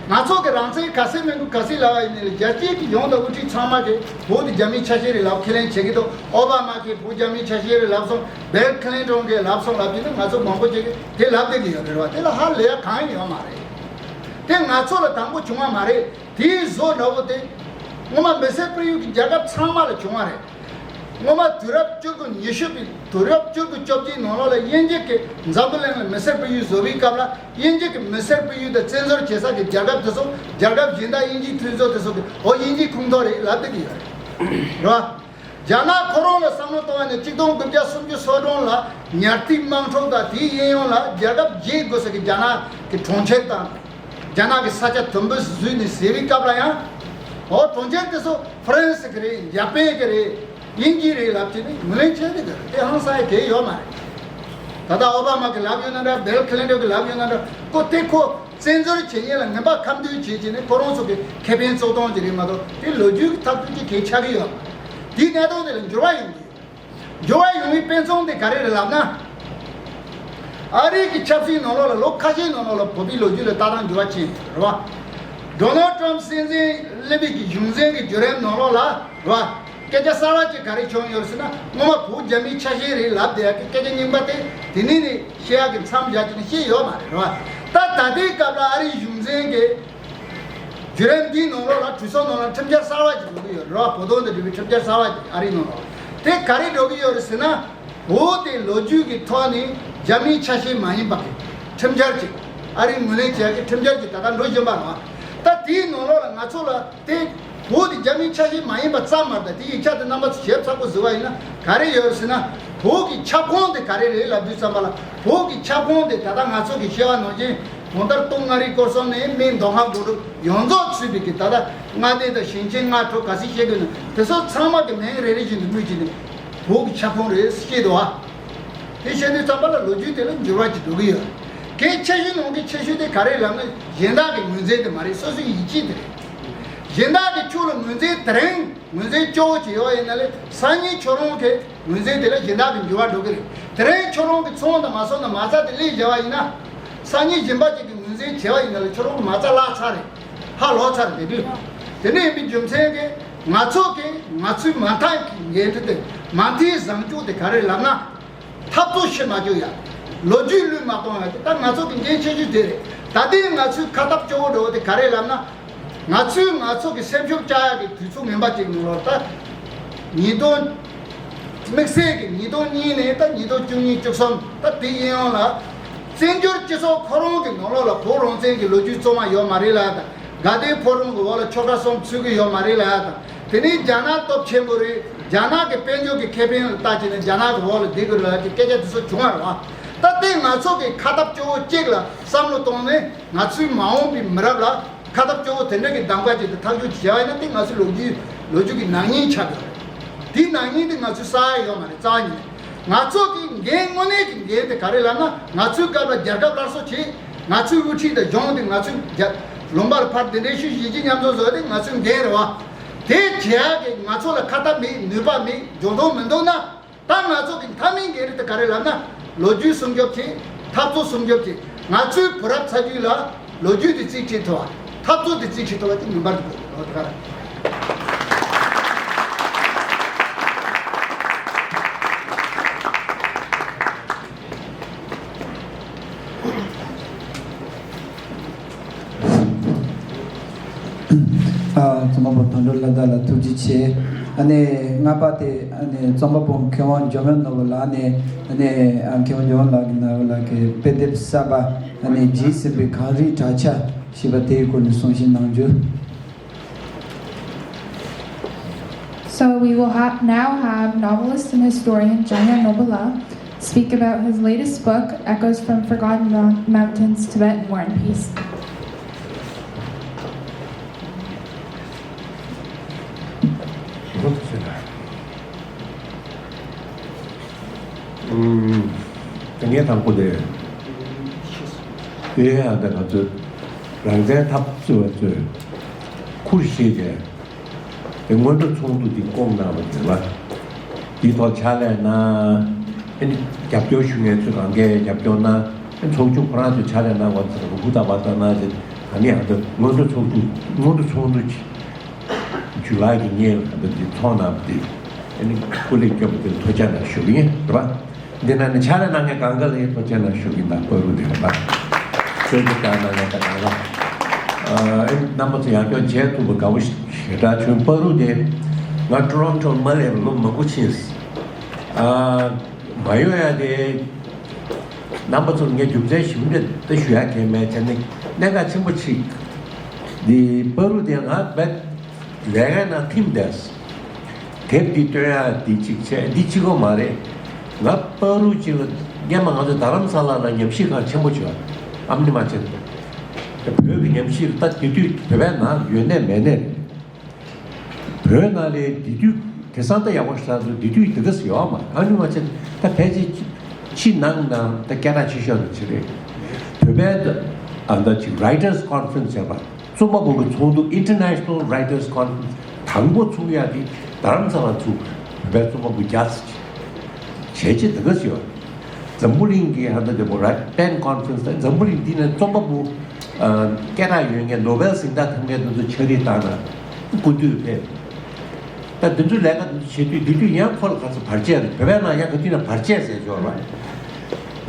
ང་ཚོ་གི་རང་བཙན་ག་ཚད་མིན་འདུག་ག་ཚད་ལབ་པ་ཡིན་ནའི་རྒྱལ་སྤྱིའི་གི་ཡོངས་དང་དབུ་ཁྲིད་ཚང་མ་གི་བོད་དེ་རྒྱ་མིའི་ཆ་ཤས་རེད་ལབ་ཁས་ལེན་བྱེད་ཀྱི་འདུག་ཨོ་བྷ་མ་གིས་བོད་རྒྱ་མིའི་ཆ་ཤས་རེད་ལབ་སོང་། བིལ་ཁི་ལིན་ཊོན་གྱིས་ལབ་སོང་ལབ་དུས་ནི་ང་ཚོ་མང་པོ་ཅིག་གིས་དེ་ལབ་བསྡད་ཀྱི་ཡོད་རེད་བ། དེ་ལ་ཧ་ལས་ཡ་གང་ཡང་ཡོད་མ་རེད། དེ་ང་ཚོ་ལ་དང་པོ་བྱུང་བ་མ་རེད། དེའི་བཟོ་འདྲ་བོ་དེ་སྔོན་མ་མི་སེར་སྤེལ་ཡུལ་གྱི་རྒྱལ་ཁབ་ཚང་མ་ལ་བྱུང་བ་རེད། སྔོན་མ་དུས་རབས་བཅུ་དགུ་ཉི་ཤུ་པའི་དུས་རབས་བཅུ་དགུ་བཅོ་བརྒྱད་ནང་ལོགས་ལ་དབྱིན་ཇི་གི་འཛམ་བུ་གླིང་ལ་མི་སེར་སྤེལ་ཡུལ་བཟོ་བའི་སྐབས་ལ་དབྱིན་ཇི་གི་མི་སེར་སྤེལ་ཡུལ་དང་བཙན་འཛུལ་བྱེད་ས་གི་རྒྱལ་ཁབ་དེ་ཚོ་རྒྱལ་ཁབ་གཞན་དག་དབྱིན་ཇིའི་མཐུན་ཚོགས་དེ་ཚོ་གི་འོ་དབྱིན་ཇིའི་ཁོངས་གཏོགས་རེད་ལབ་བསྡད་ཀྱི་ཡོད་རེད། རེད་བ། རྒྱ་ནག་ཁོ་རང་ལ་བསམ་བློ་གཏོང་བ་ནི་གཅིག་སྟོང་དགུ་བརྒྱ་སུམ་ཅུ་སོ་གྲངས་ལ་ཉར་ཐིག་དམག་འཁྲུག་དང་དེའི་གཡས་གཡོན་ལ་རྒྱལ་ཁབ་བརྒྱད་དགོས་ས་གི་རྒྱ་ནག་གི་གྲོང་ཁྱེར་དང་། རྒྱ་ནག་གི་ས་ཆ་དུམ་བུ་བཟོས་ནས་ཟེར་བའི་སྐབས་ལ་ཡང་། འོ་གྲོང་ཁྱེར་དེ་ཚོ་ཧྥ་རན་སི་གི་རེད། ཡ་པན་གི་རེད། དབྱིན་ཇིའི་རེད་ལབ་བྱས་ནས་ངོས་ལེན་བྱས་ཏེ་གི་རེད། དེ་ཧང་སང་ཡ་གལ་ཡོད་མ་རེད། ད་ལྟ་ཨོ་བྷ་མ་གི་ལབ་ཡོད་ན་འདྲ། བིལ་ཁི་ལིན་ཊོན་གི་ལབ་ཡོད་ན་འདྲ། ཁོ་དེ་ཁོ་བཙན་འཛུལ་བྱེད་མཁན་ལ་ངན་པ་ཁ་མདུན་བྱེད་བྱས་ནས་ཁོ་རང་ཚོ་གི་ཁེ་ཕན་གཙོ་གཏོང་གི་རེད་མ་གཏོགས་དེ་ལོ་རྒྱུས་ཀྱི་ཐབས་ཚུལ་གྱི་གལ་ཆགས་ཀྱི་ཡོད་མ་རེད། དེའི་གནས་སྟངས་དེ་ལ་འགྱུར་བ་ཡོང་གི་ཡོད། འགྱུར་བ་ཡོང་བའི་དཔེ་མཚོན་དེ་ག་རེ་རེད་ལབ་ན། ཨ་རི་གི་ཆབ་སྲིད་ནང་ལོགས་ལ་ལོ་ཁ་ཤས་ནང་ལོགས་ལ་བོད་པའི་ལོ་རྒྱུས་ལ་ལྟ་སྟངས་འགྱུར་བ་ཕྱིན་ཡོད་རེད་བ། ཌོ་ནལ་ཌི་ཊམ་སྲིད་འཛིན་སླེབས་པའི་གི་གཞུང་འཛིན་གྱི་བརྒྱུད་རིམ་ནང་ལོགས་ལ་རེད་བ། སྐད་ཆ་གསར་བ་ཅིག་ག་རེ་བྱུང་ཡོད་ཟེར་ན། སྔོན་མ་བོད་རྒྱ་མིའི་ཆ་ཤས་རེད་ལབ་བསྡད་ཡ་གི་སྐད་ཆ་རྙིང་པ་དེ་དེ་ནས་ནི་བཤད་ཡ་གི་མཚམས་བཞག་ཅིག་ནི་བཤད་ཡོད་མ་རེད་རེད་བ། ད་ད་ལྟའི་སྐབས་ལ་ཨ་རིའི་གཞུང་འཛིན་གྱི་བརྒྱུད་རིམ་འདིའི་ནང་ལོགས་ལ་གྲོས་ཚོགས་ནང་ལ་ཁྲིམས་འཆར་གསར་བ་ཅིག་འགྲོ་གི་ཡོད་རེད་བ། བོད་དོན་དང་འབྲེལ་བའི་ཁྲིམས་འཆར་གསར་བ་ཅིག་ཨ་རིའི་ནང་ལོགས་དེ་ག་རེ་འགྲོ་གི་ཡོད་རེད་ཟེར་ན། བོད་དེ་ལོ་རྒྱུས་ཀྱི་ཐོག་ནས་རྒྱ་མིའི་ཆ་ཤས་མ་ཡིན་པ་གི་ཁྲིམས་འཆར་ཅིག་ཨ་རིས་ངོས་ལེན་བྱས་ཀྱི་ཁྲིམས་འཆར་ཅིག་ད་ལྟ་འགྲོ་བཞིན་པ་རེད་བ། ད་དེའི་ནང་ལོགས་ལ་ང་ཚོ་ལ་དེ་བོད་དེ་རྒྱ་མིའི་ཆ་ཤས་མ་ཡིན་པ་ཙམ་མ་རེད། ད་དེ་ཡིག་ཆ་དེ་རྣམ་པ་ཚོ་ཞིབ་ཚགས་པོ་གཟིགས་པ་ཡིན་ན་ག་རེ་ཡོད་རེད་ཟེར་ན། བོད་ཀྱི་ཁྱབ་ཁོངས་དེ་ག་རེ་རེད་ལབ་དུས་ཙམ་པ་ལ་བོད་ཀྱི་ཁྱབ་ཁོངས་དེ་ད་ལྟ་ང་ཚོ་གི་བཤད་པ་ནང་བཞིན་གང་ལྟར་སྟོད་མངའ་རིས་སྐོར་གསུམ་ནས་སྨད་མདོ་སྔགས་སྒང་དྲུག་ཡོངས་རྫོགས་ཚུད་པའི་གི་ད་ལྟ་མངའ་སྡེ་དང་ཞིང་ཆེན་ལྔ་དྲུག་ག་ཚོད་བཤད་དགོས་ན་དེ་ཚོ་ཚང་མ་གི་མིང་རེ་རེ་བཞིན་དུ་སྨོས་ཀྱི་ནི་བོད་ཀྱི་ཁྱབ་ཁོངས་རེད་བཤད་འདུག་བ། དེ་བཤད་དུས་ཙམ་པ་ལ་ལོ་རྒྱུས་དེ་ལ་འགྱུར་བ་ཅིག་འགྲོ་གི་ཡོད། གལ་ཆེ་ཤོས་ནང་གི་ཆེ་ཤོས་དེ་ག་རེ་ལབ་ན་གཞན་དག་གི་ངོས་འཛིན་དེ་མ་རེད། སོ་སོའི་ཡིད་ཆེས་དེ་རེད། གཞན་དག་གི་ཁྱོད་ལ་ངོས་འཛིན་དེ་རིང་ངོས་འཛིན་སྐྱོ་བོ་ཅིག་ཡོད་ཡིན་ན་ལས་སང་ཉིན་ཁྱོད་རང་གི་ངོས་འཛིན་དེ་ལ་གཞན་དག་གི་འགྱུར་བ་འགྲོ་གི་རེད། དེ་རིང་ཁྱོད་རང་གི་ཚོང་དང་མ་སོང་ན་མ་རྩ་དེ་ལས་བཞག་པ་ཡིན་ན། སང་ཉིན་གཞན་པ་ཅིག་གི་ངོས་འཛིན་བྱས་པ་ཡིན་ན་ལས་ཁྱོད་རང་གི་མ་རྩ་བརླག་ཚར་རེད། ཧ་ལོག་ཚར་རེད་དུས། དེ་འདྲ་ཡིན་པའི་རྒྱུ་མཚན་གྱིས་ང་ཚོ་གིས་ང་ཚོའི་མ་མཐའ་གི་འགན་འཁྲི་དེ་མ་མཐའི་བཟང་སྤྱོད་དེ་ག་རེ་ལབ་ན། འཐབ་རྩོད་བྱེད་མ་བཅུག་ཡ། ལོ་རྒྱུས་བློས་མ་གཏོང་ཡ་དེ་ད་ང་ཚོ་གི་འགན་ཆེ་ཤོས་དེ་རེད། ད་ལྟའི་ང་ཚོའི་ཁ་སྟབས་སྐྱོ་བོ་འགྲོ་བ་དེ་ག་རེ་ལབ་ན། ང་ཚོས་ང་ཚོ་གི་སེམས་ཤུགས་བཅག་ཡག་གི་དུས་ཚོད་ངན་པ་ཅིག་ནང་ལོགས་ད། ཉིས་སྟོང་། དམིགས་བསལ་གྱི་ཉིས་སྟོང་གཉིས་ནས་ད་ཉིས་སྟོང་བཅུ་གཉིས་བཅུ་གསུམ་ད་དེ་ཡིན་ཡོང་ལ། བཙན་བྱོལ་སྤྱི་ཚོགས་ཁོ་རང་གི་ནང་ལོགས་ལ་བོད་རང་བཙན་གྱི་ལོ་རྒྱུས་རྩོམ་པ་ཡོད་མ་རེད་ལ་ད། དགའ་ལྡན་ཕོ་བྲང་གི་འོག་ལ་ཆོལ་ཁ་གསུམ་ཚུད་ཀྱི་ཡོད་མ་རེད་ལ་ད། དེ་ནས་རྒྱ་ནག་སྟོབས་ཆེན་པོ་རེད། རྒྱ་ནག་གི་དཔལ་འབྱོར་གྱི་ཁེ་ཕན་ལ་ལྟ་བྱས་ནས་རྒྱ་ནག་གི་འོག་ལ་བསྡད་དགོས་རེད་ལ་དེ་སྐད་ཆ་དེ་ཚོ་བྱུང་བ་རེད་བ། ད་ལྟའི་ང་ཚོ་གི་ཁ་སྟབས་སྐྱོ་བོ་གཅིག་ལ་བསམ་བློ་བཏང་ནས་ང་ཚོའི་མ་འོངས་པའི་མི་རབས་ལ། ཁ་སྟབས་སྐྱོ་བོ་དེ་འདྲ་གི་གདམ་ག་ཅིག་ཏུ་ཐག་གཅོད་བྱས་པ་ཡིན་ན་དེ་ང་ཚོའི་ལོ་རྒྱུས་ལོ་རྒྱུས་ཀྱི་ནག་ཉེས་ཆགས་ཀྱི་རེད། དེའི་ནག་ཉེས་དེ་ང་ཚོས་བསག་ཡ་ཡོད་མ་རེད་རྩ་བ་ཉིད་ནས། ང་ཚོ་གི་འགན་དངོས་གནས་ཀྱི་འགན་དེ་ག་རེ་ལབ་ན་ང་ཚོའི་སྐབས་ལ་རྒྱལ་ཁབ་སླར་གསོ་བྱེད། ང་ཚོའི་དབུ་ཁྲིད་དང་གཞུང་དེ་ང་ཚོའི་རྒྱ་ལུང་པར་ཕར་འདི་འདྲའི་ཤུལ་གཞིས་བྱེས་མཉམ་འཛོམས་བཟོ་དེ་ང་ཚོའི་འགན་རེད་བ། དེ་བྱེད་ཡ་གི་ང་ཚོ་ལ་ཁ་ཐབས་མེད་ནུས་པ་མེད་འཇོན་ཐང་མི་འདུག་ན། ད་ང་ཚོ་གི་མཐའ་མའི་འགན་རེད་དེ་ག་རེ་ལབ་ན། ལོ་རྒྱུས་སྲུང་སྐྱོབ་བྱེད། འཐབ་རྩོད་སྲུང་སྐྱོབ་བྱེད། ང་ཚོའི་བུ་རབས་ཚ་རྒྱུད་ལ་ལོ་རྒྱུས་དེ་རྩིས་བྱེད་ཐུབ་པ། འཐབ་རྩོད་དེ་རྩིས་བྱེད་ཐུབ་པ་དེ་ངེས་པར་དུ་དགོས་ལོ་དེ་ག་རེད། ཨ། རྩོམ་པ་པོ་དོན་གྲུབ་ལྷ་དར་ལགས་ཐུགས་རྗེ་ཆེ། ཨ་ནི་ལྔ་པ་དེ་ཨ་ནི་རྩོམ་པ་པོ་མཁས་དབང་འཇམ་དབྱངས་ནོར་བུ་ལགས་ནས་ཨ་ནི་ཨ་མཁས་དབང་འཇམ་དབྱངས་ལགས་ཀྱི་ནོར་བུ་ལགས་ཀྱི་དཔེ་དེབ་གསར་པ་ཨ་ནི་རྗེས་ཟིན་པའི་གངས་རིའི་གྲགས་ཆ་ཞེས་པ་དེའི་སྐོར་ནས་གསུང་བཤད་གནང་རྒྱུ། So we will ha- now have novelist and historian Jamyang Nobula speak about his latest book, Echoes from Forgotten Mount- Mountains, Tibet and War and Peace. ཨུམ། དེ་ངས་དང་པོ་དེ། དེ་ཡང་ད་ང་ཚོ་རང་བཙན་འཐབ་རྩོད་པ་ཚོས་ ཁུར་བཞེས་བྱས། དེ་སྔོན་འགྲོ་ཚོགས་འདུ་འདི་བསྐོངས་གནང་བ་དེ་ལ། འདིའི་ཐོག་ཕྱག་ལས་གནང་། ཨ་ནི་རྒྱབ་སྐྱོར་ཞུ་མཁན་ཚོས་གང་གས་རྒྱབ་སྐྱོར་གནང་། ཨ་ནི་ཚོགས་ཆུང་ཁོ་རང་ཚོས་ཕྱག་ལས་གནང་བ་ཚོ་ཧུར་ཐག་པ་ལྟར་གནང་བྱས། ད་ནི་ཨ་ད་སྔོན་འགྲོ་ཚོགས་འདུ་སྔོན་འགྲོ་ཚོགས་འདུ་ཅིག་ཇུ་ལའི་གི་ཉིན་ལ་ད་འདི་ཚོགས་གནང་བ་དེ། ཨ་ནི་སྐུ་ལས་སྐྱོན་པ་དེ་ཐུགས་རྗེ་གནང་ཞུ་གི་ཡིན། རེད་པ། འདི་ན་ནི་ཕྱག་ལས་གནང་མཁན་གང་ག་ལ་ཡང་ཐུགས་རྗེ་གནང་ཞུ་གི་ཡིན། ད་བར་དུ་དེ་རེད་པ། ཆོས་ཀྱི་བཀའ་གནང་མཁན་ད་གང་ག་ཨ་རྣམ་པ་ཚོ་ཡང་བསྐྱར་མཇལ་ཐུབ་པ་དགའ་པོ་ཞེ་དྲག་བྱུང་། བར་དུ་དེ་ང་ཊོ་རོན་ཊོ་མ་སླེབས་ལོ་མང་པོ་ཕྱིན། ཨ་མ་ཡོང་ཡ་དེ་རྣམ་པ་ཚོར་ངས་རྒྱུ་མཚན་ཞིབ་འཇུག་ད་ཞུ་ཡ་གང་ཡང་མེད། བྱས་ནས་གནད་འགག་ཆེན་པོ་གཅིག་འདི་བར་དུ་དེ་ང་རྦད་ལས་ཀའི་ནང་ཐིམ་བསྡད། དེབ་འདི་སྟོན་ཡ་འདི་གཅིག་བྱས། འདི་གཅིག་པོ་མ་རེད། ང་བར་དུ་གཅིག་ལ་སྔོན་མ་ང་ཚོ་རྡ་རམ་ས་ལ་ལ་ཉམས་ཞིབ་ཁང་ཆེན་པོ་བྱོས། ཨམ་ནི་མ་ཆེན་པོ། བོད་ཀྱི་ཉམས་ཞིབ་ད་དེ་དུས་བོད་པའི་ནང་ཡོད་ནས་མེད་ནས། བོད་ནང་ལ་དེ་དུས་དེང་སང་ད་ཡག་པོ་ཞིག་ཆགས་འདུག་དེ་དུས་དེ་ག་ཚོད་ཡོད་མ་རེད། ཨ་ནི་མ་ཆེན་ད་ཕལ་ཆེར་ཕྱི་ནང་ནང་ད་སྐད་གྲགས་ཆེ་ཤོས་དེ་ཅི་རེད། བོད་པའི་ད་ཨ་ད་ཅིག་Writers Conference ཟེར་བ། རྩོམ་པ་པོ་གི་ཚོགས་འདུ། International Writers Conference དང་པོ་ཚུགས་ཡ་དེ་རྡ་རམ་ས་ལ་ཚུགས། བོད་པའི་རྩོམ་པ་པོ་བརྒྱ་ཙམ་ཅིག་བྱས་རྗེས་དེ་ག་ཚོད་ཡོད། འཛམ་བུ་གླིང་གི་ཧ་ད་དེ་པོ་ར་པེན་ཀོན་ཕ་རེན་སི་ད་འཛམ་བུ་གླིང་འདི་ནས་རྩོམ་པ་པོ་ཨ་སྐད་གྲགས་ཡོད་མཁན་ནོ་བེལ་གཟེངས་རྟགས་ཐོབ་མཁན་དེ་ཚོ་ཕྱག་བྲིས་བཏང་ན་སྐུ་མདུན་ཕེབས། ད་འདི་ཚོའི་ལས་ཀ་འདི་ཚོ་བྱེད་དུས་འདི་དུས་ཡང་ཁོ་ལ་ག་ཚོད་བར་ཆད་རེད། བོད་པའི་ནང་ཡང་ག་དུས་ན་བར་ཆད་ཟེར་ཆོག་ར།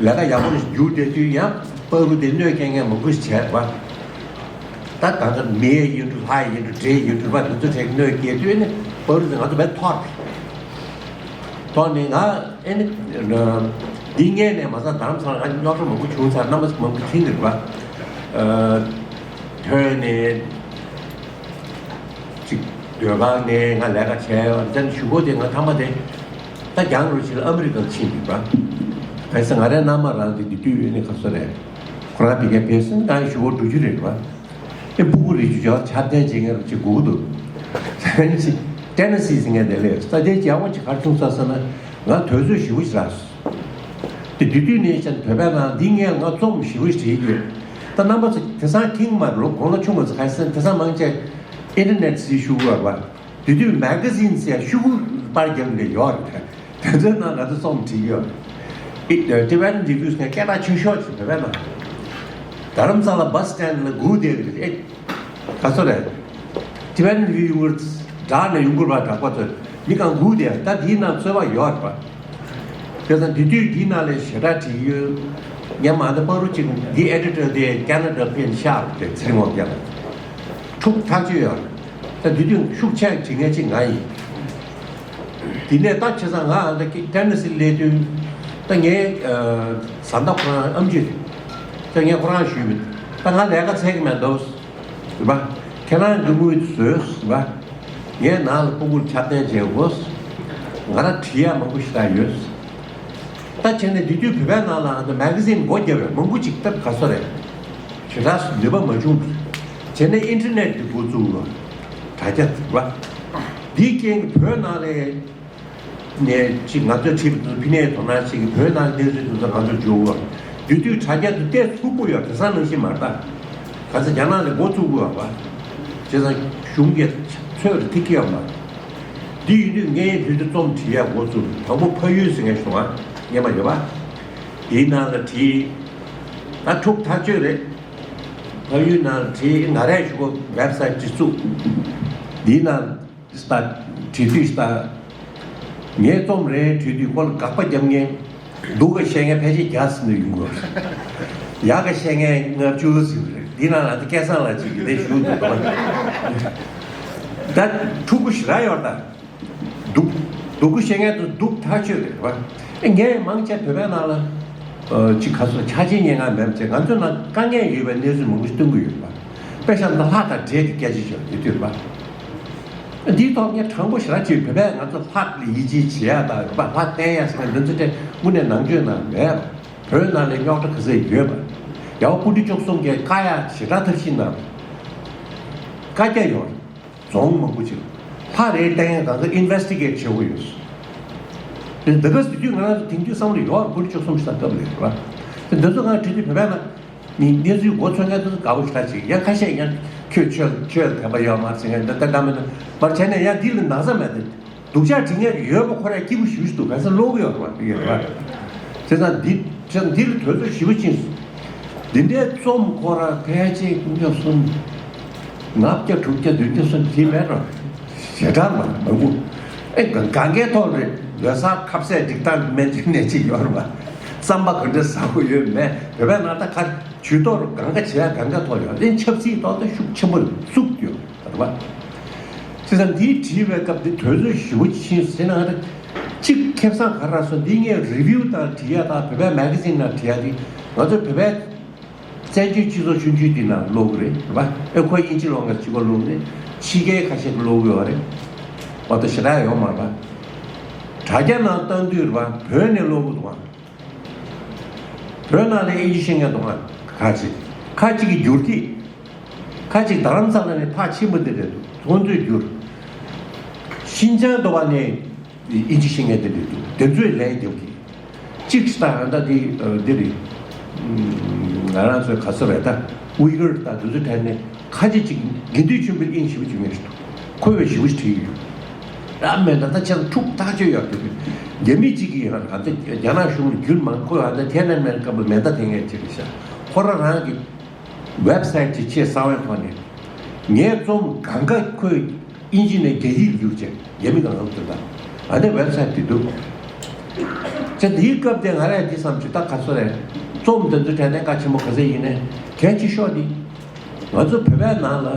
ལས་ཀ་ཡག་པོ་ཞིག་འཇུག་བསྡད་དུས་ཡང་བར་དུ་དེ་གནོད་སྐྱེལ་མཁན་མང་པོ་ཞིག་བྱས་པ། ད་གང་ལྟར་མི་ཡི་ཡིན་འགྲོ། ལྷ་ཡི་ཡིན་འགྲོ། འདྲེ་ཡི་ཡིན་འགྲོ་བ། དེ་ཚོ་གྲས་གནོད་སྐྱེལ་དུས་ནི་བར་དུ་ང་ཚོ་བས་ཐོར། ཐོག་ནས་ང་ཨེ་ནི་འདི་སྔོན་ནས་མ་ཚད་རྡ་རམ་ས་ལ་ང་རྙོག་དྲ་མང་པོ་བྱུང་ཚར། རྣམ་པ་མང་པོ་མཁྱེན་གྱི་རེད་པ། ཨ་ཐོན་ནས་ཅིག་སྡོད་ཁང་ནས་ང་ལས་ཀ་བྱས་ཡོད་ཙང་གཞུག་གུ་དེ་ང་མཐའ་མ་དེ་ད་རྒྱང་རུ་ཕྱིན་ཨ་མི་རི་ཀར་ཕྱིན་པ་རེད་པ། གང་ཟེར་ང་རའི་མནའ་མ་རང་དེ་དེ་དུས་ཨེ་ནི་ག་སོ་རེད། ཁོ་རང་དེ་གའི་ཕེབས་སོང་། ད་གཞུག་གུ་འགྲོ་རྒྱུ་རེད་པ། ཨེ་ཕྲུ་གུ་རེ་ཅིག་ཇོ་ཆ་ལྡན་བྱེད་མཁན་རུ་ཅིག་སྒུག་འདུག་ཊེ་ནེ་སི་ཟེར་མཁན་དེ་ལས་ས་ཆ་རྒྱ་བོ་ཅིག་གར་བྱུང་ས་ས་ན་ང་དུས་ཚོད་ཞེ་པོ་ཞིག་རག་སོང་། དེ་དུས་དུས་ནས་ཀྱང་བོད་པའི་ནང་འདི་སྔོན་ང་རྩོམ་ཞེ་པོ་ཞིག་བྲིས་ཡོད། ད་རྣམ་པ་ཚོ་དེང་སང་མཁྱེན་གྱི་མ་རེད། ལོ་གོང་ལ་ཆུང་བ་ཚོ་ག་ས་དེང་སང་མང་ཆེ་ཨིན་ཊར་ནེཊ་ཟེར་ཤུ་གུ་བ། དེ་དུས་མེ་ག་ཟིན་ཟེར་ཤུ་གུ་པར་རྒྱབ་ནས་ཡོད་རེད། དེ་ཚོའི་ནང་ང་ཚོ་རྩོམ་བྲིས་ཡོད། ཨི་ཊི་བེ་ཊན་རི་བིའུ་ཟེར་མཁན་སྐད་གྲགས་ཆེ་ཤོས་ཅིག་བོད་པའི་ནང་། རྡ་རམ་ས་ལ་བྷ་སི་སི་ཊེན་ཌི་ལ་སྒུག་བསྡད་ཀྱི་རེད། ཨེ་ག་ཚོད་རེད། ཊི་བེ་ཊན་རི་བིའུ་ཡོང་གི་རེད། བསྒྲགས་ནས་ཡོང་གི་རེད་པ། གྲགས་པ་ཚོས་མི་གང་སྒུག་བསྡད། ད་དེའི་ནང་རྩོད་པ་ཡོད་རེད་པ། བྱས་ཙང་དེ་དུས་དེའི་ནང་ལ་ཞེ་དྲག་བྲིས་ཡོད། སྔོན་མ་ཨ་ད་བར་དུ་ཅིག་འདི་ཨེ་ཌི་ཊར་དེ་ཁེ་ན་ཌ་ཕིན་ཤར་དེ་ཚེ་རིང་དབང་རྒྱལ་ལགས། ཐུགས་ཐག་ཆོད་ཡོད། ད་དེ་དུས་ཤུགས་ཆེ་བྱེད་མཁན་གཅིག་ང་ཡིན། དེ་ནས་ད་བྱས་ཙང་ང་ཨ་ད་ཊེ་ནེ་སི་སླེབས་དུས་ད་ངའི་ཨ་བཟའ་ཟླ་ཁོ་རང་ཨེམ་ཆི་རེད། ད་ངས་ཁོ་རང་ཞུས་པ། ད་ང་ལས་ཀ་འཚོལ་གྱི་མེད་འདུག་ཟེར་བ། ཁྱེད་རང་གི་དངུལ་བཟོས་ཟེར་བ། ངའི་ནང་ལ་ཕྲུ་གུར་ཆ་རྐྱེན་བྱེད་དགོས། ང་རང་བྲིས་ཡ་མང་པོ་ཞེ་དྲག་ཡོད། ད་བྱས་ནས་དེ་དུས་བོད་པའི་ནང་ལ་ཨ་ད་མེ་ག་ཟིན་སྒོ་བརྒྱབ་པའི་མང་པོ་ཅིག་སྟབས་ག་ཚོད་རེད། ཞེ་དྲག་ནུས་པ་མ་བྱུང་། བྱས་ནས་ཨིན་ཊར་ནེཊ་དེ་འགོ་བཙུགས་ལ། དྲ་རྒྱ་བཙུགས་པ། འདིའི་རྐྱེན་གྱིས་བོད་ནང་ལ་ནས་ཅིག་ང་ཚོས་བྲིས་པ་དེ་ཚོ་ཕི་ནས་དོ་སྣང་བྱེད་ཀྱི། བོད་ནང་གནས་ཚུལ་དེ་ཚོ་ང་ཚོར་འབྱོར་བ། དེ་དུས་དྲ་རྒྱ་དེ་ཏོག་ཙམ་ཕྱུག་པོ་ཡོད། དེང་སང་ནང་བཞིན་མ་རེད་ད། ག་ཚོད་རྒྱ་ནག་ལ་འགོ་བཙུགས་དགོས་པ། བྱས་ཙང་གཞུང་གིས་ཚོད་རེ་ཐིག་གི་ཡོད་མ་རེད། འདི་ཡིན་དུས་ངས་དུས་དེ་རྩོམ་བྲིས་ཡ་འགོ་བཙུགས། དང་པོ་ཕ་ཡུལ་ཟེར་མཁན་ཞིག་འདུག་ཨ། སྔོན་མ་ཡོད་པ། དེའི་ནང་ལ་བྲིས། ད་ཐུགས་ཐག་ཆོད་རེད། ཕ་ཡུལ་ནང་ལ་བྲིས། ང་རས་གཞུག་གུ་ཝེབ་སའིཊ་ཅིག་བཙུགས། འདིའི་ནང་ལ་བྲིས་དུས་ད་ངས་རྩོམ་རེ་བྲིས་དུས་ཁོ་ལ་དགག་པ་རྒྱབ་མཁན། སྡུག་ག་བཤད་མཁན་ཕལ་ཆེར་རྒྱ་ཟིན་ནས་ཡོང་གི་རེད། ཡག་ག་བཤད་མཁན་ལྔ་བཅུ་ཟིན་གི་རེད། འདི་ནང་ལ་ད་སྐལ་བཟང་ལགས་ཅིག་གིས་དེ་ཞུ་འདུག་ག་ད་ཕྲུ་གུ་ཞེ་དྲག་ཡོད་ད། སྡུག་སྡུག་གུ་བཤད་མཁན་དེ་སྡུག་ཐག་ཆོད་རེད་པ། ཨེ་ངས་མང་ཆེ་བོད་པའི་ནང་ལ་ཨ་ཅིག་ག་ཚོད་ཆ་རྐྱེན་ཉན་མཁན་མེད་པ་བྱས། ང་ཚོའི་ནང་དཀའ་ངལ་ཡོད་པའི་གནས་ཚུལ་མང་པོ་ཞིག་སྟོན་གྱི་ཡོད་པ། དཔེ་བཞག་ན་ལྷ་དང་འདྲེ་གི་སྐད་ཆ་ཞིག་དེ་དུས་པ། འདིའི་ཐོག་ངས་དྲང་པོ་ཞེ་དྲག་བྱས། བོད་པས་ང་ཚོ་ལྷ་ལ་ཡིད་ཆེས་བྱེད་ཡ་དང་རེད་པ། ལྷ་བསྟེན་ཡ་ཟེར་མཁན་འདི་ཚོ་དེ་དངོས་གནས་ནང་ཆོས་ནང་མེད་པ། བོད་ནང་ལ་རྙོག་དྲ་ག་ཚོད་ཡོད་པ། ཡང་སྐུ་ཕྲེང་བཅུ་གསུམ་གྱིས་བཀའ་ཡག་ཞེ་དྲག་ཐབས་ཤེས་གནང་། བཀའ་རྒྱ་ཡོད། རྫོང་མང་པོ་ཅིག་ལྷ་རེ་བསྟེན་ཡ་གང་ག་ཨིན་ཝེ་སི་ཊི་གེ་ཊི་བྱེད་དགོས་ཡོད། དེ་འདི་ག་སྲིད་དུས་ང་རང་ཚོ་དེང་དུས་བསམ་བློ་ཡོད། སྐུ་ཕྲེང་བཅུ་གསུམ་ཞིག་དང་སྐབས་ལས་རེད་པ། དེ་འདི་ཚོ་ང་བྲིས་དུས་བོད་པ་ན་ནི་གནས་ཚུལ་མགོ་ཚོས་མཁན་དེ་ཚོ་དགའ་པོ་ཞེ་དྲག་ཅིག་ཡང་ཁ་ཤས་ཡང་ ཁྱོད་ཆོས་ཆོས་དད་པ་ཡོད་མ་རེད་ཟེར་མཁན་འདི་ལྟ་ལྟ་མི་འདུག་མར་བྱས་ནས་ཡང་འདི་ལ་ན་ཚ་མེད་དེ། སྡུག་ཅག་བྲིས་མཁན་ཡོད་པ་ཁོ་རང་སྐྱིད་པོ་ཞེ་པོ་ཞིག་འདུག་ག་ཚོད་ཀློག་གི་ཡོད་རེད་པ། དེ་ཡོད་རེད་པ། བྱས་ཙང་འདི་བྱས་ཙང་འདི་ལ་དུས་ཚོད་ཞེ་པོ་ཕྱིན་སོང་། འདི་འདྲའི་རྩོམ་ཁོ་རང་ཕལ་ཆེར་ཀུན་ཀྱང་གསུམ། ལྔ་བརྒྱ་དྲུག་བརྒྱ་བདུན་བརྒྱ་གསུམ་བྲིས་མེད་ར། ཞེ་དྲག་མ་མང་པོ། ཨེ་ག་གང་གའི་ཐོག་རེད། ལོ་གསར་ཁ་ཟས་སྒྲིག་སྟངས་སྨན་བཅོས་ནས་ཅིག་ཡོད་རེད་པ། རྩམ་པ་ག་འདྲ་ཟ་དགོས་ཡོད་མེད་བོད་པའི་ནང་ད་ག་ཇུས་གཏོགས་གང་ག་བྱེད་ཡ་གང་ག་ཐོག་ཡོད་ཨེ་ཆབ་སྲིད་ཐོག་ད་ཤུགས་ཆེན་པོ་བཙུགས་ཡོད་རེད་པ། བྱས་ཙང་འདི་བྲིས་པའི་སྐབས་འདི་དུས་ཚོད་ཞེ་པོ་ཕྱིན་ཟེར་ན་ཨ་ད་གཅིག་ཁེ་བཟང་ག་རེ་སོང་འདི་ངས་རི་བིའུ་དང་བྲིས་ཡ་དང་བོད་པའི་མེ་ག་ཟིན་ནང་བྲིས་ཡ་འདི་ང་ཚོ་བོད་པའི་བཙན་བྱོལ་སྤྱི་ཚོགས་ཆུང་ཆུང་འདི་ནང་ཀློག་གི་རེད་རེད་པ། ཨེ་ཁོ་དབྱིན་ཇི་ཀློག་མཁན་གཅིག་པོ་ཀློག་ནས་ཕྱི་རྒྱལ་ཁ་ཤས་ཀྱིས་ཀློག་གི་ཡོད་རེད། འོ་ད་ཞེ་དྲག་ཡོད་མ་རེད་པ། དྲ་རྒྱ་ནང་བཏང་དུས་རེད་པ་བོད་ནས་ཀློག་གི་འདུག་པ། བོད་ནང་ལ་དབྱིན་ཇི་ཤེས་མཁན་འདུག་པ་ཁ་ཅིག་ཁ་ཅིག་གིས་བསྒྱུར་གྱི། ཁ་ཅིག་རྡ་རམ་ས་ལ་ནས་ཕར་ཕྱིན་པ་འདི་རེད་འདུག་ཁོང་ཚོས་བསྒྱུར། ཤིན་ཅང་དུ་བ་ནས་དབྱིན་ཇི་ཤེས་མཁན་དེ་འདྲ་འདུག་དེ་ཚོས་ལན་རྒྱབ་ཀྱི། གཅིག་ཤི་ད་ཧ་ད་དེ་འདི་རེད། ང་རང་ཚོའི་ག་ཚོད་རེད་ད། ཝི་གར་ད་དེ་ཚོའི་གྲས་ནས་ཁ་ཅིག་ཅིག་དགེ་འདུན་ཆོས་འཕེལ་དབྱིངས་ཞེ་པོ་བྱུང་ངེས་ཤིག་འདུག་ཁོས་བས་ཞེ་པོ་ཞིག་བྲིས་ཡོད། ར་མེད་ད་ད་ཆ་འཁྲུག་ཐག་ཆོད་ཡོད་འདུག་རྒྱ་མི་གཅིག་གིས་ཧ་ད་རྒྱ་ནག་གཞུང་ལ་རྒྱུན་མང་ཁོས་ཧ་ད་ཐེ་ནན་མེན་སྐབས་མེ་མདའ་འཐེན་མཁན་ཅིག་རེད་ཤག་ཁོ་རང་རང་གི་ཝེབ་སའིཊ་ཅིག་ཆེས་གསང་བའི་ཐོག་ནས། ངའི་རྩོམ་གང་ག་ཁོས་དབྱིན་ཇི་ནས་རྒྱ་ཡིག་བསྒྱུར་བྱས་རྒྱ་མི་གང་ག་བསྒྱུར་དང་། ཨ་ནི་ཝེབ་སའིཊ་དེ་འདུག་ཅེས་དེའི་སྐབས་དེ་ང་རས་འདི་བསམ་བྱུང་ད་ག་ཚོད་རེད། རྩོམ་འདི་ཚོ་དྲན་ནས་གལ་ཆེན་པོ་ག་ཚོད་ཡིན་ནའི་གལ་ཆེ་ཤོས་འདི། ང་ཚོ་བོད་པའི་ནང་ལ་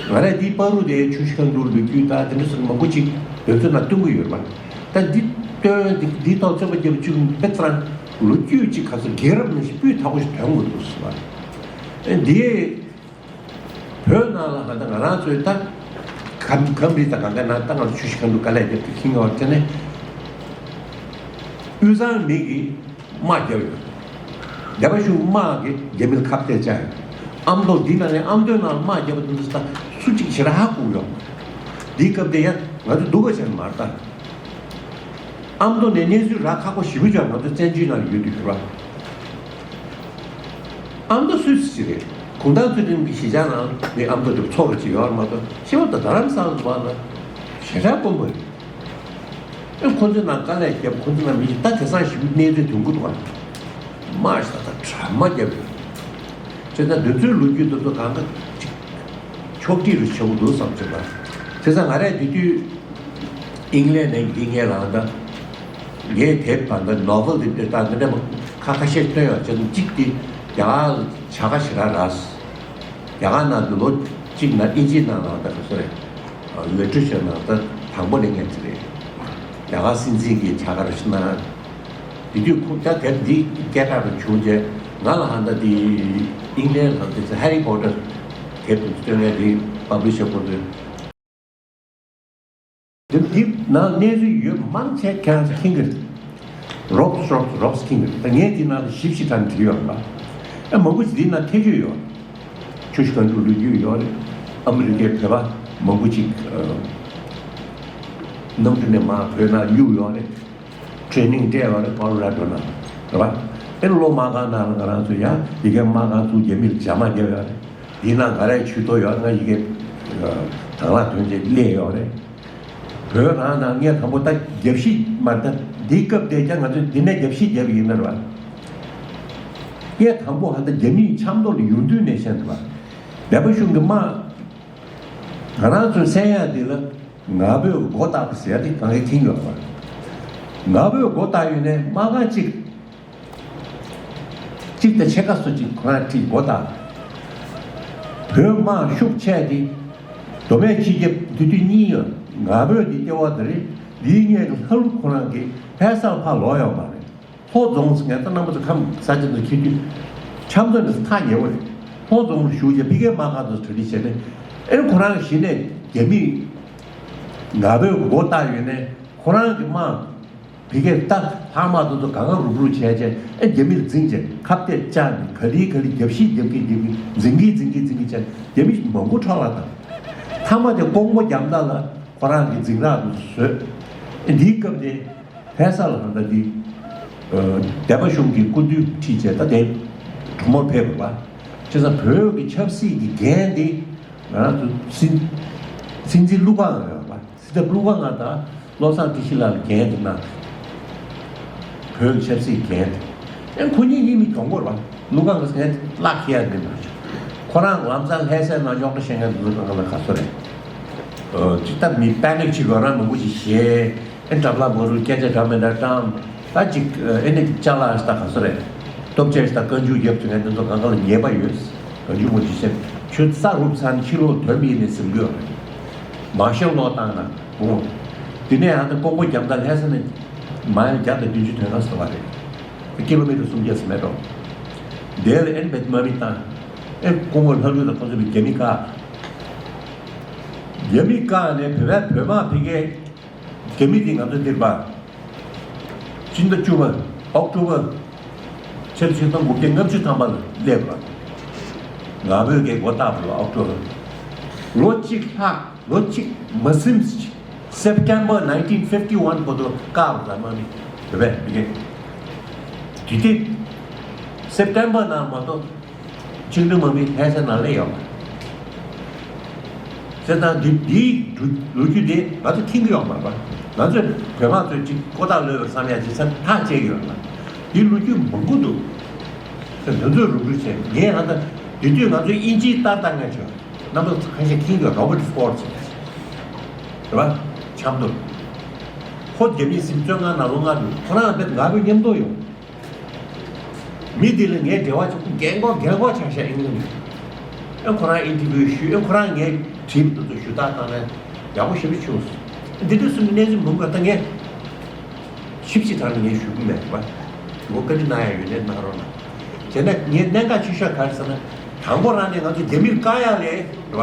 ང་རས་འདི་པ་རུ་དེའི་ཆུ་བཞི་སྒང་དྲུག་ལོ་རྒྱུས་དང་དེ་འདྲ་སོགས་མང་པོ་ཅིག་དོན་ཚོད་ནང་སྟོན་གྱི་ཡོད་རེད་པ། ད་འདི་སྟོན་འདི་འདི་ཐོག་རྩོད་པ་རྒྱབ་བཅུག་དཔེ་ཙང་ལོ་རྒྱུས་ཅིག་ག་ཚོད་རྒྱལ་རབས་ནང་བཞིན་སྤུས་དག་པོ་ཞིག་ཐོན་དགོས་འདུག་ཟེར་བ། འདི་བོད་ནང་ལ་ཧ་ད་ང་རང་ཚོའི་ད་ཁམས་ཁམས་རིགས་དང་གང་ག་ནང་ད་ང་ཚོ་ཆུ་བཞི་སྒང་དྲུག་དཀའ་ལས་རྒྱབ་ཏུ་ཁྱིང་ཡོད་དེ་ནས་དབུས་གཙང་མི་གིས་དམག་རྒྱབ་ཡོད། རྒྱ་བལ་གཞུང་དམག་གིས་རྒྱ་མིར་ཁ་གཏད་བཅག་ཡོད། ཨ་མདོ་འདི་ནང་ནས་ཨ་མདོའི་ནང་ལ་དམག་རྒྱབ་པ་དེ་ཚོ་ད་སུ་གཅིག་ཞེ་དྲག་ཧ་གོ་ཡོད། འདིའི་སྐབས་དེ་ཡང་ང་ཚོ་སྡུག་ག་བྱས་ནས་མར་ལྟ། ཨ་མདོ་ནས་གནས་ཚུལ་རག་ཁག་པོ་ཞེ་པོ་ཅིག་ང་ཚོ་བཙན་བྱོལ་ནང་ཡོད་དུས་རེད་པ། ཨ་མདོ་སུས་སུ་ཅི་རེད། གུང་ཐང་ཚུལ་ཁྲིམས་ཀྱི་གཞིས་ཆགས་ནང་མི་ཨ་མདོ་དེ་ཚོགས་རུ་ཅིག་ཡོད་རེད་མ་གཏོགས་ཤི་བ་དང་རྡ་རམ་ས་ལ་འདུག་པ་ལ་ཞེ་དྲག་དཀོན་པོ་རེད། ཨེ་ཁོ་ཚོའི་ནང་དཀའ་ལས་བརྒྱབ་ཁོ་ཚོའི་ནང་མི་ཞིག་ད་དེང་སང་ཞེ་པོ་གནས་ཚུལ་དོན་གུ་འདུག་པ། དམག་ཞིག་ད་ད་གྲ་མ་བརྒྱབ་ཡོད། བྱས་ཙང་དེ་ཚོའི་ལོ་རྒྱུས་དེ་ཚོ་གང་ག་ཅིག་ཕྱོགས་སྒྲིག་རུ་བྱེད་དགོས་འདུག་བསམ་བྱུང་ལ། བྱས་ཙང་ང་རས་དེ་དུས་ཨིང་ལན་ནས་འདི་ངས་ལངས་ད། ངས་དེབ་བར་འདི་ནོ་ཝེལ་འདི་འདི་ལྟར་འདི་འདྲ་མ་ཁ་ཁ་ཤས་བཏོན་ཡོད་བྱས་ཙང་གཅིག་དེ་རྒྱ་གར་ལ་བྱ་དགའ་ཞེ་དྲག་རག་རྒྱ་གར་ནང་དུ་ལོ་གཅིག་ནང་ཨིན་ཇིའི་ནང་ལ་ད་ག་ཚོད་རེད། ལི་ཊེ་རེ་ཅར་ནང་ད་དང་པོ་ལེན་མཁན་ཅིག་རེད། རྒྱ་གར་སྲིད་འཛིན་གྱི་བྱ་དགའ་རེ་ཞིག་གནང་། དེ་དུས་ཁོ་ད་དེབ་འདི་སྐད་གྲགས་རུ་བྱུང་རྗེས་ང་ལ་ཧ་ད་དེ་ཨིང་ལན་ལ་དེ་ཚོ་ཧེ་རི་པོ་ཊར་དེབ་དེ་སྟོན་མཁན་དེ་པབ་ལི་ཤར་ཁོ་ཚོས། དེ་འདི་ནང་གནས་ཚུལ་ཡོད་མང་ཆེ་ཁྱེད་རང་ཚོ་མཁྱེན་གྱི་རེད། རོབ་རོབ་རོབ་མཁྱེན་གྱི་རེད། ད་ངས་འདི་ནང་ལ་ཞིབ་ཞིབ་ཕྲ་བྲིས་ཡོད་ལ། ཨ་མང་པོ་ཞིག་འདི་ནང་ཐེ་བྱུས་ཡོད། ཆུ་བཞི་སྒང་དྲུག་ལོ་རྒྱུས་ཡོད་རེད། ཨ་མི་རི་ཀའི་བོད་པ་མང་པོ་ཅིག་ཨ་གནམ་གྲུ་ནས་མར་བོད་ནང་གཡུགས་ཡོད་རེད། ཊེ་རེ་ནིང་སྤྲད་ཡོད་རེད་ཀོ་ལོ་ར་ཌོ་ནང་རེད་པ། ཨེ་ལོ་མ་གང་ནང་ལ་ང་རང་ཚོ་ཡང་ཡི་གེ་མ་གང་ཚུགས་རྒྱ་མིར་ཇ་མ་བརྒྱབ་ཡོད་རེད། འདི་ནང་ང་རའི་ཇུས་གཏོགས་ཡོད་ང་ཡི་གེ་དང་བླངས་དོན་ཆེད་སླེབས་ཡོད་རེད། བོད་རང་ནང་ངས་དང་པོ་ད་རྒྱབ་བཤིག་མ་ད་འདིའི་སྐབས་དེ་ཀྱང་ང་ཚོས་འདི་ནས་རྒྱབ་བཤིག་རྒྱབ་ཡིན་ན་རེད་པ། ངས་དང་པོ་ཧ་ད་རྒྱ་མིའི་ཆབ་མདོ་ལ་ཡོང་དུས་ནས་བཤད་འདུག་པ། བལ་པོ་གཞུང་གི་དམག་ང་རང་ཚོའི་མཚན་ཡག་འདི་ལ་ང་ཕོད་མགོ་བཏགས་པ་ཟེར་ཏེ་གང་གི་ཐིང་ཡོད་པ། ང་ཕོད་མགོ་བཏགས་ཡོད་ནས་དམག་སྒར་གཅིག་གཅིག་དང་ཕྱེད་ཀ་སོ་གཅིག་ཁོ་རང་ཁྲིད་མགོ་བཏགས། བོད་དམག་ཤུགས་ཆེ་སྟེ་མདོ་སྨད་ཆོས་རྒྱལ་དེ་དུས་གཉིས་ཡོད། ང་ཕོད་འདི་ལྟེ་བ་དེ་རེད། འདིའི་སྔས་ཀྱི་ལྷ་ཀླུ་ཁོ་རང་གིས་ཕལ་སར་ཕར་ལོག་ཡོད་མ་རེད། ལྷོ་རྫོང་ཟེར་མཁན་ད་རྣམ་པ་ཚོ་ཁམས་ས་ཆ་ཚོ་ཁྱེད་དུས་ཆབ་མདོ་ནས་ཐག་ཉེ་བོ་རེད། ལྷོ་རྫོང་ལ་བཞུགས་རྗེས་ཕ་གིའི་དམག་སྒར་དུ་གྲ་སྒྲིག་བྱས་ནས་ཨེ་ཁོ་རང་གཞི་ནས་རྒྱ་མིས་ང་ཕོད་མགོ་བཏགས་ཡོད་ནས་ཁོ་རང་གི་དམག་ཕ་གིའི་ད་ལྷག་དམག་དེ་ཚོ་གང་ག་རུབ་རུབ་བྱས་རྗེས་ཨེ་རྒྱ་མི་ལ་འཛིང་རྗེས་ཁ་གཏད་བཅག་ནས་ག་ལེ་ག་ལེ་རྒྱབ་བཤིག་རྒྱབ་ཀྱིན་རྒྱབ་ཀྱིན་འཛིང་གིན་འཛིང་གིན་འཛིང་གིན་བྱས་རྒྱ་མི་མང་པོ་འཕྲོ་བརླག་བཏང་། མཐའ་མ་དེ་ཀོང་པོ་རྒྱབ་ན་ལ་ཁོ་རང་གི་འཛིང་རགས་དེ་ཚོ་བཟོས། ཨེ་འདིའི་སྐབས་དེ། ཕལ་སར་ལ་ད་འདི། ཨ་སྡེ་པ་གཞུང་གི་སྐུ་མདུན་ཁྲིད་བྱས་ད་དེ་གྲོ་མོར་ཕེབས་པ། བྱས་ཙང་བོད་ཀྱི་ཆབ་སྲིད་ཀྱི་འགན་དེ་ ང་རང་ཚོ་སྲིད་སྲིད་འཛིན་ཀླུ་དགའ་ལགས་ཡོད་པ། སྲིད་ཟུར་ཀླུ་དགའ་ལགས་དང་བློ་བཟང་བཀྲ་ཤིས་ལགས་ལ་འགན་དེ་གནང་། བོད་ཆབ་སྲིད་འགན་དེ། ཨེ་ཁོ་གཉིས་གཉིས་མི་གྱོང་པོ་རེད་པ། ཀླུ་དགའ་ལགས་ངས་བརླག་ཁྱི་ཡ་འདི་མ་བྱུང་། ཁོ་རང་ལམ་སང་ལྷ་སའི་ནང་རྙོག་དྲ་བཤད་མཁན་འདི་ཚོ་གང་ག་ལ་ག་ཚོད་རེད། ཨོ་ཅི་ལྟར་མི་པེ་ནིག་བྱེད་དགོས་རང་མང་པོ་ཞིག་བཤད། ཨེ་འདྲ་ལ་མ་རུ་སྐད་ཆ་འདྲ་མི་འདྲ་བཏང་། ད་ཅིག་ཨེ་ནི་ཅ་ལག་ད་ག་ཚོད་རེད། སྟོབས་ཆེ་ད་བཀའ་འགྱུར་རྒྱབ་ཐུབ་མཁན་འདི་ཚོ་གང་ག་ལ་ཉེས་པ་ཡོད། བཀའ་འགྱུར་མ་འཇུ་སེམས་ཆུ་ས་རུབ་ཚར་ནས་ཕྱི་ལོགས་དོན་མེད་ནས་ཟིན་དགོས་རེད། མ་ཤོར་ལོག་བཏང་ན་འོང་། དེ་ནས་ཨ་ད་ཀོང་པོ་རྒྱབ་ད་ལྷ་ས་ནས་མ་ཡར་བརྒྱ་དང་བདུན་ཅུ་དོན་ལྔ་སོ་བ་རེད། ཀི་ལོ་མི་ཊར་སུམ་བརྒྱ་ཟིན་མེད་འགྲོ། དེ་ལ་ཨེན་བེད་མ་མི་བཏང་། ཨེ་ཀོང་པོ་ལྷ་ལུས་ལ་ཁོང་ཚོ་བའི་རྒྱ་མི་བཀག་རྒྱ་མི་བཀག་ནས་བོད་པའི་བོད་དམག་ཕ་གིའི་རྒྱ་མི་དེ་ང་ཚོ་འདིར་པ། སྤྱི་ཟླ་བཅུ་པ། ཨོག་ཊོ་བར། ཕྱི་ལོ་ཆིག་སྟོང་དགུ་བརྒྱ་ལྔ་བཅུ་ཐམ་པ་ལ་སླེབས་པ། ང་བོད་ཀྱི་འགོ་བཏགས་པ་ལ་ཨོག་ཊོ་བར། ལོ་གཅིག་ལྷག་ལོ་གཅིག་མ་ཟིན། September nineteen fifty one བར་དུ་བཀག་པ་ཙམ་མ་ནི་བོད་པས་མི་རྒན། དེ་དུས་September ནང་མ་གཏོགས། ཆིག་སྟོང་མ་མི་ལྷ་ས་ནང་སླེབས་ཡོད་མ་རེད། བྱས་ཙང་འདི་འདིའི་ལོ་རྒྱུས་དེ་ང་ཚོ་མཁྱེན་གྱི་ཡོད་མ་རེད་པ། ང་ཚོས་བོད་དམག་ཚོས་ཅིག་ཀོ་ཐག་ལོས་པར་བསམ་ཡ་ཅིག་སེམས་ཐག་བཅད་ཀྱི་ཡོད་མ་རེད། འདིའི་ལོ་རྒྱུས་མང་པོ་འདུག་དེ་ཚོ་རུབ་རུབ་བྱས་ངས་ཧ་ད་དེ་དུས་ང་ཚོས་དབྱིན་ཇིའི་ལྟར་ལྟ་ངས་བྱོས་རྣམ་པ་ཁ་ཤས་མཁྱེན་གྱི་ཡོད། Robert Ford ཟེར་ཡ་ཅིག་རེད་པ། ཆབ་མདོ། ཁོ་རྒྱ་མིའི་སྲིད་བཙོན་ཁང་ནང་ལོ་ལྔ་འདུག་ཁོ་རང་དཔེ་ང་བོའི་མཉམ་དུ་ཡོང་། མི་འདི་ལ་ངས་འབྲེལ་བ་བྱེད་རྒན་གོག་རྒན་གོག་ཆགས་ཤག་ཨིན་ལན་ཨེ་ཁོ་རང་ཨིན་ཊར་བིའུ་ཞུས། ཨེ་ཁོ་རང་ངས་དྲིས་པ་དེ་ཚོ་ཞུ་དག་བཏང་ན་ཡག་པོ་ཞེ་པོ་བྱུང་སོང་། འདི་འདྲ་སུ་ནི་གནས་ཚུལ་མང་པོ་ད་ངས་ཞིབ་ཅིག་དྲང་ནས་ངས་ཞུ་གི་མེད་རེད་པ། ཞུ་བ་བཀའ་འདྲི་གནང་ཡ་ཡོད་ནས་གནང་རོགས་གནང་། བྱས་ན་ངས་གནད་འགག་ཆེ་ཤོས་ག་རེ་ཟེར་ན། དང་པོ་རང་ནས་ང་ཚོ་རྒྱ་མིར་བཀག་ཡ་ལས་རེད་པ།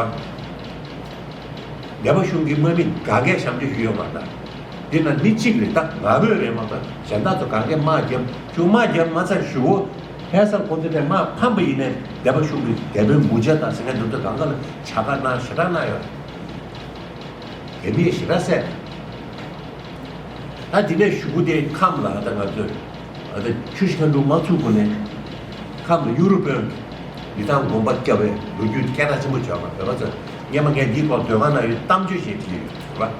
ནེ་པ་གཞུང་གི་དམག་མི་ག་གས་ཞབས་ཕྱི་ཞུས་ཡོད་མ་རེད། འདི་ན་མི་གཅིག་རེད། ད་ང་བོད་རེད་མ་གཏོགས་གཞན་དག་ཚོ་ག་གས་དམག་རྒྱབ་ཞུ་དམག་རྒྱབ་མ་ཚར་ཞུ་བོ། ལྷ་སར་ཁོང་ཚོ་ནས་དམག་ཕམ་པ་ཡིན་ནའི་ནེ་པ་གཞུང་གི་རྒྱ་བོད་མུ་ཇ་དང་ཟེར་མཁན་འདི་ཚོ་གང་ག་ལ་བྱ་དགའ་གནང་ཞེ་དྲག་གནང་ཡོད། རྒྱ་མིས་ཞེ་དྲག་བསད། ད་འདི་ནས་གཞུག་གུ་དེ་ཁམས་ལ་ད་ང་ཚོས་ད་ཆུ་ཤིང་འབྲུ་མ་ཚུགས་གོང་ནས་ཁམས་ལ་ཡུ་རོབ་པའི་ལི་ཐང་དགོན་པ་བརྒྱབ་པའི་ལོ་རྒྱུས་སྐད་གྲགས་ཆེན་པོ་བྱུང་བ་བོད་པ་ཚོས། སྔོན་མ་ངས་འདིའི་སྐོར་ཟློས་གར་ནང་ཡོད་གཏམ་བརྗོད་བྱས་བྲིས་ཡོད་རེད་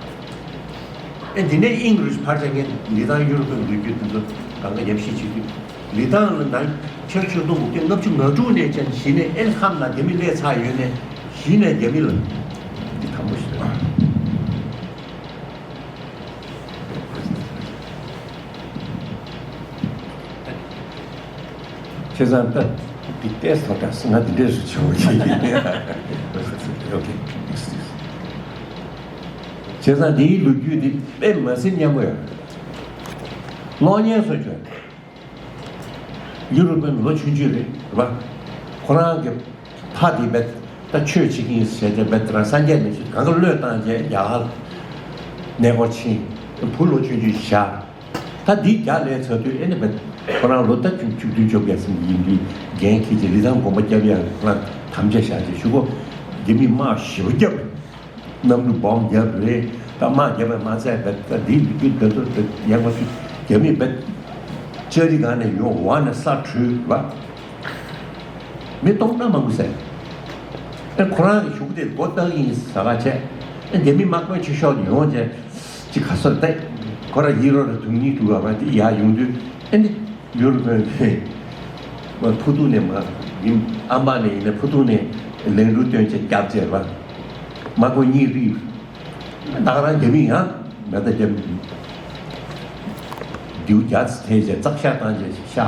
པ། ཨེ་འདི་ནས་དབྱིངས་རུ་ཕར་བྱས་ངས་ལི་ཐང་ཡུ་རོབ་པའི་ལོ་རྒྱུས་དེ་ཚོ་གང་ག་ཉམས་ཞིབ་བྱེད་དུས། ལི་ཐང་ལ་ནང་ཕྱི་ལོ་ཆིག་སྟོང་དགུ་བརྒྱ་ལྔ་བཅུ་ང་དྲུག་ནས་ཅན་གཞི་ནས་ཨེ་ཁམས་ལ་རྒྱ་མི་སླེབས་ཚར་ཡོད་ནས་གཞི་ནས་རྒྱ་མི་ལ་འདི་དམ་པོ་ཞིག་རེད། བྱས་ཙང་ད་འདི་ལྟས་སོ་དྲ་སི་ང་འདི་འདྲས་སུ་བྱུང་བ་ཞིག་ཡིན། ཨོ་ཁེ། བྱས་ཙང་འདིའི་ལོ་རྒྱུས་འདི་དཔེ་མ་སྲིད་སྙན་པོ་ཡོད། གློག་བརྙན་སོགས་བྱོས། ཡུ་རོབ་པའི་ལོ་ཆུང་ཆུང་རེད་རེད་པ། ཁོ་རང་གི་ཕ་དེ་བེད་ད་ཆོས་བྱེད་ཀྱི་ཡིན་ཟེར་ཏེ་བེད་རང་སངས་རྒྱས་མི་ཆོས་གང་ག་བློས་བཏང་རྗེས་ཡ་ཧལ་གནས་སྐོར་ཕྱིན། བུ་ལོ་ཆུང་ཆུང་བཞག་ད་འདི་རྒྱ་ལས་ཚར་དུས་ཨེ་ནི་བེད་ཁོ་རང་ལོ་ད་བཅུ་བཅུ་བདུན་བཅོ་བརྒྱད་ཙམ་ཡིན་དུས་འགན་འཁྱེར་རྗེས་ལི་ཐང་དགོན་པ་བརྒྱབ་ཡ་ཁོ་རང་དམ་བཅའ་བཞག་རྗེས་གཞུག་གུ་རྒྱ་མི་དམག་ཞེ་པོ་བརྒྱབ། གནམ་གྲུ་སྦོམ་བརྒྱབ་རེད། ད་དམག་བརྒྱབ་པས་མ་ཚད་པས་ད་འདི་ལུས་རྒྱུ་དེ་ཚོ་དེ་ཡང་མ་ཚུད་རྒྱ་མི་བས་ལྕགས་རི་སྒང་ནས་ཡོང་བ་ནས་ས་བྲུས་བ། མི་སྟོང་ཕྲག་མང་པོ་བསད། ཨེ་ཁོ་རང་གི་གཞུག་དེ་མགོ་བཏགས་ཡིན་ཟ་ག་བྱས། ཨེ་རྒྱ་མི་དམག་དཔོན་ཆེ་ཤོས་ཡོང་བྱས་ཅིག་ག་སར་བལྟས། ཁོ་རང་ཡིད་རོ་ར་དུང་ཉིད་དུ་བ་བ་དེ་ཡར་ཡོང་དུས་ཨེ་འདི། ཡུ་རོབ་པའི་ཕུ་ཐུག་ནས་མ་ཡིན་ཨམ་པ་ནས་ཡིན་ན་ཕུ་ཐུག་ནས་ལན་རུ་སྟོན་ཆེ་སྐྱབས་རྗེས་པ། མ་གོ་གཉིས་རིག་ད་ག་རང་རྒྱ་མི་ཡང་མེ་ད་རྒྱ་མི་རྡེའུ་རྒྱ་ཚ་ཐལ་རྗེས་ཙག་ཤ་བཏང་རྗེས་ཤ།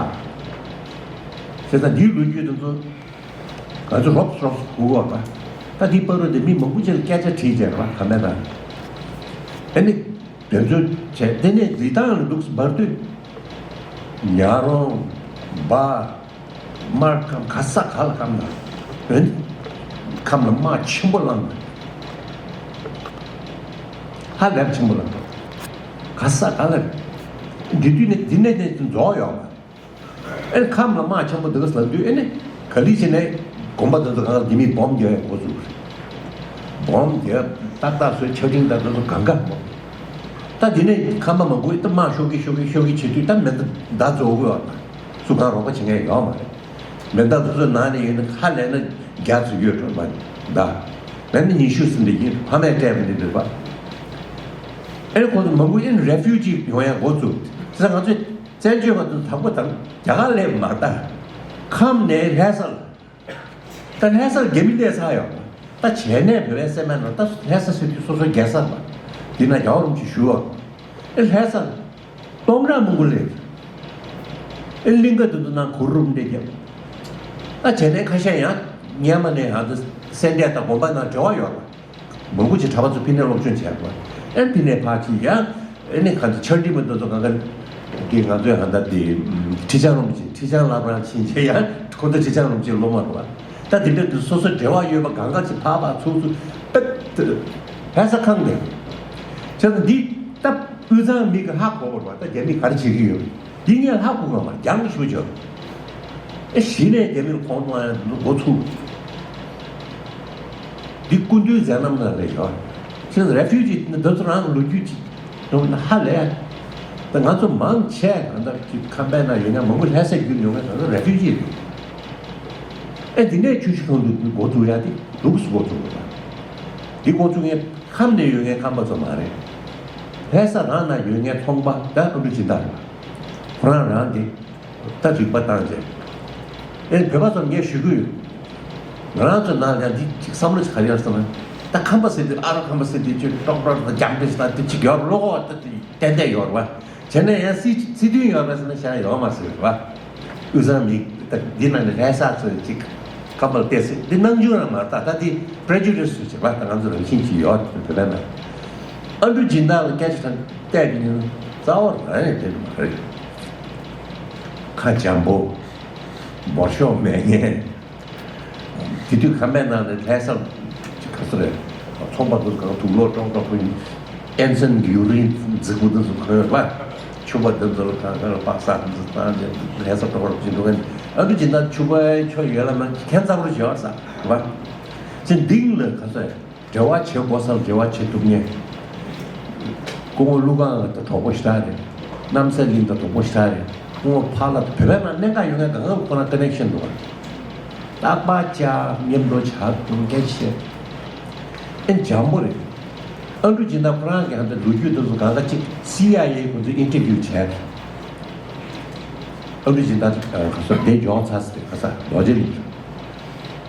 བྱས་ཙང་འདིའི་ལོ་རྒྱུས་དེ་ཚོ་ང་ཚོ་རོབ་རོབ་གོ་བ་པ། ད་འདི་པ་རུ་དེ་མི་མང་པོ་ཅིག་ལ་སྐད་ཆ་དྲིས་རྗེས་ར་ག་མེད་ད། ཨ་ནི། དེ་ཚོ་བྱས་དེ་ནས་རི་ཐང་ལ་འདུག་སེ་འབར་དུས། ཉག་རོང་། འབའ། སྨར་ཁམས་ག་ས་ག་ལ་ཁམས་ལ། འོན། ཁམས་ལ་དམག་ཆེན་པོ་བསླངས། ཧ་ལས་པ་ཆེན་པོ་བསླངས། ག་ས་ག་ལ། འདི་དུས་ནས་འདི་ནས་ནས་རྫོགས་ཡོང་བ། ཨེ་ཁམས་ལ་དམག་ཆེན་པོ་འདི་ག་ལ་འདུས་ཨེ་ནི་ག་ལི་བྱས་ནས་དགོན་པ་འདི་ཚོ་གང་ལ་འདི་མི་སྦོམ་རྒྱག་ཡ་འགོ་བཙུགས་རེད། སྦོམ་རྒྱག་ཏག་ཏག་བཟོས་ཆ་འཕྲིན་དང་འདི་ཚོ་གང་ག་མོ། ད་འདི་ནས་ཁམས་པ་མང་པོས་ད་དམག་ཤོག་གི་ཤོག་གི་ཤོག་གི་བྱེད་དུས་ད་མེ་མདའ་མདའ་རྫོགས་དགོས་བ་དང་སུ་གང་རོགས་པ་བྱེད་མཁན་ཡོད་མ་རེད། མེ་མདའ་འདི་ཚོ་ནང་ནས་ཡོད་ན་ཧ་ལས་ན་བརྒྱ་ཙམ་ཡོད་འགྲོ་མ་རེད་མདའ། བན་དེ་ཉི་ཤུ་ཟིན་པའི་ཡིན། ཕ་མས་སྤྲད་པ་འདི་འདུག་པ། ཨེ་ཁོ་ཚོ་མང་པོ་ཨིན་རེ་ཕིའུ་ཇི་ཡོང་ཡ་འགོ་བཙུགས། དེ་ང་ཚོས་བཙན་བྱོལ་བ་ཚོ་དང་པོ་དང་རྒྱ་གར་སླེབས་མ་ད་ཁམས་ནས་ལྷ་ས་ལ། ད་ལྷ་སར་རྒྱ་མི་སླེབས་ཚར་ཡོད། ད་བྱས་ནས་བོད་པའི་སེམས་ནང་ད་ལྷ་ས་ཟེར་དུས་སོ་སོ་རྒྱལ་ས་མ། འདི་ན་རྒྱལ་བ་རིན་པོ་ཆེ་བཞུགས་ཨ། ཨེ་ལྷ་སར་སྟོང་ཕྲག་མང་པོ་སླེབས། ཨེ་གླིང་ག་དེ་ཚོ་ནང་གུར་རུམ་འདྲ་བརྒྱབ། ད་བྱས་ནས་ཁ་ཤས་ཡང་སྔོན་མ་ནས་ཨ་ད་སེ་འབྲས་དང་དགོན་པ་ནང་འབྲེལ་བ་ཡོད་ལ། མང་པོ་ཅིག་གྲྭ་པ་ཚོ་ཕི་ནས་སློབ་སྦྱོང་བྱས་པ། ཨེ་ཕི་ནས་ཕར་ཕྱིན་ཡང་། ཨེ་ནི་ག་ཚོད་ཆར་འདྲི་མི་འདུག་ཚོ་གང་ག་གི་ང་ཚོའི་ཧ་ད་དེ་ཁྲི་བྱང་རིན་པོ་ཆེ་ཁྲི་བྱང་བླ་བྲང་ཕྱིན་བྱས་ཡང་ཁོ་ཚོ་ཁྲི་བྱང་རིན་པོ་ཆེ་སློབ་མ་རེད་བ། ད་དེ་འདྲ་དུ་སོ་སོ་འབྲེལ་བ་ཡོད་པ་གང་ག་ཅིག་ཕར་ཕར་ཚུར་ཚུར་པད་ལྷ་ས་ཁང་དེ། བྱས་ཙང་འདི་ད་དབུས་གཙང་མི་གི་ཧ་གོ་བ་རེད་བ། ད་རྒྱ་མི་ག་རེ་བྱེད་ཀྱི་ཡོད། འདི་ངས་ལྷག་དགོས་ག་མ་རྒྱང་ཞུ་ཆོག་ཨེ་གཞི་ནས་རྒྱ་མིར་ཁོང་ཚོ་ཡང་འགོ་ཚུགས། འདི་སྐུ་མདུན་མཛད་རྣམ་ནང་ལས་ཡོད། ཁྱེད་ཚོ་རེ་ཕིའུ་ཇི་འདི་ཚོ་རང་གི་ལོ་རྒྱུས་ཅིག་ཡོང་ན་ཧ་ལས། ད་ང་ཚོ་མང་ཆེ་གང་ལྟར་གྱི་ཁམས་པའི་ནང་ཡོད་མཁན་མང་པོ་ལྷ་སའི་བརྒྱུད་ཡོང་མཁན་ད་ཚོ་རེ་ཕིའུ་ཇི་རེད། ཨེ་འདི་ནས་ཆུ་བཞི་སྒང་དྲུག་འགོ་ཚུགས་ཡ་དེ་འདུག་སུ་འགོ་ཚུགས་དགོས་པ། འདི་འགོ་ཚུགས་མཁན་ཁམས་ནས་ཡོད་མཁན་ཁམས་པ་ཚོ་མ་རེད། ལྷ་ས་རང་ན་ཡོད་མཁན་ཚོང་པ་ད་ཨ་འབྲུ་སྦྱིན་བདག་རེད། ཁོ་རང་རང་གི་ད་རིག་པ་བཏང་རྗེས། ཨེ་བོད་པ་ཚོར་ངས་ཞུ་གི་ཡོད། ང་རང་ཚོའི་ནང་ལ་ཡང་འདི་ཅིག་བསམ་བློ་ཅིག་ག་རེ་ཡོད་ཟེར་ན། ད་ཁམས་པ་ཟེར་དུས་ཨ་རོ་ཁམས་པ་ཟེར་དུས་ཅིག་ཀྲོག་ཀྲོག་དང་རྒྱང་འབྲེལ་ཟེར་ན་དེ་ཅིག་ཡོད་རེད་ལོ། ད་དེ་ཏན་ཏན་ཡོད་རེད་བ། བྱས་ན་ཡང་སྲིད་སྲིད་དོན་ཡོད་རེད་ཟེར་ན་བྱས་ན་ཡོད་མ་ཟེར་བ། དབུས་གཙང་མི་ད་འདི་ནང་ནས་ལྷ་ས་ཚོས་ཅིག་ཁམས་པར་བལྟས་ཟེར་འདི་སྣང་ཆུང་རང་མ་རེད། ད་ད་འདི་པྲེ་ཇུ་ཌི་སི་ཟེར་བ་ད་ང་ཚོ་རང་བཞིན་གྱིས་ཡོད་དེ་བོད་པའི་ནང་། ཨ་འབྲུ་སྦྱིན་བདག་ལ་སྐད་ཆ་དང་བལྟས་པ་ཡིན་ན་རྩ་བ་རང་ཡང་དེ་མ་རེད། ཁ་འཇམ་པོ། འབོར་ཤོག་མེད་མཁན། དེ་དུས་ཁམས་པའི་ནང་ནས་ལྷ་སར་ག་ཚོད་རེད། ཚོང་པ་དེ་ཚོ་གང་དུག་ལོག་ཀྲོག་ཀྲོག་ཕུ་ཨེན་སན་གྱི་ཡུ་རིན་རྫིག་པོ་དེ་ཚོ་གོན་ཡོད་པ། ཕྱུ་པ་དེ་ཚོ་ལ་གང་གང་ལ་པགས་ས་དེ་ཚོ་བཏང་རྗེས་ལྷ་སར་ཀྲོག་ཀྲོག་ཕྱིན་འགྲོ་མཁན། ཨ་འབྲུ་སྦྱིན་བདག་ཕྱུ་པའི་ཆོ་ཡོད་ལ་མ་ཁྱད་མཚར་པོ་བྱེད་བ་ས་རེད་པ། ཅི་འདིང་ལ་ག་ཚོད་འབྲེལ་བ་བྱེད་དགོས་སར་འབྲེལ་བ་བྱེད་ཐུབ་མཁན། སྐུ་ངོ་ཀླུ་སྒང་དང་གྲོགས་པོ་ཞེ་དྲག་རེད། གནམ་ས་གླིང་དང་གྲོགས་པོ་ཞེ་དྲག་རེད། སྐུ་ངོ་ཕ་ལ་བོད་པའི་ནང་གནད་འགག་ཡོད་མཁན་གང་ག་ཁོ་རང་ཀ་ནེག་ཤན་འདུག་བ། རྟག་པར་བཅར་མཉམ་དུ་བྱ་དགོས་སྐད་ཆ་བཤད། ཨེ་འཇམ་པོ་རེད། ཨ་འབྲུ་སྦྱིན་བདག་ཁོ་རང་གི་ཧ་འདི་ལོ་རྒྱུས་དེ་ཚོ་གང་ག་ཅིག་སི་ཨའི་ཨེ་ཁོ་ཚོས་ཨིན་ཊར་བིའུ་བྱས། ཨ་འབྲུ་སྦྱིན་བདག་ག་སོ་དེ་འབྱོར་ཚར་ཟེར་ག་ས་རྡོ་རྗེ་གླིང་།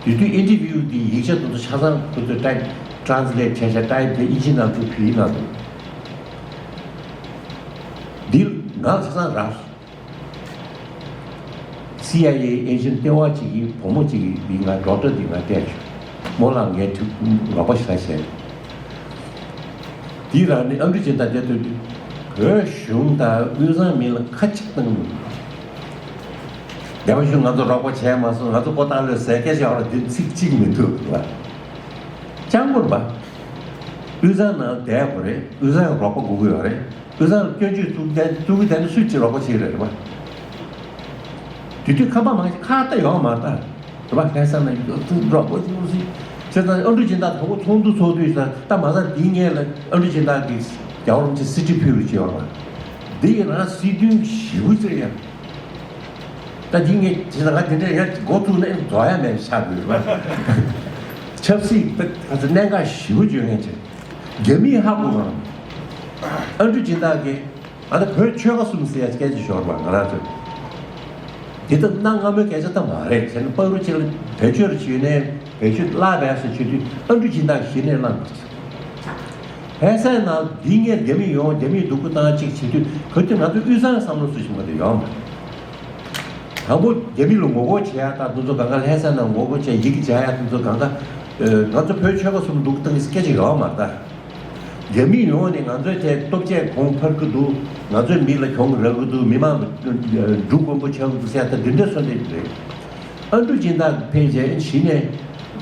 དེ་དུས་ཨིན་ཊར་བིའུ་འདི་ཡིག་ཆ་དེ་ཚོ་ཆ་ཚང་ཁོ་ཚོས་ཊའིབ་ཊྲན་སི་ལེཊ་བྱས་བྱས་ཊའིབ་དེ་ཨིན་ཇི་ནང་བཙུགས་བོད་ཡིག་ནང་བཙུགས། འདི་ང་ཆ་ཚང་རག་སོང་། སི་ཨའི་ཨེ་ཨེ་ཇེན་ཊི་ལྟེ་བ་གཅིག་གིས་བུ་མོ་གཅིག་གིས་འདི་ང་ཌོག་ཊར་འདི་ང་སྤྲད་བྱུང་། མོ་ལ་ངས་ཐུག་རོགས་པ་ཞིག་བྱས། དེའི་རང་ནས་ཨ་འབྲུ་སྦྱིན་བདག་དེ་ཐོས་དུས་བོད་གཞུང་དང་དབུས་གཙང་མི་ལ་ཁ་གཅིག་བཏང་མི་འདུག་རྒྱ་མི་གཞུང་ང་ཚོ་རོགས་པ་བྱས་མ་སོང་། ང་ཚོ་ཀོ་ཏང་ལོས་ཟས་སྐད་ཆ་ཡོད་ར་འདི་ཚིག་གཅིག་མི་འདུག་ལ། སྤྱང་པོ་རེད་པ། དབུས་གཙང་ནང་བསྡད་དགོས་རེད། དབུས་གཙང་རོགས་པ་དགོས་ཀྱི་ཡོད་རེད། དབུས་གཙང་ལ་སྐྱོན་བརྗོད་བཙུགས་བསྡད་བཙུགས་ཀྱི་བསྡད་ན་སུས་ཅིག་རོགས་པ་བྱེད་ཀྱི་རེད་པ། དེ་དུས་ཁམས་པ་མང་ཆེ་ཁ་ཏ་ཡོང་མ་ལྟ། རེད་པ། ལྷ་ས་ན་ཡོད་ཚུལ་རོགས་པ་བཙུགས་སྲིད། བྱས་ཙང་ཨ་འབྲུ་སྦྱིན་བདག་དང་པོ་ཚོགས་འདུ་ཚོགས་དུས་ས་ད་མ་ས་འདི་ངས་ལ་ཨ་འབྲུ་སྦྱིན་བདག་གིས་རྒྱལ་བ་རིན་པོ་ཆེ་གསེར་ཁྲི་ཕུལ་བའི་ཆེད་ཡོང་བ། འདི་ཡི་རང་སྲིད་དོན་ཞེ་པོ་ཅིག་ཡང་། ད་འདི་ངས་དེ་ང་དེ་འདྲ་ཡང་འགོ་བཙུགས་ན་རྫོགས་ཡ་མེད་ཆགས་དགོས་པ། ཆབ་སྲིད་པ་ག་ཚོད་གནད་འགག་ཞེ་པོ་བརྗོད་མཁན་ཅིག་རྒྱ་མིས་ཧ་གོ་གང་། ཨ་འབྲུ་སྦྱིན་བདག་གིས་ཨ་ད་བོད་ཆོལ་ཁ་གསུམ་ཟེར་ཡ་སྐད་ཆ་ཤོར་བ་ང་རང་ཚོས། འདི་ལྟ་གནའ་སྔ་མོའི་སྐད་ཆ་ད་མ་རེད། བྱས་ན་པ་རུ་ཅིག་ལ་བེད་སྤྱོད་རུ་བྱས་ནས་བེད་སྤྱོད་བརླག་པས་སུ་བྱེད་དུས་ཨ་འབྲུ་སྦྱིན་བདག་གཞི་ནས་བླངས། ལྷ་སའི་ནང་འདི་ངས་རྒྱ་མི་ཡོང་། རྒྱ་མིས་སྡུག་པོ་བཏང་གཅིག་བྱེད་དུས་ག་དུས་ང་ཚོ་དབུས་གཙང་བསམ་བློ་སུ་ཞིག་མ་དེ་ཡོང་། དང་པོ་རྒྱ་མི་ལ་ངོ་རྒོལ་བྱེད་ཡ་དང་དེ་ཚོ་གང་ག་ལྷ་ས་ནང་ངོ་རྒོལ་བྱེད་ཡིག་སྦྱང་ཡ་དེ་ཚོ་གང་ག་ང་ཚོ་བོད་ཆོལ་ཁ་གསུམ་སྡུག་བཏང་གི་སྐད་ཆ་ཡོད་མ་རེད་ད། རྒྱ་མི་ཡོང་ནས་ང་ཚོའི་ཐད་སྟོབས་ཆེ་གོང་འཕར་གི་འདུག་ང་ཚོའི་མི་ལ་གྱོང་རག་གི་འདུག་མི་མང་ལ་འབྲུ་དཀོན་པོ་ཆགས་གི་འདུག་ཟེར་ཡ་ད་འདི་འདྲ་སོ་འདྲ་རེད། ཨ་འབྲུ་སྦྱིན་བདག་ཕལ་ཆེར་གཞི་ནས་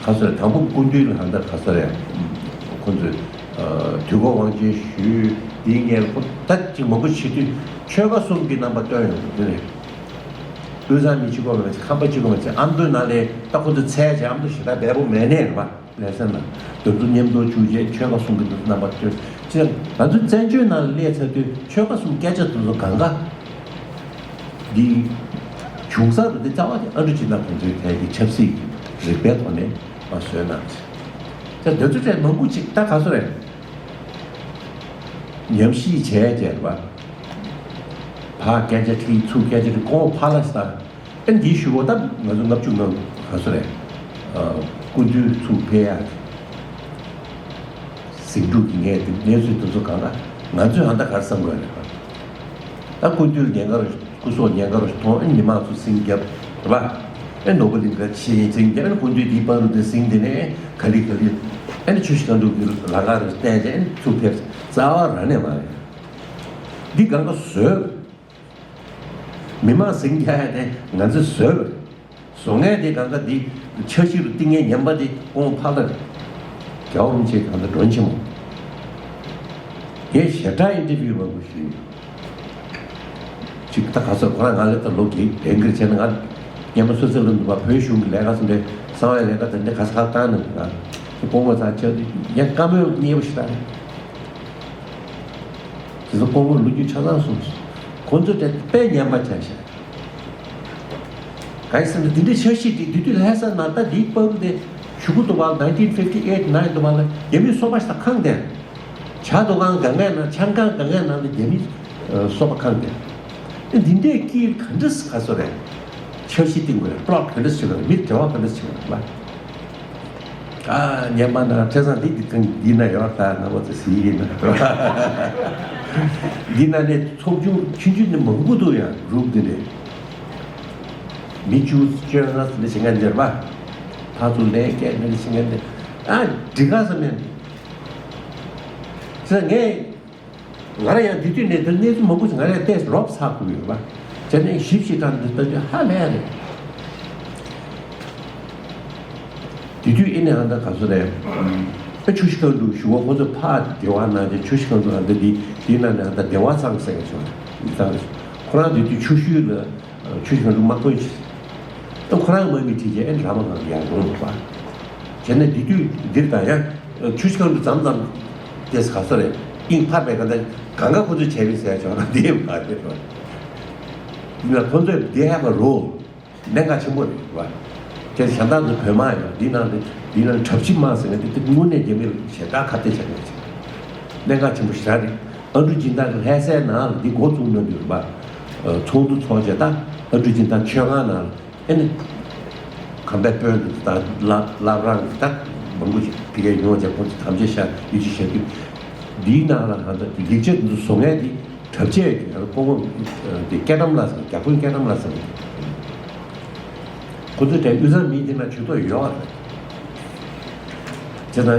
ག་ཚོད་དང་པོ་སྐུ་མདུན་ལ་ཧང་ད་ག་ཚོད་རེད། ཁོ་ཚོས་དུས་འཁོར་དབང་ཆེན་ཞུས། འདིའི་སྔོན་ལ་ཁོ་ད་ཅིག་མང་པོ་བྱེད་དུས་ཆོལ་ཁ་གསུམ་གྱི་རྣམ་པ་སྟོན་ཡོང་གི་འདུག་དེ་ནས་དབུས་གཙང་མི་གཅིག་པོ་མ་ཚད་ཁམས་པ་གཅིག་པོ་མ་ཚད་ཨ་མདོའི་ནང་ལ་ད་ཁོ་ཚོ་ཚད་ཅིག་ཨ་མདོ་ཞེ་དྲག་འབེལ་པོ་མེད་ནས་རེད་པ། ལྷ་ས་ན་དེ་ཚོ་མཉམ་དུ་བཅུག་རྗེས་ཆོལ་ཁ་གསུམ་གྱི་རྣམ་པ་སྟོན། ཅེས་ང་ཚོ་བཙན་བྱོལ་ནང་ལ་སླེབས་ཚར་དུས་ཆོལ་ཁ་གསུམ་སྐད་ཆ་དེ་ཚོ་གང་ག་འདི་བྱུང་ས་རུ་དེ་རྩ་བ་དེ་ཨ་འབྲུ་སྦྱིན་བདག་ཁོང་ཚོའི་ཐད་ཀྱི་ཆབ་སྲིད་ཀྱི་རིག་པའི་ཐོག་ནས་མ་བཟོས་གནང་ཚེ། ད་དེ་ཚོ་གྲས་མང་པོ་ཅིག་ད་ག་སོ་རེད། ཉམས་ཞིབ་བྱས་བྱས་རེད་པ། ཕར་སྐད་ཆ་དྲིས་ཚུར་སྐད་ཆ་དྲིས་ཁོང་ཕར་ལ་ས། ཨེ་འདིའི་ཞུ་བ་ད་ང་ཚོ་ལྔ་བཅུ་ང་ག་སོ་རེད། སྐུ་མདུན་ཚུར་ཕེབས་ཡག་ཟིང་འཁྲུག་གི་ངས་དེ་གནས་ཚུལ་དེ་ཚོ་གང་ལ་ང་ཚོས་ཧ་ད་གར་བསམ་དགོས་རེད་པ། ད་སྐུ་མདུན་ཉེན་ཁར་སྐུ་སྲོག་ཉེན་ཁར་མཐོང་ཨེ་མི་མང་ཚོ་ཟིང་རྒྱབ་རེད་པ། ཨེ་ནོར་བུ་གླིང་ག་ཆེ་ཡིན་ཟིང་རྒྱབ་ཨེ་སྐུ་མདུན་དེའི་བར་དུ་དེ་ཟིང་དེ་ནས་ག་ལི་ག་ལི་ཨེ་ནི་ཆུ་བཞི་སྒང་དྲུག་གི་ལ་ཁ་རུ་བསྟན་ཏེ་ཨེ་ཚུར་ཕེབས་རྩ་བ་རང་ནས་མ་རེད། འདི་གང་ག་བཟོས། མི་མང་ཟིང་རྒྱག་ཡ་དེ་ང་ཚོས་བཟོས་པ་རེད། བཟོ་མཁན་དེ་གང་ག་འདི་འཆར་གཞི་རུ་བཏིང་མཁན་ངན་པ་དེ་ཁོང་ཕ་ལ་རྒྱལ་བ་རིན་པོ་ཆེ་གང་ལ་མགྲོན་ཆེན་མོ། ངས་ཞེ་དྲག་ཨིན་ཊར་བིའུ་མང་པོ་ཞུས་ཡོད། ཅིག་ད་ག་ཚོད་ཁོ་རང་ང་ལ་ད་ལོ་རྒས་རྒས་འགིར་བྱས་ན་ང་སྔོན་མ་སོ་སོའི་ལུང་དུ་བ་བོད་གཞུང་གི་ལས་ཀ་ཚོ་འདྲ་གསང་བའི་ལས་ཀ་དེ་འདྲ་ག་ས་ག་བཏང་ནས་ང་ཚོ་སྐུ་ངོ་ཚང་ཆ་དུས་ཡང་བཀའ་མོལ་མཉེས་པོ་ཞིག་བཏང་། དེ་ཚོ་སྐུ་ངོ་ལོ་རྒྱུས་ཆ་ཚང་གསུངས་སོང་། ཁོ་ཚོ་དེ་དཔེ་ཉམས་པ་ཆགས་ཤག་གང་ཡིན་ཟེར་ན་འདི་འདྲའི་འཆར་གཞི་འདི་དེ་དུས་ལྷ་ས་ན་ད་འདིའི་བར་དུ་དེ་གཞུག་གུ་དུ་བ་ནའིན་ཊིན་ཕིབ་ཊི་ཨེ་ཊི་ནའིན་དུ་བ་ལ་རྒྱ་མིའི་སོ་པ་ཞིག་ད་ཁང་དེ་བྱ་དོ་ཁང་གང་གའི་ནང་ཆང་ཁང་གང་གའི་ནང་དུ་རྒྱ་མིའི་སོ་པ་ཁང་དེ་འདི་འདྲའི་དཀྱིལ་ག་འདྲ་ག་སོ་རེད། འཆར་གཞི་བཏིང་དགོས་རེད། པློཊ་ག་འདྲ་བྱེད་དགོས་རེད། མི་འབྲེལ་བ་ག་འདྲ་བྱེད་དགོས་རེད་ལ། ཨ་ཉན་པ་ན་ཁྲེ་སང་འདི་འདི་གང་འདི་ན་ཡོད་ད་ན་བ་ཚེ་ཟི་ཡི་ན་འདི་ན་ནས་ཚོགས་ཆུང་ཆུང་ཆུང་ནི་མང་པོ་འདུག་ཡང་གྲུབ་འདི་ནས་མི་ཆུ་བཅོས་ན་ནི་ཞིང་ཁ་འཇར་པ་ཕ་ཚུ་ལས་སྐད་ནི་ཞིང་ཁ་འཇར་ཨ་འདི་ག་ས་མེད་ཚེ་ངས། ང་རང་ཡང་དེ་དུས་ནས་དེ་གནས་ཚུལ་མང་པོ་ཞིག་ང་རང་ཡང་བལྟས་རོབ་ཚ་དགོས་ཡོད་པ། དེ་ནས་ཞིབ་ཞིབ་དྲང་དུ་ལྟ་དུས་ཧ་ལས་རེད། དེ་དུས་ཨེ་ནས་ཨ་ད་ག་ཚོད་རེད། ཨ་ཆུ་བཞི་སྒང་དྲུག་ཞུ་བ་ཁོ་ཚོ་ཕ་སྡེ་བ་ནང་དེ་ཆུ་བཞི་སྒང་དྲུག་ཨ་ད་འདི་འདི་ནང་ནས་ཨ་ད་སྡེ་བ་ཚང་ཟེར་གི་བྱུང་། འདི་ཚང་ཁོ་རང་དེ་དུས་ཆུ་ཤུལ་ལ། ཆུ་ཞོན་དུ་དམག་དཔོན་ཞིག་ཨ་ཁོ་རང་དམག་མི་ཁྲིད་རྗེས་ཨེ་འདྲ་མ་གང་ཡར་འོང་འདུག་པ། བྱས་ན་འདི་དུས་འདིར་དང་ཡང་ཆུ་ཞོན་དུ་མཚམས་མཚམས་དེས་ག་སོ་རེད། ཨིན་ཕར་བས་ག་ད་གང་ག་ཁོ་ཚོས་བྱས་པའི་ཟས་བྱོག་ན་འདི་ཡང་མ་རེད་པ། ཡིན་ན་ཁོ་ཚོས་འདི་ཧ་པ་རོ་གནད་འགག་ཆེན་པོ་རེད་པ། དེ་གཞན་དག་ཚོ་བོད་དམག་ཡང་འདི་ནང་དུ་འདི་ནང་གྲབས་ཆི་དམག་ཟེར་ན་དེ་དེ་དངོས་གནས་རྒྱ་མིར་ཞེ་དྲག་ཁ་གཏད་བྱས་པ་ཞིག་གནད་འགག་ཆེན་པོ་ཞེ་དྲག་རེད། ཨ་འབྲུག་སྦྱིན་བདག་གི་ལྷ་སའི་ནང་ལ་འདི་འགོ་བཙུགས་གནང་དུས་རེད་པ། ཚོགས་འདུ་ཚོགས་བྱས་ད་ཨ་འབྲུག་སྦྱིན་བདག་མཆོད་ཁང་ནང་ལ་ཨེ་ནི་ཁམས་པའི་དཔོན་དེ་ད་བླ་བླ་བྲང་གི་ད་མང་པོ་ཞིག་ཕ་གིར་ཡོང་བྱས་ཁོང་ཚོ་དམ་བཅའ་བཞག་ཡིད་ཆེས་བཞག་དུས་འདིའི་ནང་ལ་ཧ་ད་ལེགས་བཅོས་འདི་ཚོ་བཟོ་མཁན་དེ་གྲབས་ཆེ་གི་ང་ཚོ་སྐུ་ངོ་དེ་སྐལ་བཀྲམ་ལགས་ཟེར་རྒྱ་དཔོན་སྐལ་བཀྲམ་ལགས་ཟེར་ཁོ་ཚོ་དེ་དབུས་གཙང་མི་དེ་ན་ཇུས་གཏོགས་ཡོད་རེད། བྱས་ཙང་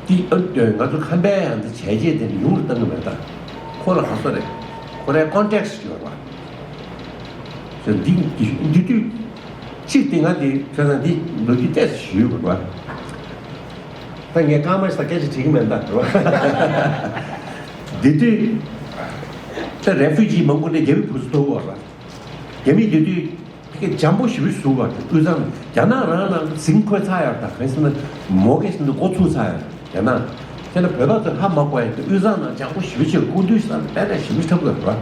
འདི་ཨ་ང་ཚོ་ཁམས་པའི་ཡང་འདི་བྱས་རྗེས་དེ་ནི་ཡོངས་སུ་བཏང་གི་མེད་ད། ཁོ་ལ་ག་སོ་རེད། ཁོ་རའི་ཀོན་ཊེག་སི་ཡོད་རེད་བ། བྱས་འདི་འདི་འདི་དུས་གཅིག་དེ་ང་དེ་བྱས་ཙང་འདི་ལོ་རྒྱུས་ཏོག་ཙམ་ཞུས་དགོས་རེད་བ། ད་ངས་སྐར་མ་ཞིག་ད་སྐད་ཆ་དྲིས་ཀྱི་མེད་ད་རེད་བ། འདི་དུས་ད་རེ་ཕུ་ཇི་མང་པོ་ནས་རྒྱ་མི་བུ་སུ་ཐོབ་ཡོད་རེད་བ། རྒྱ་མི་འདི་དུས། ཕ་གི་འཇམ་པོ་ཞེ་པོ་བཟོས་པ་དབུས་གཙང་རྒྱ་ནག་རང་ལ་ཟིང་འཁོད་ཚར་ཡག་དང་གང་ཟེར་ན་མོ་གེ་ཟེར་ན་འགོ་ཚུགས་ཚར་ཡག་རྒྱ་ནག་དེ་ལ་བོད་པ་ཚོ་ཧ་མ་གོ་ཡག་དབུས་གཙང་ནང་འཇམ་པོ་ཞེ་པོ་བྱས་སྐུ་མདུན་ས་ལ་དཔེ་དེ་ཞེ་པོ་འཁྲབ་དགོས་རེད་བ།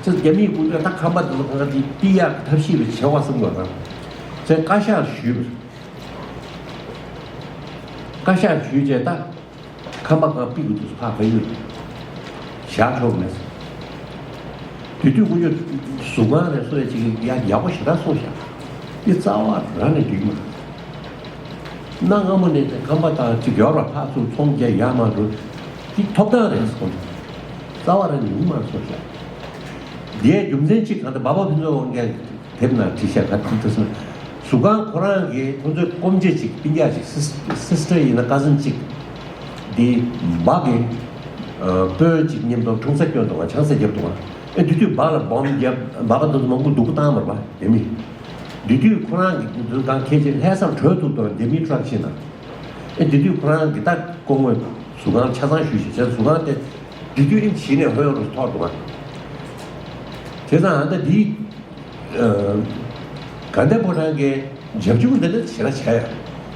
ཅེས་རྒྱ་མིའི་སྐུ་མདུན་ད་ཁམས་པ་དེ་ཚོ་གང་ག་དེ་ཏི་ཡག་ཐབས་ཤེས་རེ་བྱེད་དགོས་བསམ་དགོས་རེད་བ། ཅེས་བཀའ་ཤག་ཞུས་པ་རེད། བཀའ་ཤག་ཞུས་རྗེས་ད། ཁམས་པ་གང་པི་གི་དུས་སུ་ཕ་ག་ཡོད། བཞག་ཆོག་མེད། དེ་དུས་དཀོན་མཆོག་གཟུགས་ཁང་ནས་གསོལ་ཅིག་ཡ་ཡག་པོ་ཞེ་དྲག་གསུངས་ཤག་འདི་རྩ་བ་རང་ནས་འགྲིག་མ་རེད། གནའ་སྔ་མོ་ནས་ཁམས་པ་དང་ཅིག་ཡོད་ར་ཕར་ཚུར་ཚོང་རྒྱག་ཡག་མ་འགྲོ། འདི་ཐོབ་ཐང་རེད་གསུངས། རྩ་བ་རང་ནས་ཡིན་མ་རེད་གསུངས་ཤག་འདིའི་རྒྱུ་མཚན་གཅིག་གང་ལྟར་འབའ་པ་ཕུན་ཚོགས་དབང་རྒྱལ། དེབ་ནང་བྲིས་ཤག་ག་དེ་དུས་སུ་གཟུགས་ཁང་ཁོ་རང་གིས་ཁོ་ཚོའི་སྐོམ་ཆས་ཅིག་སྤུན་ཀྱག་ཅིག་སིས་སིས་ཊར་ཡིན་ན་ཀ་ཟིན་ཅིག་དེ་འབའ་གི་དཔོན་ཅིག་མཉམ་དུ་འཁྲུངས་ས་སྐྱོན་འདུག་ག་ཆང་ས་བརྒྱབ་འདུག་ག་ཨེ་དེ་དུས་འབའ་ལ་སྦོམ་བརྒྱབ་འབའ་པ་དེ་ཚོ་མང་པོ་སྡུག་པོ་བཏང་མ་རེད་པ་དེ་མི་དེ་དུས་ཁོ་རང་གི་གཟུགས་ཁང་ཁྱེད་ཅིག་ལྷ་སར་བྲོས་ཐུབ་འདུག་དེ་མི་ཊ་རག་ཕྱིན་ན་ཨེ་དེ་དུས་ཁོ་རང་གི་ད་སྐུ་ངོ་གཟུགས་ཁང་ཆ་ཚང་ཞུས་ཤིག་བྱས་གཟུགས་ཁང་དེ་དེ་དུས་ཨེ་ཕྱི་ནས་ཧོན་རུ་ཐོར་འདུག་ག་བྱས་ཙང་ཨ་ད་དེ། དགའ་ལྡན་ཕོ་བྲང་གི་རྒྱབ་ལྗོངས་འདི་ནི་ཞེ་དྲག་བྱས་ཡ།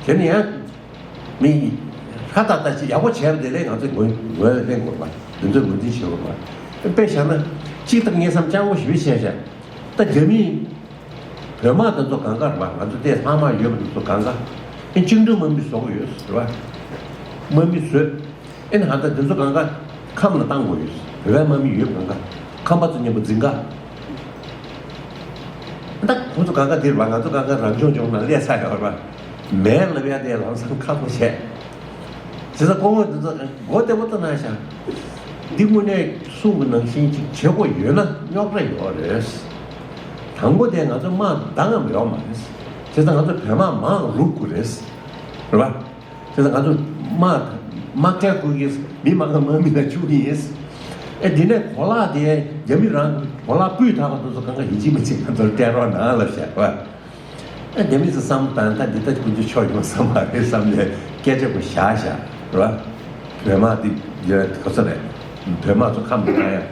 དེ་ནི་ཡང་མི་ཧྲ་ཏག་ཏག་ཅིག་ཡག་པོ་བྱས་པ་དེ་ལས་ང་ཚོས་ངོས་ངོས་ལེན་དགོས་པ་དེ་ཚོས་ངོས་འཛིན་བྱེད་དགོས་པ། དཔེ་བཞག་ན་གཅིག་དང་ངས་བསམ་སྤྱང་པོ་ཞེ་པོ་བྱས་ཤག་ད་རྒྱ་མིས་བོད་དམག་དེ་ཚོ་གང་ག་རེད་པ། ང་ཚོ་དེ་ལྷག་མ་ཡོད་པ་དེ་ཚོ་གང་ག་ཨེ་བཅིངས་འགྲོལ་དམག་མི་བཟོ་གི་ཡོད་རེད་པ། དམག་མི་བཟོས། ཨེ་ནི་ཧ་ད་དེ་ཚོ་གང་ག་ཁམས་ལ་བཏང་དགོས་ཡོད། བོད་པའི་དམག་མི་ཡོད་གང་ག་ཁམས་པ་ཚོ་མཉམ་པོ་འཛིང་ག་ད་ཁོ་ཚོ་གང་ག་དེར་བ་ང་ཚོ་གང་ག་རང་སྐྱོང་ལྗོངས་ནང་སླེབས་ཚར་ཡོད་རེད་པ། མེད་ལབ་ཡ་དེ་ལམ་སང་ཁག་པོ་བྱས། བྱས་ཙང་སྐུ་ངོ་འདི་ཚོ་མགོ་བདེ་པོ་བཏང་གནང་ཤག་འདི་དངོས་གནས་གསུངས་པ་ནང་བཞིན་ཅིག་བྱེད་དགོས་ཡོད་ན་རྙོག་དྲ་ཡོད་རེད། དང་པོ་དེ་ང་ཚོ་དམག་འདང་ངམ་ཡོད་མ་རེད། བྱས་ཙང་ང་ཚོ་བོད་དམག་མང་རུག་དགོས་རེད། རེད་པ། བྱས་ཙང་ང་ཚོ་དམག་དམག་གྲལ་བསྐོར་གྱིས་མི་མང་ག་དམག་མི་ལ་བཅུག་གི་ཡིན། ཨེ་དེ་ནས་གོ་ལག་དེ་རྒྱ་མི་རང་གི་གོ་ལག་སྤུས་དག་པ་དེ་ཚོ་གང་ག་ཡིན་གཅིག་མིན་གཅིག་ང་ཚོར་སྤྲད་རོགས་གནང་ལབ་བཤད་པ། ཨ་རྒྱ་མི་ཚོ་བསམ་བཏང་ད་འདི་ལྟ་ཀུན་སྤྱོད་ཆོག་ཡོང་ས་མ་རེད་བསམ་ནས་སྐད་ཆ་པོ་བཞག་བཞག་རེད་བ། བོད་དམག་འདི་ཡོད་ག་ཚོད་རེད། བོད་དམག་ཚོ་ཁམས་ལ་བཏང་ཡ། དེ་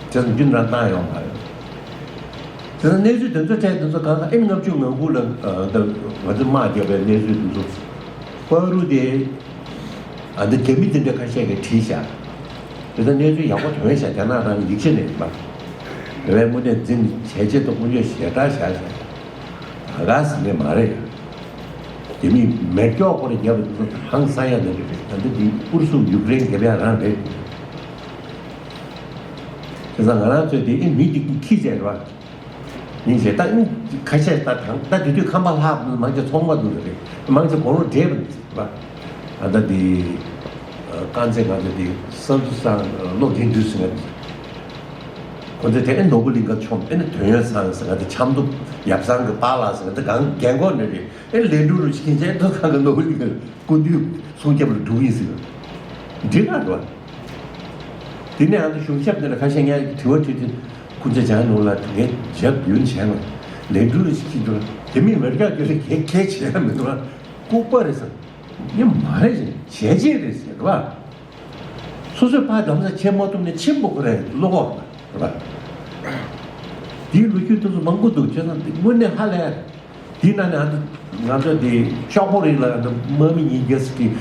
ཚོ་རྒྱུན་རང་བཏང་ཡོང་མ་རེད། དེ་ཚོ་གནས་ཚུལ་དེ་ཚོ་འཕྲད་དེ་ཚོ་གང་ག་ཨེ་ལྔ་བཅུ་ང་དགུ་ལ་ང་ཚོ་དམག་རྒྱབ་པའི་གནས་ཚུལ་དེ་ཚོ་བར་དུ་དེ། ཨ་འདི་རྒྱ་མི་འདི་འདྲ་ཁ་ཤས་ཀྱིས་བྲིས་བཞག་དེ་ཚོ་གནས་ཚུལ་ཡག་པོ་ཐོན་བཞག་རྒྱ་ནག་རང་ཡིག་ཆ་ནས་ཡིན་པ། བོད་པའི་དངོས་གནས་འཛིན་བྱས་རྗེས་ཐོག་དཀོན་མཆོག་ཞེ་དྲག་བཞག་བཞག་ད་ག་ཟེ་ནས་མ་རེད། རྒྱ་མིས་མེ་སྒྱོགས་སྐོར་རྒྱབ་པ་དེ་ཚོ་ཧང་སང་ཡ་འདི་རེད། ད་འདི་འདི་ཨུ་རུ་སུ་ཡུཀ་རེན་རྒྱབ་ཡ་རང་རེད། དེ་ཚོ་ང་རང་ཚོས་དེ་ཨེ་མི་འདི་ཁྱི་བྱས་རེད་བ། ཡིན་ཞེས་ད་ཨེ་ཁ་ཤས་ད་དང་ད་དེ་དུས་ཁམས་པ་ལྷག་མང་ཆེ་ཚོང་པ་འདུག་རེད། མང་ཆེ་དགུང་ལོ་བགྲེས་པ་འདུག་རེད་བ། ད་ལྟ་འདི་རྐང་རྩེད་ང་ཚོ་འདི་བསམ་ཚུལ་བསམ་བློ་འགན་འདུས་ཟེར་ང་འདི། ཁོ་ཚོས་དེ་ཨེ་ནོར་བུ་གླིང་ག་མཆོངས་ཨེ་ནི་དོན་ཡོད་ཚང་ཟེར་ང་འདི་ཆབ་མདོ་ཡབ་ཚང་གི་པཱ་ལགས་ཟེར་ང་འདི་གང་རྒན་གོག་ནི་རེད། ཨེ་ལན་གྲུ་རུ་ཕྱིན་ཆད་འདི་གང་གི་ནོར་བུ་གླིང་ག་སྐུ་མདུན་སྲུང་སྐྱོབ་ལ་འགྲོ་གི་ཡིན་ཟེར། འགྲིག་ག་འགྲོ། དེ་ནས་ཨ་ནི་གཞུང་ཞབས་འདི་ལ་ཁ་ཤས་ངས་དྲི་བ་དྲིས་ཏེ་སྐུ་ཚེ་བྱང་ནོར་ལ་ངས་རྒྱབ་རྒྱུན་བྱས་ན་ལན་གྲུ་རུ་ཕྱིན་འགྲོ་དེ་མིན་མེར་སྐྱག་གི་རེ་གེ་གེ་བྱས་ན་མི་འགྲོ་ལྐུགས་པ་རེད་ཟེར། ཡིན་མ་རེད་ཅིག་བྱས་རྗེས་རེད་ཟེར་བ། སོ་སོའི་ཕ་གང་ས་ཆེན་མོ་ཐུག་ནས་ཆེན་པོ་ཁོ་རེད་བློ་ཁོག་རེད་བ། དེའི་ལོ་རྒྱུས་དེ་ཚོ་མང་པོ་འདུག་བྱས་ཙང་དེ་དངོས་གནས་ཧ་ལས། དེའི་ནང་ནས་ང་ཚོ་དེ་ཤོག་པོ་རིགས་ལ་དམག་མི་གཉིས་རྒྱལ་སྲིད་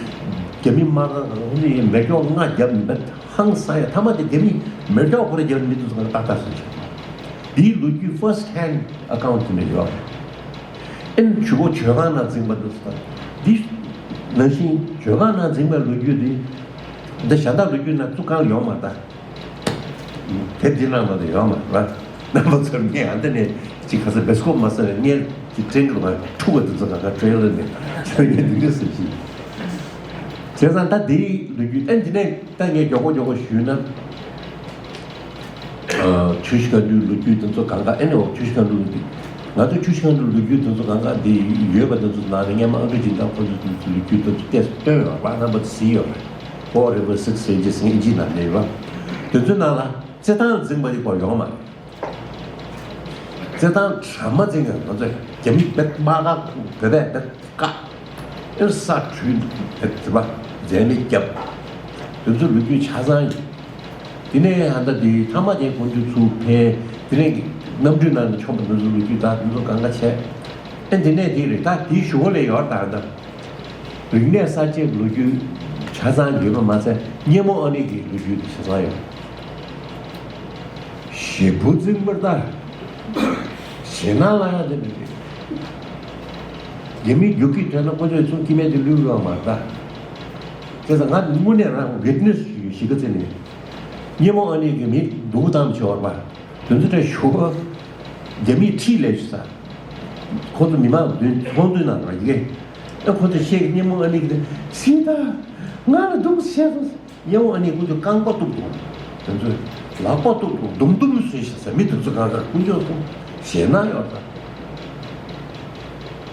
ཀྱི་རྒྱ་མི་དམག་ཁང་ནས་མེ་སྒྱོགས་ལྔ་བརྒྱབ་མི་འདུག་ཧང་སང་ཡ་ཐ་མ་དེ་རྒྱ་མི་མེ་སྒྱོགས་ཁོ་རེ་བརྒྱབ་མི་འདུག་ཟེར་ཏག་ཏག་ཟེར་བྱས། དེའི་ལོ་རྒྱུས་first hand account དེ་ནས་ཡོད། ཨེ་ཇོ་བོ་ཇོ་ཁང་ནང་འཛིང་པ་འདུག་ཟེར། འདི་ནང་བཞིན་ཇོ་ཁང་ནང་འཛིང་པའི་ལོ་རྒྱུས་འདི་འདི་གཞན་དག་ལོ་རྒྱུས་ནང་བཙུགས་གང་ཡོང་མ་ད། དེབ་འདི་ནང་མ་དུ་ཡོང་མ་རེད། རྣམ་པ་ཚོར་ངས་ཨ་འདི་ནས་ཅིག་ག་ས་བེ་སྐོབ་མ་ཟེར་ངས་ཅིག་དྲན་གི་འདུག་ག་ཕྲུ་གུ་འདི་ཚོ་ག་ག་ཊེ་རེ་ལར་ནས་ཚོར་ངས་འདི་འདྲ་ཟེར་གྱི། བྱས་ཙང་ད་འདིའི་ལོ་རྒྱུས་ཨ་འདི་ནས་ད་ངས་མགྱོགས་པོ་མགྱོགས་པོ་ཞུས་ན། ཆུ་བཞི་སྒང་དྲུག་ལོ་རྒྱུས་དེ་ཚོ་གང་ག་ཨེ་ནས་འོ་ཆུ་བཞི་སྒང་དྲུག་ལོ་རྒྱུས། ང་ཚོ་ཆུ་བཞི་སྒང་དྲུག་ལོ་རྒྱུས་དེ་ཚོ་གང་ག་འདི་ཡོད་པ་དེ་ཚོ་ནང་ནས་སྔས་མ་ཨ་འབྲུག་སྦྱིན་བདག་ཁོ་ཚོ་དེ་ཚོ་ལོ་རྒྱུས་དེ་ཚོ་ཏོག་ཙམ་བཏོན་ཡོད་རེད་པ། རྣམ་པ་ཚོ་གཟིགས་ཡོད་རེད། Four River Six Ranges ཟེར་ཨིན་ཇིའི་ནང་ནས་ཡོད་པ། དེ་ཚོའི་ནང་ལ་རྩེད་ཐང་འཛིང་པ་དེ་སྐོར་ཡོང་མ་རེད། རྩེད་ཐང་གྲ་མ་འཛིང་ག་ང་ཚོ་རྒྱ་མི་བེད་དམག་ཁ་བོད་པས་བེད་བཀག་ཨེ་ས་བྲུས་བེད་དེ་པ་འཛད་མེད་བརྒྱབ། དེ་ཚོ་ལོ་རྒྱུས་ཆ་ཚང་ཡིན། དེ་ནས་ཧ་ད་དེ་ཐ་མ་དེ་དགོན་རྒྱུ་ཚུགས་ཕན། དེ་ནས་གནམ་གྲུའི་ནང་ནས་མཆོངས་པ་དེ་ཚོ་ལོ་རྒྱུས་ད་དེ་ཚོ་གང་ག་བྱས། ཨེ་དེ་ནས་དེ་རེད་ད་དེའི་གཞུག་གུ་ལས་ཡོད་ད་ད། རིག་གནས་གསར་བརྗེའི་ལོ་རྒྱུས་ཆ་ཚང་ཡོད་པ་མ་ཟད་སྙེ་མོ་ཨ་ནེ་གི་ལོ་རྒྱུས་དེ་ཆ་ཚང་ཡོད། ཞེ་བུ་འཛིང་པར་ལྟ། ཞེ་ན་ལ་ཡང་དེ་མི་རེད། རྒྱ་མིའི་རྒྱུག་ཁྱི་ཐོན་ན་ཁོ་ཚོས་ཚུར་སྐྱེ་དམན་དེ་བླུས་དགོས་པ་མ་རེད་ད། དེ་ཚོ་ང་དངོས་གནས་རང་ཝིཊ་ནེ་སི་ཞུ་གི་ཞིག་ག་ཚེ་ནས། སྙེ་མོ་ཨ་ནེ་གི་མི་སྡུག་དང་བྱེད་བར་པ། དེ་ཚོ་ད་ཞོགས་པ། རྒྱ་མིའི་ཁྲིད་ལས་ཞུ་ས། ཁོ་ཚོ་མི་མང་མདུན་ཚོགས་མདུན་ནང་ར་ཡི་གེ་ཨ་ཁོ་ཚོ་བཤད་ཀྱི་སྙེ་མོ་ཨ་ནེ་གི་དེ་སི་ད། ང་ལ་སྡུག་བཤད་སོང་། སྙེ་མོ་ཨ་ནེ་ཀུན་ཏུ་རྐང་པ་གཏུབ་དགོས། དེ་ཚོས་ལག་པ་གཏུབ་དགོས་འདུམ་འདུམ་བཟོས་ཤག་ཟེར་མི་དེ་ཚོ་གང་ག་ཀུན་སྤྱོད་སོང་ཞེད་སྣང་ཡོད་ད།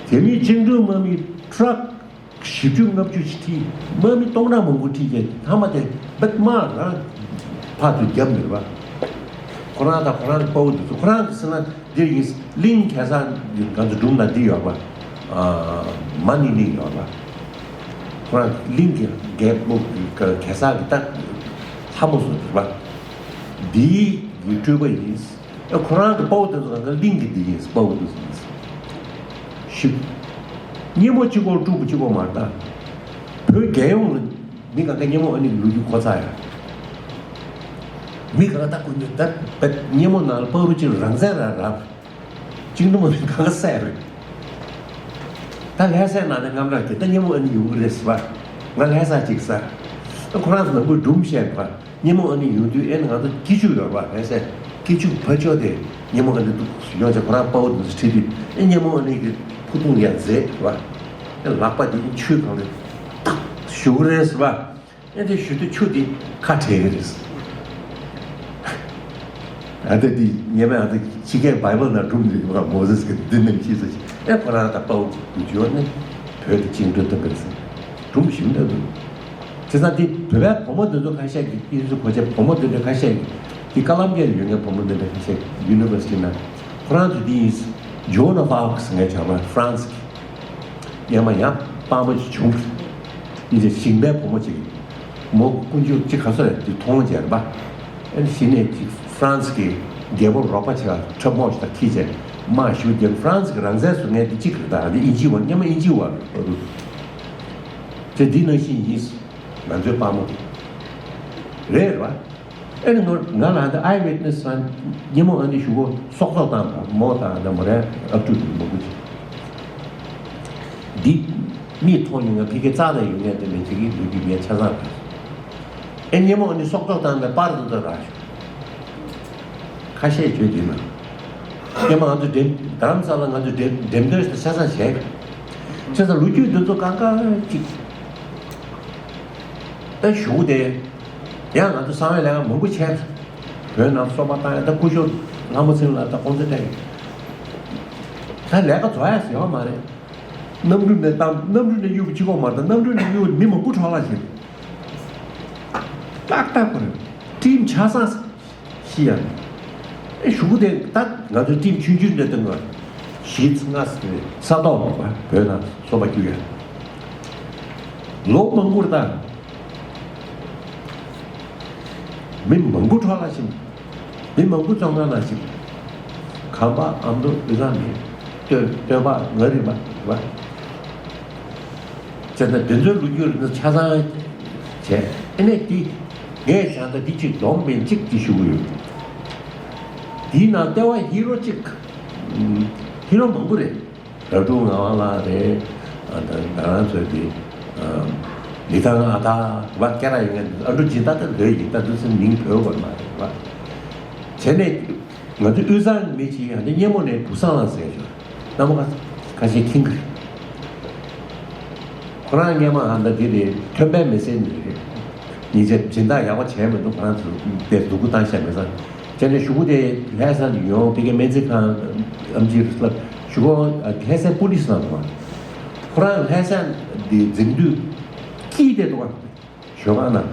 དེ་མིན་བཅིངས་འགྲོལ་དམག་མི་ཊྲག་བཞི་བཅུ་ལྔ་བཅུ་ཞིག་ཁྲིད། དམག་མི་སྟོང་ཕྲག་མང་པོ་ཁྲིད་ཀྱི་ཐ་མ་དེ་བེད་དམག་རང་ཕར་ཚུར་བརྒྱབ་མི་རེད་པ། ཁོ་རང་དང་ཁོ་རང་གི་དཔའ་བོ་དེ་ཚོ་ཁོ་རང་གི་ཟེར་ན། འདིར་ཡིན། གླིང་གེ་སར་ང་ཚོ་སྒྲུང་ན་འདི་ཡོད་པ། ཨ། མ་ཎི་གླིང་ཡོད་པ། ཁོ་རང་གླིང་གི་རྒྱལ་པོ་གེ་སར་གྱི་རྟ་ལྷ་མོ་བཟོ་འདུག་པ། འདིའི་གི་སྤྲུལ་པ་ཡིན། ཨ། ཁོ་རང་གི་དཔའ་བོ་དེ་ཚོ་གང་ག་གླིང་གི་འདི་ཡིན་དཔའ་བོ་དེ་ཚོ་ཡིན། ཞིག་སྙེ་མོ་གཅིག་པོ་སྤྲུལ་སྐུ་གཅིག་པོ་མ་རེད་ད། བོད་རྒྱལ་ཡོངས་ལ་མི་གང་ག་སྙེ་མོ་ཨ་ནེ་གི་ལོ་རྒྱུས་གོ་ཚར་ཡ། མི་གང་ག་ད་ཀུན་ཏུ་ད་བེད་སྙེ་མོ་ནང་ལ་དཔའ་བོ་གཅིག་རང་བཙན་ར་རབ། བཅིངས་འགྲོལ་དམག་མི་གང་ག་བསད་རེད། ད་ལྷ་སའི་ནང་ནས་རྔམ་ར་གི་ད་སྙེ་མོ་ཨ་ནེ་ཡོང་གི་རེད་ཟེར་བ། ང་ལྷ་ས་གཅིག་ས། ཁོ་རང་ཚོ་ནང་ཁུལ་སྒྲུང་བཤད་པ། སྙེ་མོ་ཨ་ནི་ཡོང་དུས་ཨེ་ང་ཚོ་སྐྱིད་ཆུ་ཡོད་པ་ལྷ་སའི་སྐྱིད་ཆུ་ཕ་ཆོས་དེ་སྙེ་མོ་ཨ་ནི་འདུག་ཡོང་ཆ་ཁོ་རང་དཔའ་བོ་འདུག་ཁྲིད་དུས་ཨེ་སྙེ་མོ་ཨ་ནི་གི་ཕུ་ཐུང་ཡར་འཛེགས་པ། ཨེ་ལག་པ་དེ་ཆུའི་སྒང་ལ་ཏག་ཞུ་གི་རེད་ཟེར་བ། ཨེ་དེ་ཞུ་དུས་ཆུ་དེ་ཁ་བྲལ་གི་རེད། ཨ་ད་དེ་ཉེ་མ་ཨ་ད་ཕྱི་རྒྱལ་བྷའི་བལ་ནང་སྒྲུང་འདི་མ་མོ་ཟེས་ཀྱི་འདི་ནང་ཅི་ཟེར་ཅི་ཨེ་ཁོ་རང་ད་དཔའ་བོ་འཇོག་ནས་བོད་དུ་བཅིངས་འགྲོལ་བཏང་གི་རེད་ཟེར། སྒྲུང་ཞིམ་འདྲ་འདུག་བྱས་ཙང་དེ་བོད་པའི་བུ་མོ་འདི་ཚོ་ཁ་ཤས་ཀྱིས་ཨིན་ཚོ་གོ་ཆེ་བུ་མོ་འདི་འདྲ་ཁ་ཤས་ཀྱིས་དེ་ཀ་ལམ་བྷི་ཡར་ཡོད་མཁན་བུ་མོ་འདི་འདྲ་ཁ་ཤས་ཀྱིས་ཡུ་ནི་ཝར་སི་ཊི་ནང་ཁོ་རང་ཚོ་དེ་ཡིན། ཇོན་ཨོ་ཨར་ཀ་ཟེར་མཁན་བྱ་བ་ཧྥ་རན་སི་གི་སྔོན་མ་ཡང་དཔའ་མོ་ཞིག་བྱུང་། ཨིན་ཚེ་ཞིང་པའི་བུ་མོ་ཅིག་མོ་ཀུན་སྤྱོད་ཅིག་ག་ཚོད་རེད་དེ་མཐོང་བྱས་རེད་པ། ཨ་ནི་གཞི་ནས་ཅིག་ཧྥ་རན་སི་གི་རྒྱལ་པོ་རོགས་པ་བྱས་ཁྲབ་རྨོག་ཞིག་དང་ཁྱི་བྱས་མ་ཞུ་རྒྱལ་ཧྥ་རན་སི་གི་རང་བཙན་བཟོ་མཁན་དེ་གཅིག་གི་ད་དེ་ཨིན་ཇི་བ་སྔོན་མ་ཨིན་ཇི་བ་རེད། དེ་འདི་ནང་བཞིན་ཡིན། ང་ཚོའི་དཔའ་མོ་དེ་རེད་རེད་པ། ཨེ་ནི་ང་ང་ལ་ཨ་ནི་ཨའི་ཝིཊ་ནེ་སི་རང་ཉིན་མོ་ཨ་ནི་ཞུ་གོ་སྲོག་ཐོག་བཏང་བ་མོ་དང་ཨ་ནི་མོ་རེ་ཨབ་ཏུ་ཏུ་མོ་གུ་ཅི། འདི་མིས་མཐོང་ཡོང་ང་ཕི་ཀེ་རྩ་ལ་ཡོང་ངས་དེ་མི་ཅིག་གིས་ལུས་ཀྱི་ངས་ཆ་ཚང་རེད། ཨེ་ཉིན་མོ་ཨ་ནི་སྲོག་ཐོག་བཏང་ནས་པར་དུ་ཏུ་ར་ཞུ། ཁ་ཤས་བརྗོད་འདི་ན། ཉིན་མོ་ང་ཚོ་འགྲེམ་རྡ་རམ་ས་ལ་ང་ཚོ་འགྲེམ་འགྲེམ་སྟོན་ཆ་ཚང་བྱས། ཆ་ཚང་ལོ་རྒྱུས་འདི་ཚོ་གང་ག་ཅིག་ད་ཞུ་དེ། ཡང་ང་ཚོ་གསང་བའི་ལས་ཀ་མང་པོ་བྱས། བོད་ནང་སོ་པ་བཏང་ཡ་ད་སྐུ་ཞབས་ལྷ་མོ་ཚེ་རིང་ལགས་ད་ཁོང་ཚོ་བལྟས། ད་ལས་ཀ་རྫོགས་ཡ་ཟེར་བ་མ་རེད། གནམ་གྲུ་ནས་བཏང་གནམ་གྲུ་ནས་གཡུག་གཅིག་པོ་མ་རེད་ད་གནམ་གྲུ་ནས་གཡུག་མི་མང་པོ་འཕྲོ་བརླག་བྱས། ཏག་ཏག་པ་རེད། ཊིམ་ཆ་ཚང་ཤི་ཡ། ཨེ་ཞུ་གུ་དེ་ད་ང་ཚོ་ཊིམ་ཆུང་ཆུང་འདྲ་དང་ང་བཞི་ལྔ་ས་ཐོག་མ་བ་བོད་ནང་སོ་པ་རྒྱུ་ཡ། ལོ་མང་པོར་ད། མི་མང་པོ་འཕྲོ་བརླག་ཕྱིན། མི་མང་པོ་བཙོན་ཁང་ནང་ཕྱིན། ཁམས་པ་ཨ་མདོ་དབུས་གཙང་མི་སྟོད་སྟོད་པ་མངའ་རིས་པ་བ། བྱས་ན་དེ་ཚོའི་ལོ་རྒྱུས་ཆ་ཚང་བྱས་ཨེ་ནས་འདི་ངས་བྱས་ན་འདི་གཅིག་སྡོམ་མིན་གཅིག་ཅིག་ཞུ་གི་ཡོད། འདིའི་ནང་ལྟེ་བ་ཧི་རོ་གཅིག་ཧི་རོ་མང་པོ་རེད། རབ་གྲོང་ངག་དབང་ལགས་རེད། ཨ་ད་ད་རང་ཚོའི་དེ་ལི་ཐང་ཨ་ཐ་བ་སྐད་གྲགས་ཡོད་མཁན་ཨ་འབྲུག་སྦྱིན་བདག་ད་ལོས་ཡིན་ད་འདུག་སེ་མིང་བོས་བར་མ་རེད་བ། བྱས་ནས་ང་ཚོ་དབུས་གཙང་མི་གཅིག་ཡང་ད་སྙེ་མོ་ནས་བུ་སངས་ལ་ཟེར་ཞོར་རྣམ་པ་ཁ་ཤས་མཁྱེན་གི་རེད། ཁོ་རང་སྔོན་མ་ཨ་ད་དེ་རེད་ཐོན་པའི་མི་སེར་ནས་རེད། ཉིན་བྱེད་སྦྱིན་བདག་ཡག་པོ་བྱས་མི་འདུག་ཁོ་རང་ཚོ་དེ་སྡུག་པོ་བཏང་ཤག་མི་ཚང་། བྱས་ནས་གཞུག་གུ་དེ་ལྷ་ས་ནས་ཡོང་ཕ་གིའི་སྨན་རྩིས་ཁང་ཨམ་ཆི་རུ་སླབ་གཞུག་གུ་ལྷ་སའི་པུ་ལིས་ལ་འགྲོ་བ། ཁོ་རང་ལྷ་ས་དེ་འཛིང་དུས་སྐྱིད་དེ་འདུག་ག་ཞོགས་ཁང་ནང་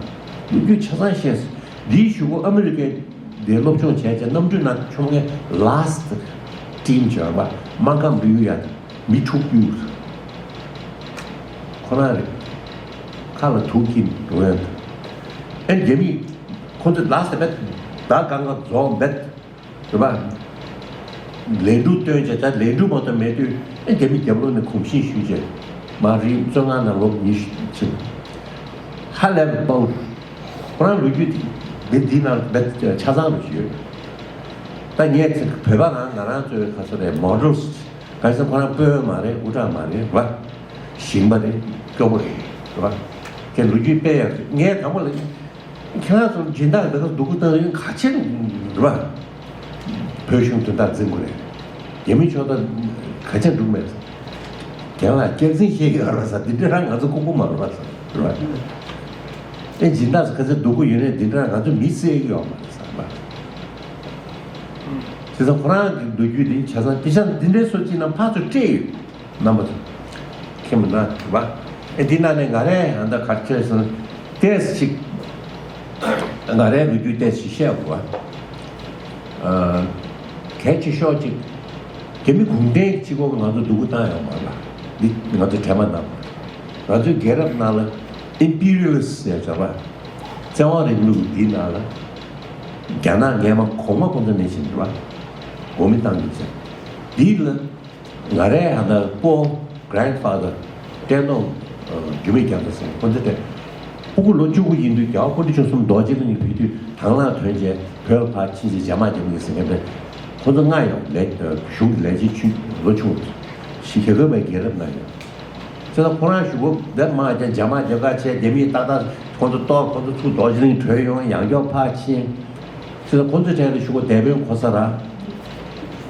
ལོ་རྒྱུས་ཆ་ཚང་བཤད་སོང་། འདིའི་གཞུག་གུ་ཨ་མི་རི་ཀའི་དེ་སློབ་སྦྱོང་བྱས་རྗེས་གནམ་གྲུའི་ནང་མཆོང་མཁན་ལཱ་སི་ཊི་ཊིམ་བྱས་པ་སྨར་ཁམས་འབྲི་ཡུལ་ཡ་མི་འཁྲུག་རྒྱུ་ཁོ་རང་རེད། ཁ་ལ་དུག་གིས་འགྲོ་ཡ་འདུག་ཨེ་རྒྱ་མི་ཁོ་ཚོས་ལཱ་སི་ཊི་བེད་ད་གང་ག་རྫོགས་བེད་རེད་པ། ལན་ཀྲུའུ་བཏོན་བྱས་ད་ལན་ཀྲུའུ་མ་གཏོགས་མེད་དུས་ཨེ་རྒྱ་མི་རྒྱབ་ལོགས་ནས་གོམས་གཤིས་ཞུས་བྱས་མ་རིག་བཙོན་ཁང་ནང་ལོ་ཉི་ཤུ་ཕྱིན། ཧ་ལས་པའི་དཔའ་བོ། ཁོ་རང་ལོ་རྒྱུས་དེ་འདི་ནང་ཆ་ཚང་རུ་ཞུས་ཡོད། ད་ངས་བོད་པ་རང་ང་རང་ཚོའི་ག་ཚོད་རེད་མོ་ཌལ་ག་ཚོད་ཁོ་རང་དཔོན་མ་རེད་དབུ་དྲག་མ་རེད་བ། ཞིང་པ་རེད་སྐྱོ་པོ་རེད་བ། དེ་ལོ་རྒྱུས་དཔེ་ཡག་ངས་དང་པོ་ལ་ཁྱེད་རང་ཚོ་སྦྱིན་བདག་འདི་ག་སྡུག་པོ་བཏང་ཡོད་ག་ཆེ་རེད་བ། བོད་གཞུང་དོན་དག་འཛིན་དགོས་རེད། རྒྱ་མི་ཕྱོགས་ད་ག་ཆ་འགྲུབ་མེད། རྒན་ལགས་སྐྱག་རྫུན་བཤད་ཀྱི་ཡོད་རེད་ཟེར་འདི་འདྲ་རང་ང་ཚོ་ལྐུགས་པ་མ་རེད་པ་ཟེར་རེད་པ། ཨེ་སྦྱིན་བདག་ཚོ་ག་ཚོད་སྡུག་པོ་ཡོད་ནའི་འདི་འདྲ་ང་ཚོ་མི་བསད་ཀྱི་ཡོད་མ་རེད་ཟེར་པ། བྱས་ཙང་ཁོ་རང་གི་ལོ་རྒྱུས་འདི་བྱས་ཙང་དེ་ཆ་འདི་འདྲའི་སོ་གཅིག་ན་ཕར་ཚུར་སྤྲད་ཡོད། རྣམ་པ་ཚོ། མཁྱེན་པ་ན་རེད་པ། ཨེ་འདི་ནང་ནས་ང་རས་ཡང་ད་ག་རེ་བྱས་སོང་ཏེས་ཅིག་ང་རའི་ལོ་རྒྱུས་ཏོག་ཙམ་བཤད་དགོས་པ། ཨ། གལ་ཆེ་ཤོས་ཅིག་རྒྱ་མི་གུང་ཁྲན་གྱིས་གཅིག་པོ་ང་ཚོ་སྡུག་པོ་བཏང་ཡོད་མ་རེད་པ། འདི་ང་ཚོ་དྲན་པ་གནང་དགོས། ང་ཚོའི་རྒྱལ་རབས་ནང་ལ་ཨིམ་པི་རི་ཡལ་ཟེར་བྱ་བ། བཙན་དབང་རིང་ལུགས་འདིའི་ནང་ལ་རྒྱ་ནག་སྔས་མ་གོང་མ་ཁོང་ཚོ་ནས་བཞིན་རེད་པ། འོས་མི་བཏང་གི་བྱས། འདི་ལ། ང་རའི་ཧ་ད་སྤོ་grandfather སྤྲེལ་ནོ་རྒྱུད་མེད་རྒྱ་མཚོ་ཟེར་ཁོ་ཚོ་དེ་སྤུ་གུ་ལོ་བཅུ་དགུ་ཡིན་དུས་རྒྱལ་བ་ཀོང་སྤྲུལ་ཆུང་གསུམ་རྡོ་རྗེ་གླིང་ཕེབས་དུས་དང་བླངས་ཐོན་རྗེས་བོད་ལ་ཕར་ཕྱིན་རྗེས་རྒྱ་དམག་རྒྱབ་ནས་ཟེར་མཁན་དེ་ཁོ་ཚོ་ལྔ་ཡང་ལས་གཞུང་གི་ལས་བྱེད་ཆུང་ལོ་ཆུང་ཞིག་རྒྱལ་ཁབ་པའི་རྒྱལ་རབས་ནང་ཡང་ བྱས་ཙང་ཁོ་རང་གཞུག་གུ་དེ་དམག་རྒྱག་འཇབ་དམག་རྒྱག་ག་བྱས། རྒྱ་མིས་ཏག་ཏག་ཁོ་ཚོ་གཏོར། ཁོ་ཚོ་ཚུར་རྡོ་རྗེ་གླིང་བྲོས་ཡོང་། ཡང་བསྐྱར་ཕར་ཕྱིན། བྱས་ཙང་ཁོ་ཚོའི་གྲས་ལ་གཞུག་གུ་དེད་དཔོན་གོ་ས་ར།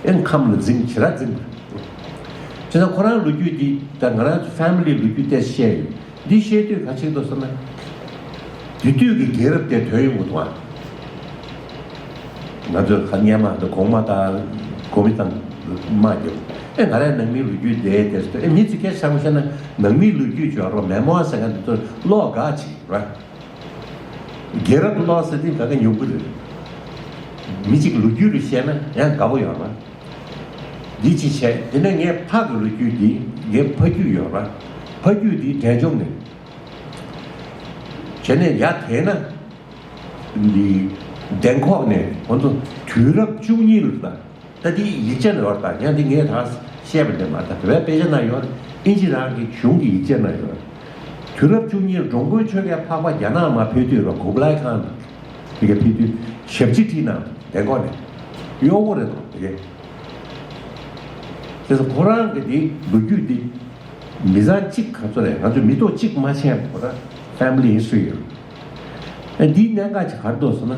ཨེ་ཁམས་ལ་འཛིང་། ཇི་ར་འཛིང་པ། བྱས་ཙང་ཁོ་རང་ལོ་རྒྱུས་འདི་ད་ང་རང་ཚོ་ཕེ་མི་ལི་ལོ་རྒྱུས་ཏོག་ཙམ་བཤད་ཡོད། འདི་བཤད་དུས་ག་ཅིག་འདུག་ཟེར་ན། དེ་དུས་ཀྱི་རྒྱལ་རབས་དེ་ཐོན་ཡོང་གི་འདུག་ཨ། ང་ཚོས་ཁ་སྔོན་མ་དང་གོང་མ་དང་གོ་མི་དང་དམག་རྒྱབ། ཨེ་ང་རའི་ནང་མིའི་ལོ་རྒྱུས་དེ་དེ་ཚོ། ཨེ་མི་ཚོས་སྐད་ཆ་བཤད་ན། ནང་མིའི་ལོ་རྒྱུས་ཅོག་རོ་མེ་མོ་ཟེར་མཁན་དེ་ཚོ་ཀློག་དགའ་ཅིག་ར། རྒྱལ་རབས་ཀློག་ཟེར་དུས་ག་གེ་ཉོབ་གི་རེད། མི་གཅིག་ལོ་རྒྱུས་རུ་བཤད་ན་ཡང་དགའ་པོ་ཡོད་ར། འདི་ཅི་བྱས། དེ་ནས་ངའི་ཕ་གི་ལོ་རྒྱུས་འདི། ངའི་ཕ་རྒྱུད་ཡོད་ར། ཕ་རྒྱུད་འདི་འབྲས་ལྗོངས་ནས། བྱས་ནས་ཡར་དེད་ན། འདི་བདེན་ཁོག་ནས་ཁོང་ཚོ་དུས་རབས་བཅུ་གཉིས་ལ། ད་འདི་ཡིག་ཆ་ནང་ཡོད་རེད། ད་ཡང་འདི་ངས་ད་བཤད་པ་འདི་མ་རེད། ད་བོད་པའི་དཔེ་ཆ་ནང་ཡོད་རེད། ཨིན་ཇི་རང་གི་གཞུང་གི་ཡིག་ཆ་ནང་ཡོད་རེད། དུས་རབས་བཅུ་གཉིས་འགྲོ་མགོན་ཆོས་རྒྱལ་འཕགས་པ་རྒྱ་ནག་མར་ཕེབས་དུས་ར། གུ་བ་ལའི་ཁཱན་དེ་ག་ཕེབས་དུས་ཞབས་ཕྱི་ཁྲིད་གནང་། བདེན་ཁོག་ནས་གཡོག་པོ་རེད་དོ་དེ་གས། དེ་ཚོ་ཁོ་རང་གི་འདི་ལོ་རྒྱུས་འདི་མི་ཚང་གཅིག་ག་ཚོད་རེད། ང་ཚོ་མི་ཐོག་གཅིག་མ་ཤེས་པ་ཁོ་རང་ཕེ་མི་ལི་ཧིས་ཊོ་རི་ཡོད། ཨ་འདིའི་གནད་འགག་ཅིག་ག་རེ་འདུག་ཟེར་ན།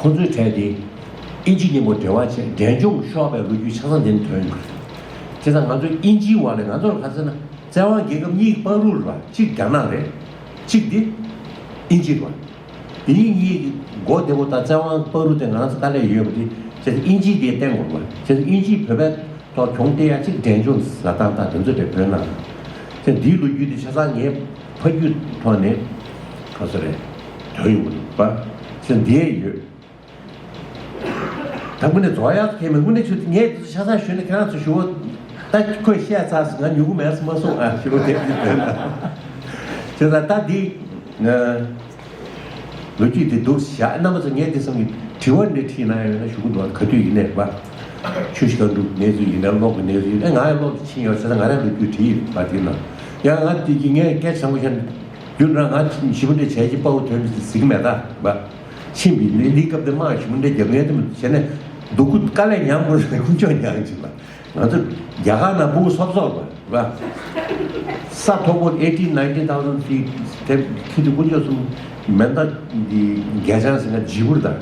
ཁོ་ཚོའི་གྲས་དེ་ཨིན་ཇི་མཉམ་པོ་འབྲེལ་བ་བྱས། འབྲས་ལྗོངས་ཤོར་བའི་ལོ་རྒྱུས་ཆ་ཚང་དེ་ནས་ཐོན་ཡོད་རེད། བྱས་ཙང་ང་ཚོ་ཨིན་ཇིའི་བར་ལ་ང་ཚོར་ག་ཚོད་ན། བཙན་དབང་རྒྱལ་ཁབ་གཉིས་ཀྱི་བར་རུ་རེད་པ། གཅིག་རྒྱ་ནག་རེད། གཅིག་དེ་ཨིན་ཇི་རེད་པ། དེ་གཉིས་གཉིས་ཀྱི་མགོ་བདེ་པོ་དང་། བཙན་དབང་བར་རུ་དེ་ང་རང་ཚོ་དཀའ་ལས་ཡོད་པ་དེ། བྱས་ཙང་ཨིན་ཇི་དེ་བརྟེན་དགོས་པ། བྱས་ཙང་ཨིན་ཇིས་བོད་པའི་ཐོག་གྱོང་སྟེར་ཡ་གཅིག་འབྲས་ལྗོངས་ཟ་སྟངས་དང་དེ་ཚོ་དེ་བོད་ནང་། བྱས་ཙང་འདིའི་ལོ་རྒྱུས་དེ་ཆ་ཚང་ངའི་ཕ་རྒྱུད་ཐོག་ནས་ག་ཚོད་རེད། ཐོན་ཡོང་གི་འདུག་པ། བྱས་ཙང་འདི་ཡས་ཡོད། ད་དངོས་གནས་རྫོགས་ཡག་ཁེལ་མེད། དངོས་གནས་ཆུ་ངས་ཆ་ཚང་ཞུས་ན་ཁྱེད་རང་ཚོ་ཞུ་བ། ད་ཁོས་བཤད་ཚར་སོང་། ང་མྱུ་གུ་མེད་སོང་མ་སོང་ཨ། ཞུ་བ་དེབ་ཀྱི་དོན་ལ། བྱས་ཙང་ད་འདི་ང་ལོ་རྒྱུས་དེ་འདུག་བཞག་རྣམ་པ་ཚོ་ངས་འདི་བསམ་གི་དྲི་བ་འདྲ་དྲིས་ན་ཡོད་ན་ཞུ་གི་འདུག་ག་དུས་ཡིན་ནས་བ། ཆུ་ཞིག་ག་འགྲུབ་གནས་ཚུལ་ཡིན་ན། གློག་གི་གནས་ཚུལ་ཡིན་ན། ང་ཡང་གློག་ཏུ་ཕྱིན་ཡོད་ཟེར་ན། ང་རང་ལོ་རྒྱུས་བྲིས་ཡོད་པ་དེ་ན། ཡང་ང་དེ་གི་ངས་སྐད་ཆ་བཟང་པོ་བཤད་ན། རྒྱུན་རང་ང་ཞིབ་འདྲ་བྱས་ཀྱི་དཔའ་བོ་ཐོན་མི་ཟིག་མེད་ད་བ། ཕྱིན་པའི་ལས་འདི་སྐབས་དེ་དམག་ཞིབ་འདྲ་རྒྱབ་མཁན་དེ་མི་བྱས་ནས་སྡུག་ཀུ་དཀའ་ལས་མྱངས་པོ་རེད། ཀུན་སྤྱོད་མྱངས་ཀྱི་ལ། ང་ཚོ་རྒྱ་གར་ནང་ཕྲུ་གུ་སོབ་སོབ་རེད་བ། ས་མཐོ་པོ་eighteen nineteen thousand feet དེ་ཁྱི་དེ་ཀུན་སྤྱོད་གསུམ་མེ་མདའ་འདི་རྒྱ་ཆང་ཟེར་ན་ལྗིད་པོ་རེད་ད།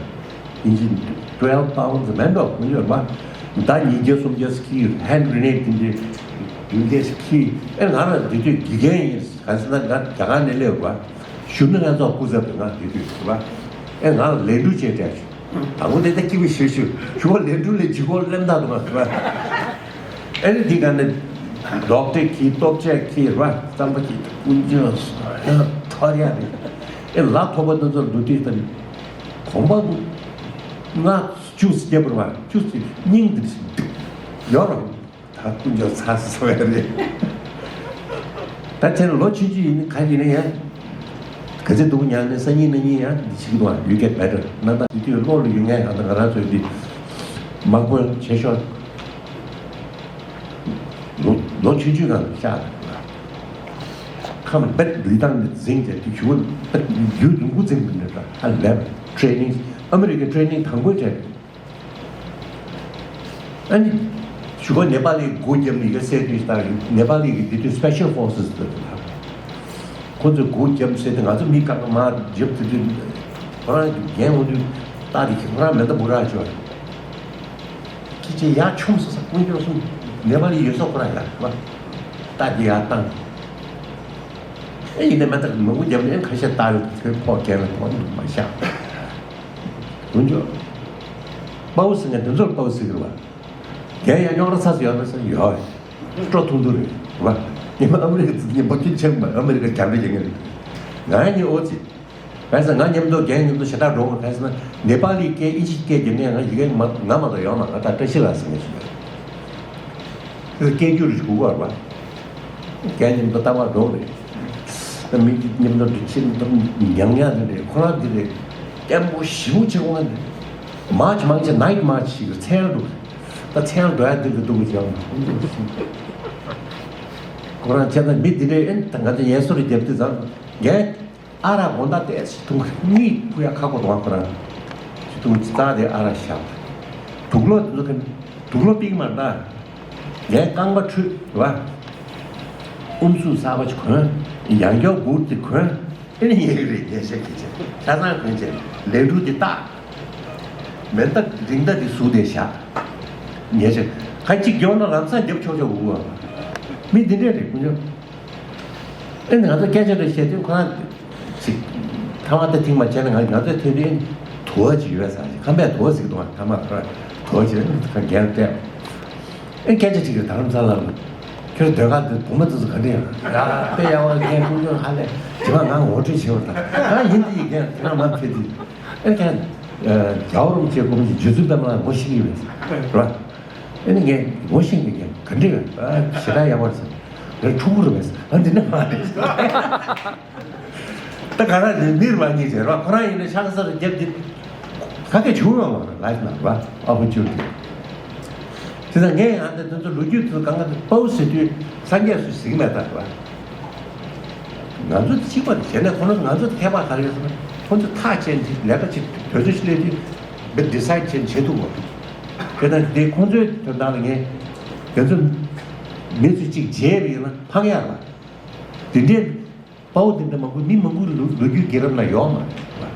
ཨིན་ཇི་twelve pounds མེད་འགྲོ་ཀུན་སྤྱོད་རེད་བ། མདའ་ཉིས་བརྒྱ་སུམ་བརྒྱ་ཁྱི། hand grenade དེ་འདྲའི་བདུན་བརྒྱ་ཁྱི། ཨེ་ང་རང་དེ་དུས་དགེ་རྒན་ཡིན། ག་ཟེར་ན་ང་རྒྱ་གར་ནས་སླེབས་པ། གཞུག་ནས་ང་ཚོ་སྐུ་ཚབ་དེ་ང་དེ་དུས་རེད་བ། ཨེ་ང་ལ་ལན་གྲུ་ཅེས་སྤྲད་བྱུང་། དང་པོ་དེ་ལྟ་སྐྱིད་པོ་ཞེ་ཞུ་ཞུ་བ། ལན་གྲུ་ལས་ལྗིད་ཁོག་སླེབས་ད་འདུག་ང་ཟེར་བ། ཨེ་ནི་འདི་ག་ནས་ཌོག་ཊར་ཁྱི། ལྟོ་ཆས་ཁྱི་རེད་བ། རྩམ་པ་ཁྱི། ཀུན་སྤྱོད་ཐོར་ཡ་རེད། ཨེ་ལ་ཐོག་པ་འདི་ཚོར་འདུག་དུས་ད་ནི་གོམ་པ་ལྔ་བཅུ་ཙམ་བརྒྱབ་པ་རེད་བ། བཅུ་ཙམ་སྙིང་འདི་ཡོད་རེད། ད་ཀུན་སྤྱོད་ཚ་སོ་ཡ་རེད། ད་དེ་ལོ་ཆུང་ཆུང་ཡིན་ན་ག་ཡིན་ན་ཡང་། ག་ཚོད་སྡུག་མྱངས་ནས་སང་ཉིན་གནངས་ཉིན་ཡང་འདི་བྱེད་ཀྱི་འདུག་ཨ། you get better། ན་ད་དེ་དུས་བློ་ལ་ཡོད་མཁན་ཡང་ད་ང་རང་ཚོའི་འདི་དམག་དཔོན་ཆེ་ཤོས་ལོ་ལོ་ཆུང་ཆུང་སྒང་ལ་བཞག་ཁམས་པད་ལི་ཐང་ནས་འཛིང་བྱས་དེ་ཞུ་བ། རྒྱུ་རིང་པོ་འཛིང་གི་འདུག་ད་ལབ་ཊེ་ནིང་། ཨ་མི་རི་ཀའི་ཊེ་ནིང་དང་པོའི་གྲས། ཨ་ནི་ཞུ་བ་ནེ་པ་ལིས་སྒོ་བརྒྱབ་ནས་ཡོད་ཟེར་དུས་ད་ནེ་པ་ལིས་ཀྱི་དེ་དུས་སི་པེ་ཤལ་ཕོར་སེ་སི་དེ་ཁོ་ཚོས་སྒོ་བརྒྱབ་ཟེར་དུས་ང་ཚོ་མི་དཀར་པོ་མར་རྒྱབ་དེ་དུས་ཁོ་རང་གི་རྒན་འོང་དུས་རྟ་དེ་ཁྱེར་ཁོ་རང་མེ་མདའ་སྦུག་ར་ཅོ་ཁྱི་ཅེ་ཡར་མཆོངས་ཟེར་ས་ཀུན་སྤྱོད་གསུམ་ནེ་པ་ལིས་ཡོད་ས་ཁོ་རང་ཡར་བ་རྟ་དེ་ཡར་བཏང་། ཨེ་ཡིན་ནའི་མེ་མདའ་མང་པོ་བརྒྱབ་ནས་ཨེ་ཁ་ཤས་རྟ་ཡོད་དེ་ཁོས་ཕོག་རྒྱལ་བའི་ཐོག་ནས་མ་བཞག་འོན་ཀྱང་། དཔའ་བོ་ཟེར་མཁན་དེ་ཚོར་དཔའ་བོ་ཟེར་གི་རེད་བ། རྒན་ཡང་རྙོག་དྲ་ཚ་ཚ་ཡོད་མེད་ཟེར་ཡོད། སྤྲོ་ཐུང་ཐུང་རེད་བ། ཉི་མ་ཨ་མི་རི་ཀ་ཉི་མ་ཁྱོད་ཆེན་པོ་ཨ་མི་རི་ཀ་རྒྱ་འདྲེ་རྒྱག་མཁན་རེད། ང་ཡང་ཉི་ཨོ་ཙི། བས་ང་མཉམ་དུ་རྒན་མཉམ་དུ་ཞེ་དྲག་འགྲོ་དགོས། བས་ན་ནེ་པ་ལི་སྐད་ཨིན་ཇི་སྐད་རྒྱག་མཁན་ང་ཡི་གེ་མ་ང་མ་གཏོགས་ཡོད་མ་རེད། ད་བཀྲ་ཤིས་ལགས་ཟེར་མཁན་ཞིག་ཡོད། སྐད་སྒྱུར་ཞིག་དགོས་པ་རེད་བ། རྒན་མཉམ་དུ་ལྟ་བ་འགྲོ་རེད། ད་མི་གཅིག་མཉམ་དུ་འདི་ཕྱིན་འདུག་ཉང་ཉང་དེ་རེད། ཁོ་རང་འདི་རེད། སྐད་མོ་ཞིབ་ཆེ་བོ་ང་འདི། མཱར་ཆི་མང་ཆེ་ནའིཊ་མཱར་ཆི་ཞིག་རེད། མཚན་འདུག་ད་མཚན་འགྲོ་ཡ་འདི་འདི་འདུག་ཅིག་ཡང་། ཁོ་རང་བྱས་ན་མི་འདི་འདྲས་ཨེ་ད་ང་ཚོ་ངལ་གསོ་རེ་རྒྱབ་དུས་ཙང་རྒན། ཨ་རག་དགོང་དག་ཏོག་ཙམ་འཐུང་། གཉིད་ཁུག་ཡ་ཁག་པོ་འདུག་ཁོ་རང་། ཅི་འཐུང་ཅི་ཙག་དེ་ཨ་རག་བཞག་དུག་ལོག་དེ་ཚོ་ག་དུག་ལོག་ཕིག་མར་ད། ངས་རྐང་པ་འཁྲུད་བ། ཨུམ་སུ་གསར་པ་ཅིག་གོན། ཡང་སྐྱོར་སྦུག་དེ་གོན། ཨེ་ནི་ཉལ་གི་རེད། ཉལ་ཤག་གི་ཆེ་ཆ་ཚང་གོན་བྱས་ལས་འཕྲུལ་དེ་བཏགས། མེ་མདའ་རིགས་མདའ་དེ་ཟུག་དེ་བཞག། ཉལ་ཤག་ཁ་གཅིག་རྒྱོག་ན་ལམ་སང་རྒྱབ་ཆོག་ཆོག་འུ་བ། མི་འདི་འདྲས་རེད་དཀོན་མཆོག་ཨེ་ནི་ང་ཚོ་སྐད་ཆ་རེ་བཤད་དུས་ཁོ་རང་ཅིག་ཐ་མག་ད་ཐིང་མ་བྱས་ན་ང་ང་ཚོའི་ཐོན་དུས་དུ་བ་ཅིག་ཡོད་ས་ཅིག་ཁམས་པས་དུ་བ་ཟིག་འདུག་ཐ་མག་ཁོ་རང་དུ་བ་ཅིག་ཁ་རྒྱན་སྤྲད། ཨེ་སྐད་ཆ་ཅིག་རེད། དྷ་རམ་ས་ལ་ལ་ཁྱོད་ཟློས་གར་འདི་བུ་མོ་འདི་ཚོ་ག་འདྲ་ཡོད་ན་ཡ་དཔེ་ཡག་པོ་རྒན་ཀུན་སྤྱོད་ཧ་ལས་ཇི་མ་ང་ངོ་སྤྲོད་བྱེད་པར་ད་ང་ཡིན་འདི་ཡི་རྒན་ཁྱེད་རང་མ་ཕེབས་དུས་ཨེ་ཀྱང་རྒྱལ་བ་རིན་པོ་ཆེ་སྐུ་མི་ཆེ་རྗེ་བཙུན་པདྨ་ལ་ངོ་ཤེས་ཀྱི་མེད་རེད་བ། ཨེ་ནི་ངས་ངོ་ཤེས་ཀྱི་རྒན་ག་འདྲ་ཡོད་ཞེ་དྲག་ཡག་པོ་རེད་ཟེར། ངས་ཕྲུ་གུ་རེད་པས་ཟེར། ཨ་འདི་འདྲ་མ་རེད། ད་ག་རང་ནི་མིར་བ་གཉིས་བྱས་རོགས་ཁོ་རང་ཡིན་ན་ཤག་ས་རུ་རྒྱབ་འདི་ག་གེ་བྱུང་ཡོང་བ་རེད། ལའིབ་ནང་ར་ཨོ་པོར་ཅུ་ནི་ཊི། དེ་ཚོ་ངས་ཡང་དེ་ཚོ་ལོ་རྒྱུས་ཚོ་གང་ག་དེ་པའོ་ཟེར་དུས་སངས་རྒྱས་སུ་གཟིགས་མེད་ད་ར། ང་ཚོ་གཅིག་པ་དེ་བྱས་ན་ཁོ་ན་ང་ཚོ་ཁྱད་པར་ག་རེ་ཡོད་ཟེར་ན་ཁོ་ཚོ་ཐག་བཅད་འདི་ལས་ཀ་ཅིག་དུས་ཚོད་ཅིག་སླེབས་དུས་འདི་ཌི་སའིཌ་བྱས་བྱེད་ཐུབ་པ། དེ་ན་དེ་ཁོ་ཚོའི་དོན་དག་ལ་ངས་དེ་ཚོ་མི་ཚོ་གཅིག་བྱས་པ་ཡིན་ན་ཕངས་ཡག་ར། དེ་འདྲའི་དཔའ་བོ་དེ་འདྲ་མང་པོ་མི་མང་པོའི་ལོ་ལོ་རྒྱུས་རྒྱལ་རབས་ན་ཡོད་མ་རེད་བ།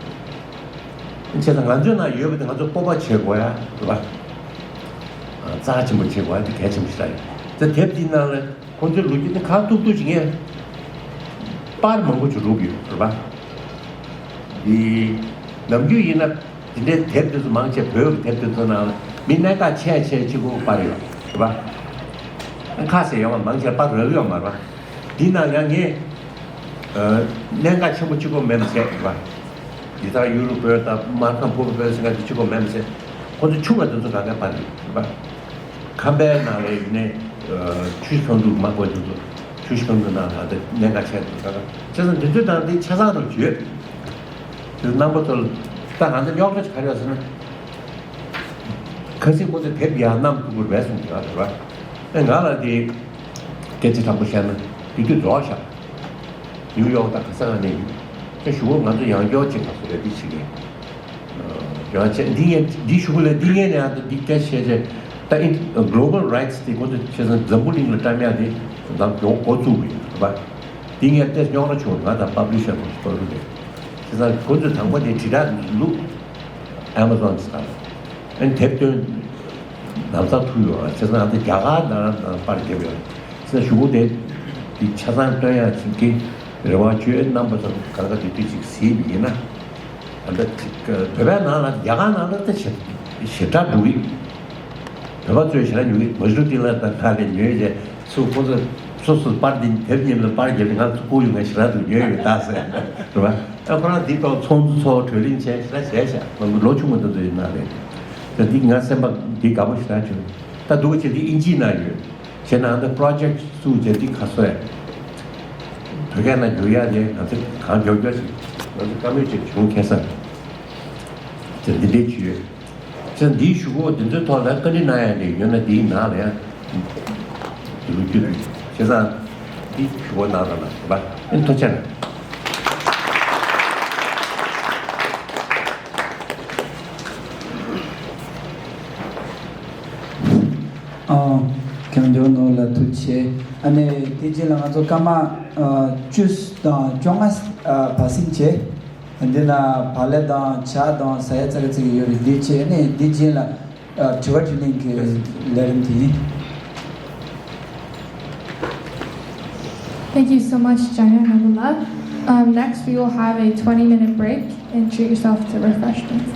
བྱས་ཙང་ང་ཚོའི་ནང་ཡོད་པ་དེ་ང་ཚོ་སྤོབས་པ་བྱེད་དགོས་ཡ་རེད་བ། རྩ་ཆེན་པོ་བྱེད་དགོས་ཡ་དེ་གལ་ཆེན་པོ་ཞིག་རེད། དེ་དེབ་དེའི་ནང་ལ་ཁོང་ཚོའི་ལོ་རྒྱུས་དེ་ཁག་ཏུག་ཏུག་ཅིག་ངས་པར་མང་པོ་ཅིག་བླུགས་ཡོད་རེད་བ། འདི་ནམ་རྒྱུན་ཡིན་ན་དེ་འདྲའི་དེབ་དེ་ཚོ་མང་ཆེ་བོད་ཀྱི་དེབ་དེ་ཚོ་ནང་ལ་མི་གནད་འགག་ཆེ་ཆེ་གཅིག་པོ་པར་ཡོད་རེད་བ། ཁ་ཟེར་ཡོང་བ་མང་ཆེ་པར་རག་ཡོད་མ་རེད་བ། འདི་ནང་ཡང་ངས་ཨ་གནད་འགག་ཆེན་པོ་གཅིག་པོ་མེད་མ་ཟད་རེད་བ། འདི་ལྟར་ཡུ་རོབ་བོད་དང་སྨར་ཁམས་ཕུ་བོ་བོད་ཟེར་མཁན་དེ་གཅིག་པོ་མེད་མ་ཟད་ཁོ་ཚོ་ཆུང་བ་དེ་ཚོ་ག་ག་པར་རེད་བ། ཁམས་པའི་ནང་ལ་ཡིན་ནའི་ཨ་ཆུ་བཞི་སྒང་དྲུག་མ་དགོས་དེ་ཚོ་ཆུ་བཞི་སྒང་དྲུག་ནང་ལ་ད་གནད་འགག་ཆེ་དེ་ཚོ་ག་ག་བྱས་ཙང་འདི་ཚོའི་ནང་འདི་ཆ་ཚང་རུ་བརྗོད། དེ་རྣམ་པ་ཚོ་ལ་ད་ང་ཚོ་རྙོག་དྲ་ག་རེ་ཡོད་ཟེར་ན། ཁ་སང་ཁོ་ཚོས་དེབ་ཡར་བསྣམས་ཐུབ་ཀྱི་རེད་གསུངས་ཀྱི་ཡོད་རེད་བ། ཨེ་ང་ལ་དེ་སྐད་ཆ་དྲང་པོ་བཤད་ན་དེ་དུས་རྫོགས་ཤག་ནིའུ་ཡོག་དང་ག་ས་ག་ནས་ཡིན། ཁྱོད་ཞུ་བོ་ང་ཚོ་ཡང་སྐྱོར་ཅིག་ག་ཚོད་རེད་དེ་བྱེད་མཁན། ཡང་བྱས་འདི་ངས་འདི་ཞུ་གི་ལས་འདི་ངས་ནས་ཨ་འདི་སྐད་བཤད་བྱས་ད་ཨིན་གྷི་ལོ་བལ་རའིཊ་སི་དེ་ཁོ་ཚོ་བྱས་ཙང་འཛམ་བུ་གླིང་ལ་བཀྲམ་ཡག་དེ་ད་མགྱོགས་འགོ་བཙུགས་པ་ཡིན་རེད་བ། འདི་ངས་ཏོག་ཙམ་རྙོག་དྲ་བྱུང་ང་དང་པབ་ལི་ཤར་ཁོ་ཚོ་གཏོར་གི་རེད། བྱས་ཙང་ཁོ་ཚོས་དང་པོ་དེ་དྲིལ་བསྒྲགས་བླུགས། ཨེ་མ་ཛོན་ཟེར་ད། ཨེ་དེབ་སྟོན། ལམ་སང་ཐུག་ཡོད་རེད། བྱས་ཙང་ང་ཚོ་རྒྱ་གར་ནང་ནང་པར་བརྒྱབ་ཡོད་རེད། བྱས་ཙང་གཞུག་གུ་དེ་འདི་ཆ་ཚང་སྟོན་ཡག་ཅིག་གི་རེ་བ་བཅོལ། རྣམ་པ་ཚོ་གང་ག་དེ་དུས་ཅིག་གཟིགས་པ་ཡིན་ན། ད་ལྟ་ཅིག་བོད་པའི་ནང་ལ་རྒྱ་གར་ནང་ལ་ད་ཞེ་ཞེ་དྲག་འགྲོ་གི། བོད་པ་ཚོས་ཞེ་དྲག་ཉོ་གི། མ་ཇུ་ཏི་ལ་དང་ཁ་ལས་ཉོས་རྗེས་སུ་ཁོ་ཚོ་སོ་སོ་པར་འདི་དེབ་ཉིན་ལ་པར་བརྒྱབ་ནས་ང་ཚོ་བསྐུར་ཡོང་ངས་ཞེ་དྲག་འདུག་ཉོས་ཡོད་ད་ཟེར་རེད་བ། ད་ཁོ་རང་འདི་ཐོག་ཚོགས་འདུ་ཚོགས་གྲོས་གླེང་བྱས་ཞེ་དྲག་བྱས་ཤག་ང་ཚོ་ལོ་ཆུང་མ་དེ་ཚོ་ཡིན་ན་རེད། ད་འདི་ང་སེམས་པ་འདི་དགའ་པོ་ཞེ་དྲག་བྱུང་། ད་འདུག་བྱས་འདི་ཨིན་ཇིའི་ནང་ཡོད། བྱས་ན་ཨ་ད་པྲོ་ཇེཀ་སུ་བྱས་འདི་ཁ་གསོ་ཡ། བོད་སྐད་ནང་བསྒྱུར་ཡ་དེ་ང་ཚོ་གང་མགྱོགས་མགྱོགས་ཤིག་ང་ཚོ་བཀའ་མོལ་ཅིག་བྱུང་ཁ་སང་། བྱས་འདི་འདྲའི་ཅིག་ཡོད། བྱས་འདིའི་གཞུག་གུ་འདི་ཚོའི་ཐོག་ལ་བཀའ་འདྲི་གནང་ཡ་དེ་ཡོད་ན་འདིའི་ནང་ལ་ཡང་ལོ་རྒྱུས་འདུག་བྱས་ཙང་འདི་གཞུག་གུ་གནང་རོགས་གནང་། ཐུགས་རྗེ་ཆེ། ཨ། གང་མགྱོགས་ནོར་ལ་ཐུགས་ཆེ། ཨ་ནི་དེ་རྗེས་ལ་ང་ཚོ་སྐར་མ་ཨ་བཅུ་དང་བཅོ་ལྔ་ཨ་བར་གསུམ་བྱས། འདི་ན་བག་ལེབ་དང་ཇ་དང་ཟ་ཡ་ཙག་ཙིག་ཡོད་རེད། འདི་བྱས་ཨ་ནི་འདི་རྗེས་ལ་ཨ་དྲི་བ་དྲིས་ལན་གྱི་ལས་རིམ་དེ་ཡིན། Thank you so much, Jaya Nagula. Um, next, we will have a twenty-minute break and treat yourself to refreshments.